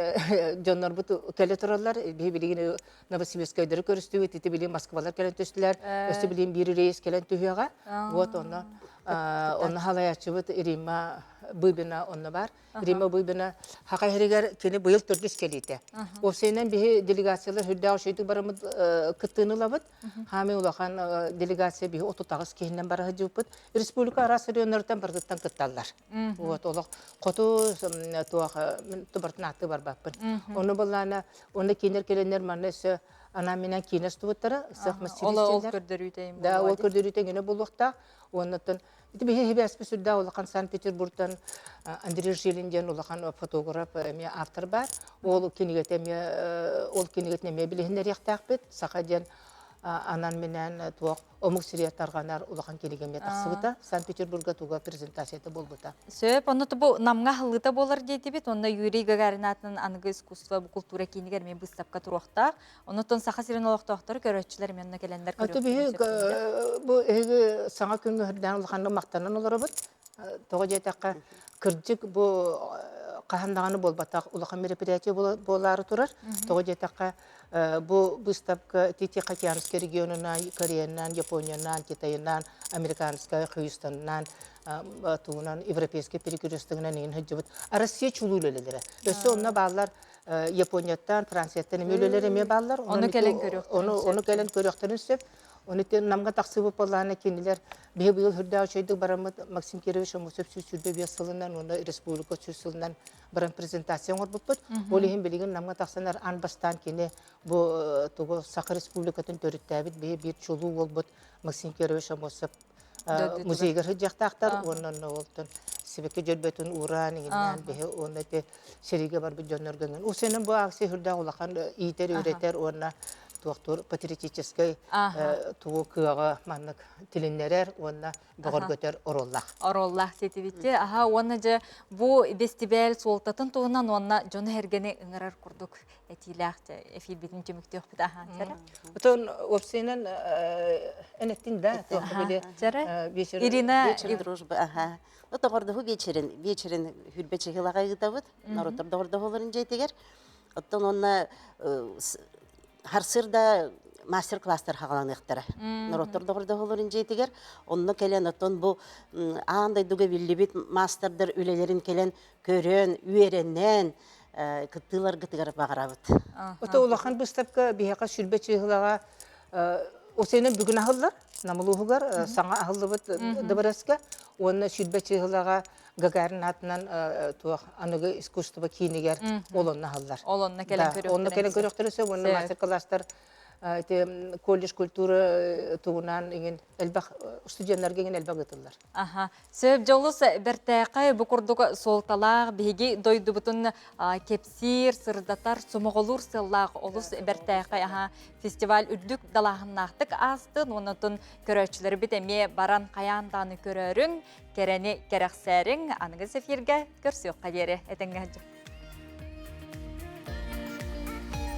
дьоннорбут кэлэ тураллар. Биһи билигин Новосибирскайдары көрүстүбүт, ити билигин Москвалар кэлэн түстүлэр. Өссө билигин биир рейс кэлэн түһүөҕэ. Вот онно Онно халайааччыбыт Римма Быбина онно бар. Римма Быбина Хака иһигэр кини быйыл төрдүс кэлиитэ. Уопсайынан биһи делегациялар үрдээх үчүгүйдүк бараммыт кыттыыны ылабыт. Хаамый улахан делегация биһи 38 киһинэн бара сылдьыбыппыт. Республика араас районнарыттан барытыттан кытталлар. Вот олох хоту туох тубартын ааттыы барбаппын. Ону былаана онно кинилэр кэлэннэр манна өссө анаан-минээн киинэ устубуттара. Сых Ол көрдөрүүтэ Да, ол көрдөрүүтэ гинэ буолуохтаах. Уоннаттан ити биһи хибээспит сүрдээх улахан Санкт-Петербургтан Андрей Жилин диэн улахан фотограф эмиэ автор баар. Ол кинигэтэ эмиэ ол кинигэтин эмиэ билиһиннэриэхтээхпит. Саха диэн анан-минээн туох омук сиригэр тарҕанар улахан кинигэ эмиэ тахсыбыта. Санкт-Петербурга туга презентацията буолбута. Сөп, онно бу Намҥа аһыллыыта буолар диэтибит. Онно Юрий Гагарин аатынан аныгы искусство бу култуура киинигэр эмиэ быыстапка туруохтаах. Оннуттан Саха сирин олохтоохторо көрөөччүлэр эмиэ онно кэлэннэр Аты биһи бу эһиги саҥа күҥҥэ үрдээн улаханнык махтанан олоробут. Тоҕо диэтэххэ, кырдьык бу хаһан даҕаны буолбатах улахан мероприятие буолаары турар. Тоҕо диэтэххэ, бу выставка Тихоокеанский регионунан, Кореянан, Япониянан, Китайынан, Американскай, Хьюстонынан, тугунан европейский перекрестогынан иҥин сылдьыбыт Россия чулуу үлэлэрэ. Өссө онно бааллар Японияттан, Францияттан эмиэ үлэлэр эмиэ бааллар. Ону кэлэн көрүөхтэрин сөп. Ону кэлэн көрүөхтэрин сөп. Ону Намга тахсыбыт буоллаҕына кинилэр биһи быйыл үрдээх үчүгэйдик бараммыт Максим Кирович Омусов 125 сылынан уонна республика 100 сылынан баран презентация оҥорбуппут. Ол иһин билигин Намга тахсанар аан бастаан кини бу тугу Саха Республикатын төрүттээбит биһи биир чулуу уолбут Максим Кирович Амосов музейгар сылдьыахтаахтар уонна онно олтон сибэкки дьөлбөтүн уураан иҥиннээн биһи уонна ити сэриигэ барбыт дьоннорго иҥин. Усенан бу акция үрдээх улахан иитэр үөрэтэр уонна туохтуур патриотическай тугу кыаҕы маннык тилиннэрэр уонна бөҕөргөтөр оруоллаах. Оруоллаах ситибити. Аха уонна дьэ бу бэстибээл суолтатын туһунан уонна дьону эргэни ыҥырар курдук этиилээх эфирбитин түмүктүөхпүт аха чара. Отон уопсайынан эн эттин да Чара Ирина Вечер дружбы аха. Оттоҕордоһу вечерин вечерин хүрбэ чыһылаҕа ыытабыт норуоттар доҕордоһууларын дьиэтигэр. Оттон онно харсырда мастер-класстар хаҕаланыахтара. Норуоттар доҕордоһууларын дьиэтигэр онно кэлэн оттон бу аан дойдуга биллибит маастардар үлэлэрин кэлэн көрөн, үөрэнэн кыттыыларгытыгар баҕарабыт. Ото улахан быыстапка биһиэхэ сүрбэ чыыһылаҕа Осенен бүгүн аһыллар, Намылууһугар саҥа аһыллыбыт дыбарыаска уонна сүрбэ чыыһылаҕа Гагарин аатынан туох аныгы искусство киинигэр ол онно аһыллар. Ол онно кэлэн көрүөхтэрин Онно кэлэн көрүөхтэрин сөп уонна мастер-класстар. Ити колледж культура тугунан иҥин элбэх студеннарга иҥин элбэх ыытыллар. Аха. Сөп дьолус бэртээхэй бу курдук суолталаах биһиги дойдубутун кэпсиир, сырдатар, сомоҕолуур сыаллаах олус бэртээхэй аха фестиваль үрдүк далааһыннаахтык аастын уоннатун көрөөччүлэрбит эмиэ баран хайаан даҕаны көрөөрүҥ, кэрэни кэрэхсээриҥ, аныгы эфиргэ көрсүөххэ диэри этэҥҥэ сылдьыҥ.